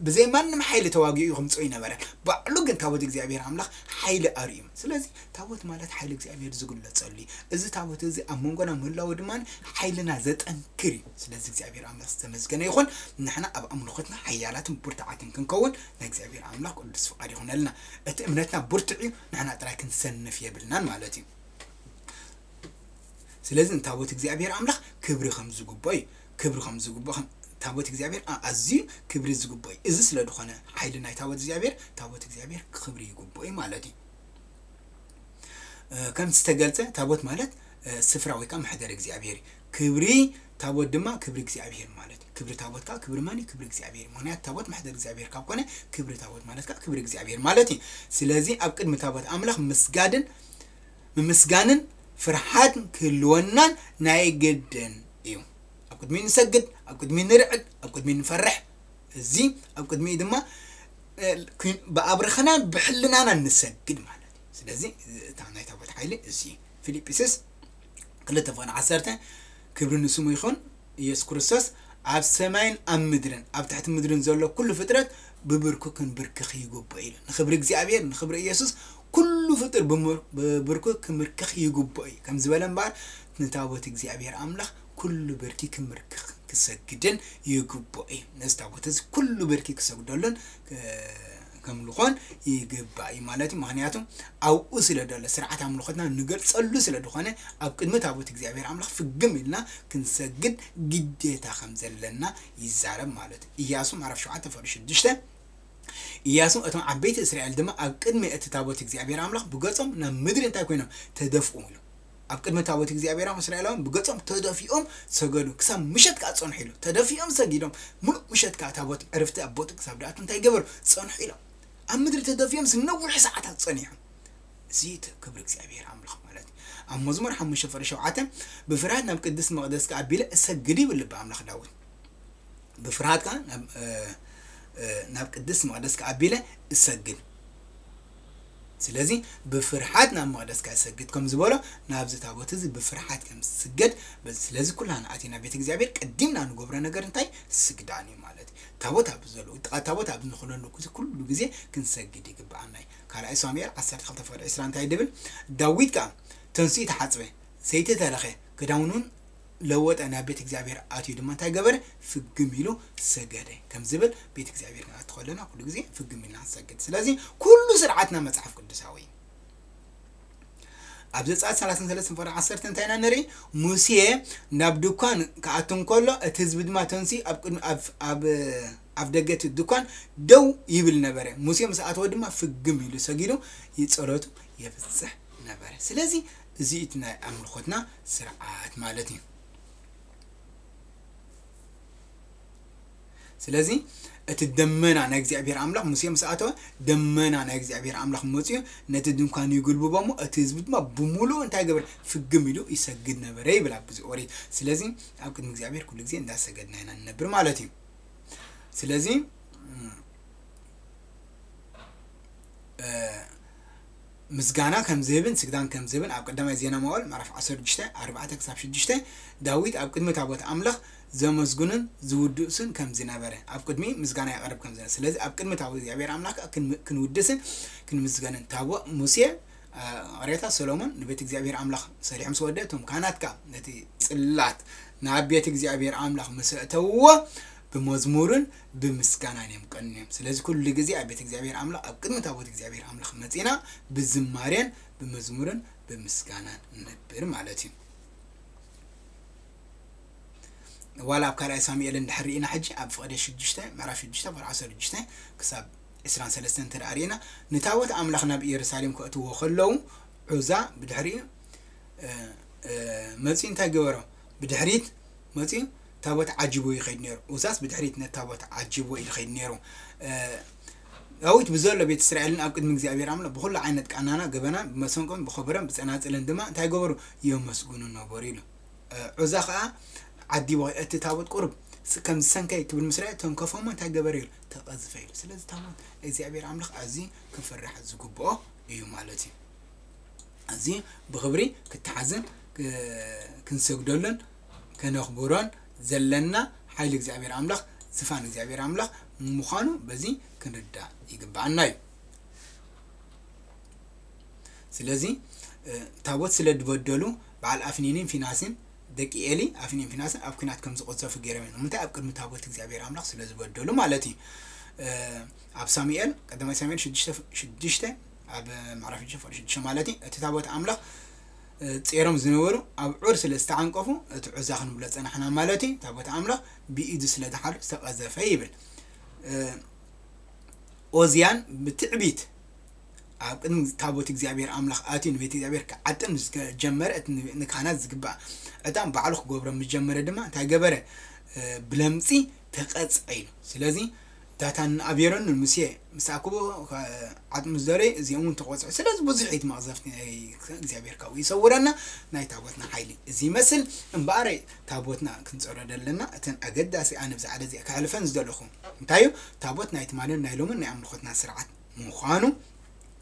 ብዘይ ማንም ሓይሊ ተዋጊኡ እዩ ክምፅኦ ይነበረ። ባዕሉ ግን ታቦት እግዚኣብሔር ኣምላኽ ሓይሊ ኣርእዩ። ስለዚ ታቦት ማለት ሓይሊ እግዚኣብሔር ዝግለፀሉ እዩ። እዚ ታቦት እዚ ኣብ መንጎና ምህላው ድማ ሓይልና ዘጠንክር እዩ። ስለዚ እግዚኣብሔር ኣምላኽ ዝተመስገነ ይኹን። ንሕና ኣብ ኣምልኾትና ሓያላትን ብርቱዓትን ክንከውን ናይ እግዚኣብሔር ኣምላኽ ቅዱስ ፍቓድ ይኹነልና። እቲ እምነትና ብርቱዕ እዩ። ንሕና ጥራይ ክንሰንፍ የብልናን ማለት እዩ። ስለዚ ንታቦት እግዚኣብሔር ኣምላኽ ክብሪ ከም ዝግቦ እዩ። ክብሪ ከም ዝግቦ ታቦት እግዚኣብሔር ኣዝዩ ክብሪ ዝግቦ እዩ። እዚ ስለ ዝኾነ ሓይሊ ናይ ታቦት እግዚኣብሔር ታቦት እግዚኣብሔር ክብሪ ይግቦ እዩ ማለት እዩ። ከምቲ ዝተገልጸ ታቦት ማለት ስፍራ ወይ ከዓ መሕደር እግዚኣብሔር እዩ። ክብሪ ታቦት ድማ ክብሪ እግዚኣብሔር ማለት እዩ። ክብሪ ታቦት ከዓ ክብሪ መን እዩ? ክብሪ እግዚኣብሔር እዩ። ምክንያቱ ታቦት መሕደር እግዚኣብሔር ካብ ኮነ ክብሪ ታቦት ማለት ከዓ ክብሪ እግዚኣብሔር ማለት እዩ። ስለዚ ኣብ ቅድሚ ታቦት ኣምላኽ ምስጋድን ምምስጋንን ፍርሓት ክህልወናን ናይ ግድን እዩ። ኣብ ቅድሚ ንሰግድ፣ ኣብ ቅድሚ ንርዕድ፣ ኣብ ቅድሚ ንፈርሕ፣ እዚ ኣብ ቅድሚ ድማ ብኣብርኽናን ብሕልናና ንሰግድ ማለት እዩ። ስለዚ እታ ናይ ታቦት ሓይሊ እዚ ፊልጵስስ ክልተ ፍቕን ዓሰርተ ክብሪ ንስሙ ይኹን ኢየሱስ ክርስቶስ ኣብ ሰማይን ኣብ ምድርን ኣብ ትሕቲ ምድርን ዘሎ ኩሉ ፍጥረት ብብርኩ ክንብርክኽ ይግብኦ ኢሉ። ንኽብሪ እግዚኣብሔር ንኽብሪ ኢየሱስ ኩሉ ፍጡር ብብርኩ ክምርክኽ ይግብኦ እዩ ከም ዝበለ እምበኣር ንታቦት እግዚኣብሔር ኣምላኽ ኩሉ ብርኪ ክምርክኽ ክሰግድን ይግብኦ እዩ። ነዚ ታቦት እዚ ኩሉ ብርኪ ክሰግደሉን ከምልኾን ይግባእ እዩ ማለት እዩ። ምክንያቱ ኣብኡ ስለ ደሎ ስርዓት ኣምልኾትና ንገልፀሉ ስለ ዝኾነ ኣብ ቅድሚ ታቦት እግዚኣብሔር ኣምላኽ ፍግም ኢልና ክንሰግድ ግዴታ ከም ዘለና ይዛረብ ማለት እዩ። ኢያሱ ምዕራፍ ሸውዓተ ፍቕዲ ሽዱሽተ ኢያሱ እቶም ዓበይቲ እስራኤል ድማ ኣብ ቅድሚ እቲ ታቦት እግዚኣብሔር ኣምላኽ ብገጾም ናብ ምድሪ እንታይ ኮይኖም ተደፍኡ ኢሉ። ኣብ ቅድሚ ታቦት እግዚኣብሔር ኣምላኽ እስራኤላውያን ብገጾም ተደፊኦም ሰገዱ። ክሳብ ምሸት ከዓ ጸንሑ ኢሉ። ተደፊኦም ሰጊዶም ምሉእ ምሸት ከዓ ታቦት ዕርፍቲ ኣብ ቦትኡ ክሳብ ደኣቱ እንታይ ገበሩ? ጸንሑ ኢሎም። ኣብ ምድሪ ተደፊኦም ንነዊሕ ሰዓታት ጸኒሖም። እዚ እቲ ክብሪ እግዚኣብሔር ኣምላኽ ማለት እዩ። ኣብ መዝሙር ሓሙሽተ ፍቕዲ ሸውዓተ ብፍርሃት ናብ ቅድስቲ መቕደስካ ኣቢለ እሰግድ ይብል ልበ ኣምላኽ ዳዊት። ብፍርሃት ከዓ ናብ ቅድስቲ መቕደስካ ኣቢለ እሰግድ። ስለዚ ብፍርሓት ናብ መቕደስካ ይሰግድ ከም ዝበሎ፣ ናብዚ ታቦት እዚ ብፍርሓት ከም ዝስገድ፣ በዚ ስለዚ ኩላና ኣቲና ቤተ እግዚኣብሔር ቀዲምና ንገብሮ ነገር እንታይ? ስግዳን እዩ ማለት እዩ። ታቦት ኣብ ዘሎ፣ ጥቓ ታቦት ኣብ ንኾነሉ ግዜ ኩሉ ግዜ ክንሰግድ ይግብኣና እዩ። ካልኣይ ሳሙኤል ዓሰርተ ክልተ ፍቕዲ ዕስራ እንታይ ድብል? ዳዊት ከኣ ተንስኡ ተሓጽበ፣ ዘይቲ ተለኸ፣ ክዳውኑን ለወጠ፣ ናብ ቤት እግዚኣብሔር ኣትዩ ድማ እንታይ ገበረ? ፍግም ኢሉ ሰገደ። ከም ዝብል ቤት እግዚኣብሔር ክንኣቱ ከለና ኩሉ ግዜ ፍግም ኢልና ንሰግድ። ስለዚ ኩሉ ስርዓትና መጽሓፍ ቅዱሳዊ እዩ። ኣብ ዘጸኣት ሰላሳን ሰለስተን ፍቕዲ ዓሰርተ እንታይ ኢና ንርኢ? ሙሴ ናብ ድኳን ክኣቱ እንከሎ እቲ ህዝቢ ድማ ተንስኡ ኣብ ቅድሚ፣ ኣብ፣ ኣብ፣ ኣብ ደገ እቲ ድኳን ደው ይብል ነበረ። ሙሴ ምስ ኣተወ ድማ ፍግም ኢሉ ሰጊዱ ይጸሎቱ የብጽሕ ነበረ። ስለዚ እዚ እቲ ናይ ኣምልኾትና ስርዓት ማለት እዩ። ስለዚ እቲ ደመና ናይ እግዚኣብሔር ኣምላኽ ሙሴ ምስ ኣተወ፣ ደመና ናይ እግዚኣብሔር ኣምላኽ መጽኡ ነቲ ድንኳን ይጉልብቦ እሞ፣ እቲ ህዝቢ ድማ ብምሉኡ እንታይ ገበረ? ፍግም ኢሉ ይሰግድ ነበረ ይብል ኣብ ግዜ ኦሪት። ስለዚ ኣብ ቅድሚ እግዚኣብሔር ኩሉ ግዜ እንዳሰገድና ኢና ንነብር ማለት እዩ። ስለዚ፣ እ፣ ምስጋና ከም ዝህብን ስግዳን ከም ዝህብን ኣብ ቀዳማይ ዜና መዋዕል ምዕራፍ ዓሰርተ ሽዱሽተ፣ ኣርባዕተ ክሳብ ሽዱሽተ፣ ዳዊት ኣብ ቅድሚ ታቦት ኣምላኽ ዘመስግኑን ዝውድሱን ከም ዝነበረ፣ ኣብ ቅድሚ ምስጋና የቕርብ ከም ዝነበረ። ስለዚ ኣብ ቅድሚ ታቦት እግዚኣብሔር ኣምላኽ ክን-፣ ክንውድስን ክንምስገንን። ታቦ-፣ ሙሴ፣ እ፣ ቕሬታ ሰሎሞን ንቤት እግዚኣብሔር ኣምላኽ ሰሪሖም ምስ ወደ፣ እቶም ካህናት ከኣ ነቲ ጽላት ናብ ቤት እግዚኣብሔር ኣምላኽ ምስ ኣእተውዎ፣ ብመዝሙርን ብምስጋናን እዮም ቀንዮም። ስለዚ ኩሉ ግዜ ኣብ ቤት እግዚኣብሔር ኣምላኽ፣ ኣብ ቅድሚ ታቦት እግዚኣብሔር ኣምላኽ መጺና ብዝማሬን ብመዝሙርን ብምስጋናን ንነብር ማለት እዩ። ዋላ ኣብ ካልኣይ ሳሙኤል እንድሕር ርኢና፣ ሕጂ ኣብ ፍቕዲ ሽዱሽተ፣ ምዕራፍ ሽዱሽተ፣ ፍቕዲ ዓሰርተ ሽዱሽተ ክሳብ ዕስራን ሰለስተን እንተ ደኣ ርኢና፣ ንታቦት ኣምላኽ ናብ ኢየሩሳሌም ከእትዎ ከለዉ፣ ዑዛ ብድሕሪኡ፣ እ፣ እ፣ መጺኡ እንታይ ገበሮ? ብድሕሪት መጺኡ ታቦት ዓጂቡ ይኸይድ ነይሩ። ኡዛስ ብድሕሪት ነቲ ታቦት ዓጂብዎ እዩ ዝኸይድ ነይሩ። እ፣ ዳዊት ብዘሎ ቤት እስራኤልን ኣብ ቅድሚ እግዚኣብሔር ኣምላኽ ብኹሉ ዓይነት ቃናና፣ ገበናን፣ ብመሰንቆን፣ ብኸበሮን፣ ብጸናጽልን ድማ እንታይ ገበሩ? የመስግኑ ነበሩ ኢሉ። እ፣ ዑዛ ኸኣ ዓዲቦ እቲ ታቦት ቁሩብ ስ-፣ ከም ዝሰንከ ክብል ምስ ረኣየ፣ ተንከፎ እሞ እንታይ ገበረ ኢሉ? ተቐዝፈ ኢሉ። ስለዚ ታቦት እግዚኣብሔር ኣምላኽ ኣዝዩ ክፍራሕ ዝግብኦ እዩ ማለት እዩ። ኣዝዩ ብኽብሪ ክተሓዝን ክ-፣ ክንሰግደሉን ከነኽብሮን ዘለና ሓይሊ እግዚኣብሔር ኣምላኽ፣ ዝፋን እግዚኣብሔር ኣምላኽ ምዃኑ በዚ ክንርዳእ ይግብኣና እዩ። ስለዚ፣ እ፣ ታቦት ስለ ዝበደሉ በዓል ኣፍኒንን ፊናስን፣ ደቂ ኤሊ ኣፍኒን ፊናስን ኣብ ኲናት ከም ዝቐዘፉ ገይሮም እዮም። ንምንታይ? ኣብ ቅድሚ ታቦት እግዚኣብሔር ኣምላኽ ስለ ዝበደሉ ማለት እዩ። እ፣ ኣብ ሳሙኤል፣ ቀዳማይ ሳሙኤል ሽዱሽተ፣ ሽዱሽተ፣ ኣብ ምዕራፍ ሽዱሽተ ፍቕዲ ሽዱሽተ ማለት እዩ። እቲ ታቦት ኣምላኽ፣ እ፣ ጼሮም ዝነበሩ ኣብ ዑር ስለ ዝተዓንቀፉ፣ እቲ ዑዛ ክንብሎ ጸናሕና ማለት እዩ። ታቦት ኣምላኽ ብኢዱ ስለ ዝሓሉ ዝተቐዘፈ ይብል። እ፣ ኦዝያን ብትዕቢት ኣብ ቅድሚ ታቦት እግዚኣብሔር ኣምላኽ ኣትዩ ንቤት እግዚኣብሔር ክዓጥን ምስ ጀመረ፣ እቲ ን-፣ ንካህናት ዝግባእ ዕጣን ባዕሉ ክገብሮ ምስ ጀመረ ድማ እንታይ ገበረ? እ፣ ብለምጺ ተቐጽዐ ኢሉ። ስለዚ ዳታንን ኣቤሮንን ንሙሴ ምስ ኣክቦ፣ እ፣ ዓጥኑ ምስ ደረዩ፣ እዚኦም እውን ተቖጽዑ። ስለዚ ብዙሕ እዩ እቲ መቕዘፍቲ ናይ እግዚኣብሔር ካብኡ ይሰውረና። ናይ ታቦትና ሓይሊ እዚ ይመስል። እምበኣር ታቦትና ክንጸሮ ዘለና እተን ኣገዳሲ ኣነ ብዛዕባ እዚኣ ከሕልፈን ዝደለኹ እንታይ እዩ? ታቦት ናይ ትማልን ናይ ሎምን ናይ ኣምልኾትና ስርዓት ምዃኑ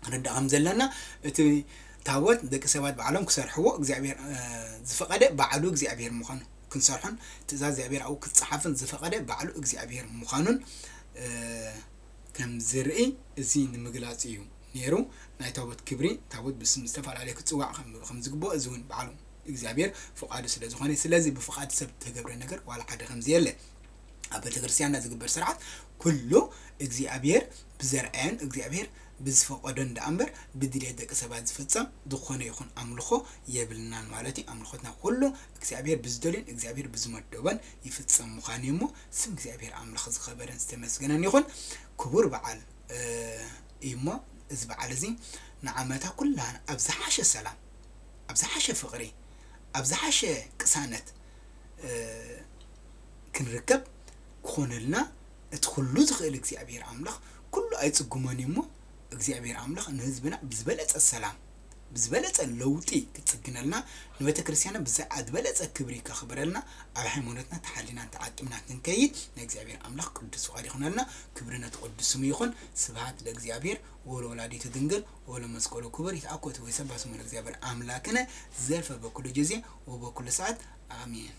ክንርዳእ ከም ዘለና፣ እቲ ታቦት ደቂ ሰባት ባዕሎም ክሰርሕዎ እግዚኣብሔር፣ እ፣ ዝፈቐደ ባዕሉ እግዚኣብሔር ምዃኑ፣ ክንሰርሖን ትእዛዝ እግዚኣብሔር ኣብኡ ክጸሓፍን ዝፈቐደ ባዕሉ እግዚኣብሔር ምዃኑን፣ እ፣ ከም ዝርኢ እዚ ንምግላጽ እዩ ነይሩ። ናይ ታቦት ክብሪ፣ ታቦት ብስም ዝተፈላለየ ክጽዋዕ ከም፣ ከም ዝግብኦ፣ እዚ እውን ባዕሉ እግዚኣብሔር ፍቓዱ ስለ ዝኾነ፣ ስለዚ ብፍቓድ ሰብ ተገብረ ነገር ዋላ ሓደ ከም ዘየለ፣ ኣብ ቤተክርስትያንና ዝግበር ስርዓት ኩሉ እግዚኣብሔር ብዘርኣዮን እግዚኣብሔር ብዝፈቐዶን ደኣ እምበር ብድሌት ደቂ ሰባት ዝፍጸም ዝኾነ ይኹን ኣምልኾ የብልናን ማለት እዩ። ኣምልኾትና ኩሉ እግዚኣብሔር ብዝደልዮን እግዚኣብሔር ብዝመደቦን ይፍጸም ምዃኑ እዩ እሞ፣ ስም እግዚኣብሔር ኣምላኽ ዝኸበረን ዝተመስገነን ይኹን። ክቡር በዓል፣ እ፣ እዩ እሞ፣ እዚ በዓል እዚ ንዓመታ ኩላና ኣብ ዝሓሸ ሰላም፣ ኣብ ዝሓሸ ፍቕሪ፣ ኣብ ዝሓሸ ቅሳነት፣ እ፣ ክንርከብ ክኾነልና እቲ ኩሉ ዝኽእል እግዚኣብሔር ኣምላኽ ኩሉ ኣይጽጉሞን እዩ እሞ፣ እግዚኣብሔር ኣምላኽ ንህዝብና ብዝበለጸ ሰላም፣ ብዝበለጸ ለውጢ ክትጽግነልና፣ ንቤተ ክርስቲያና ብዝበለጸ ክብሪ ከኽብረልና፣ ኣብ ሃይማኖትና ተሓሊና ተዓቂብና ክንከይድ ናይ እግዚኣብሔር ኣምላኽ ቅዱስ ፍቓድ ይኹነልና። ክብሪ ነቲ ቅዱስ ስሙ ይኹን። ስብሐት ለእግዚኣብሔር ወለወላዲቱ ድንግል ወለመስቀሉ ክቡር። ይትአኮት ወይሰባ ስሙ ለእግዚኣብሔር ኣምላክነ ዘልፈ በኩሉ ጊዜ ወበኩሉ ሰዓት። ኣሜን።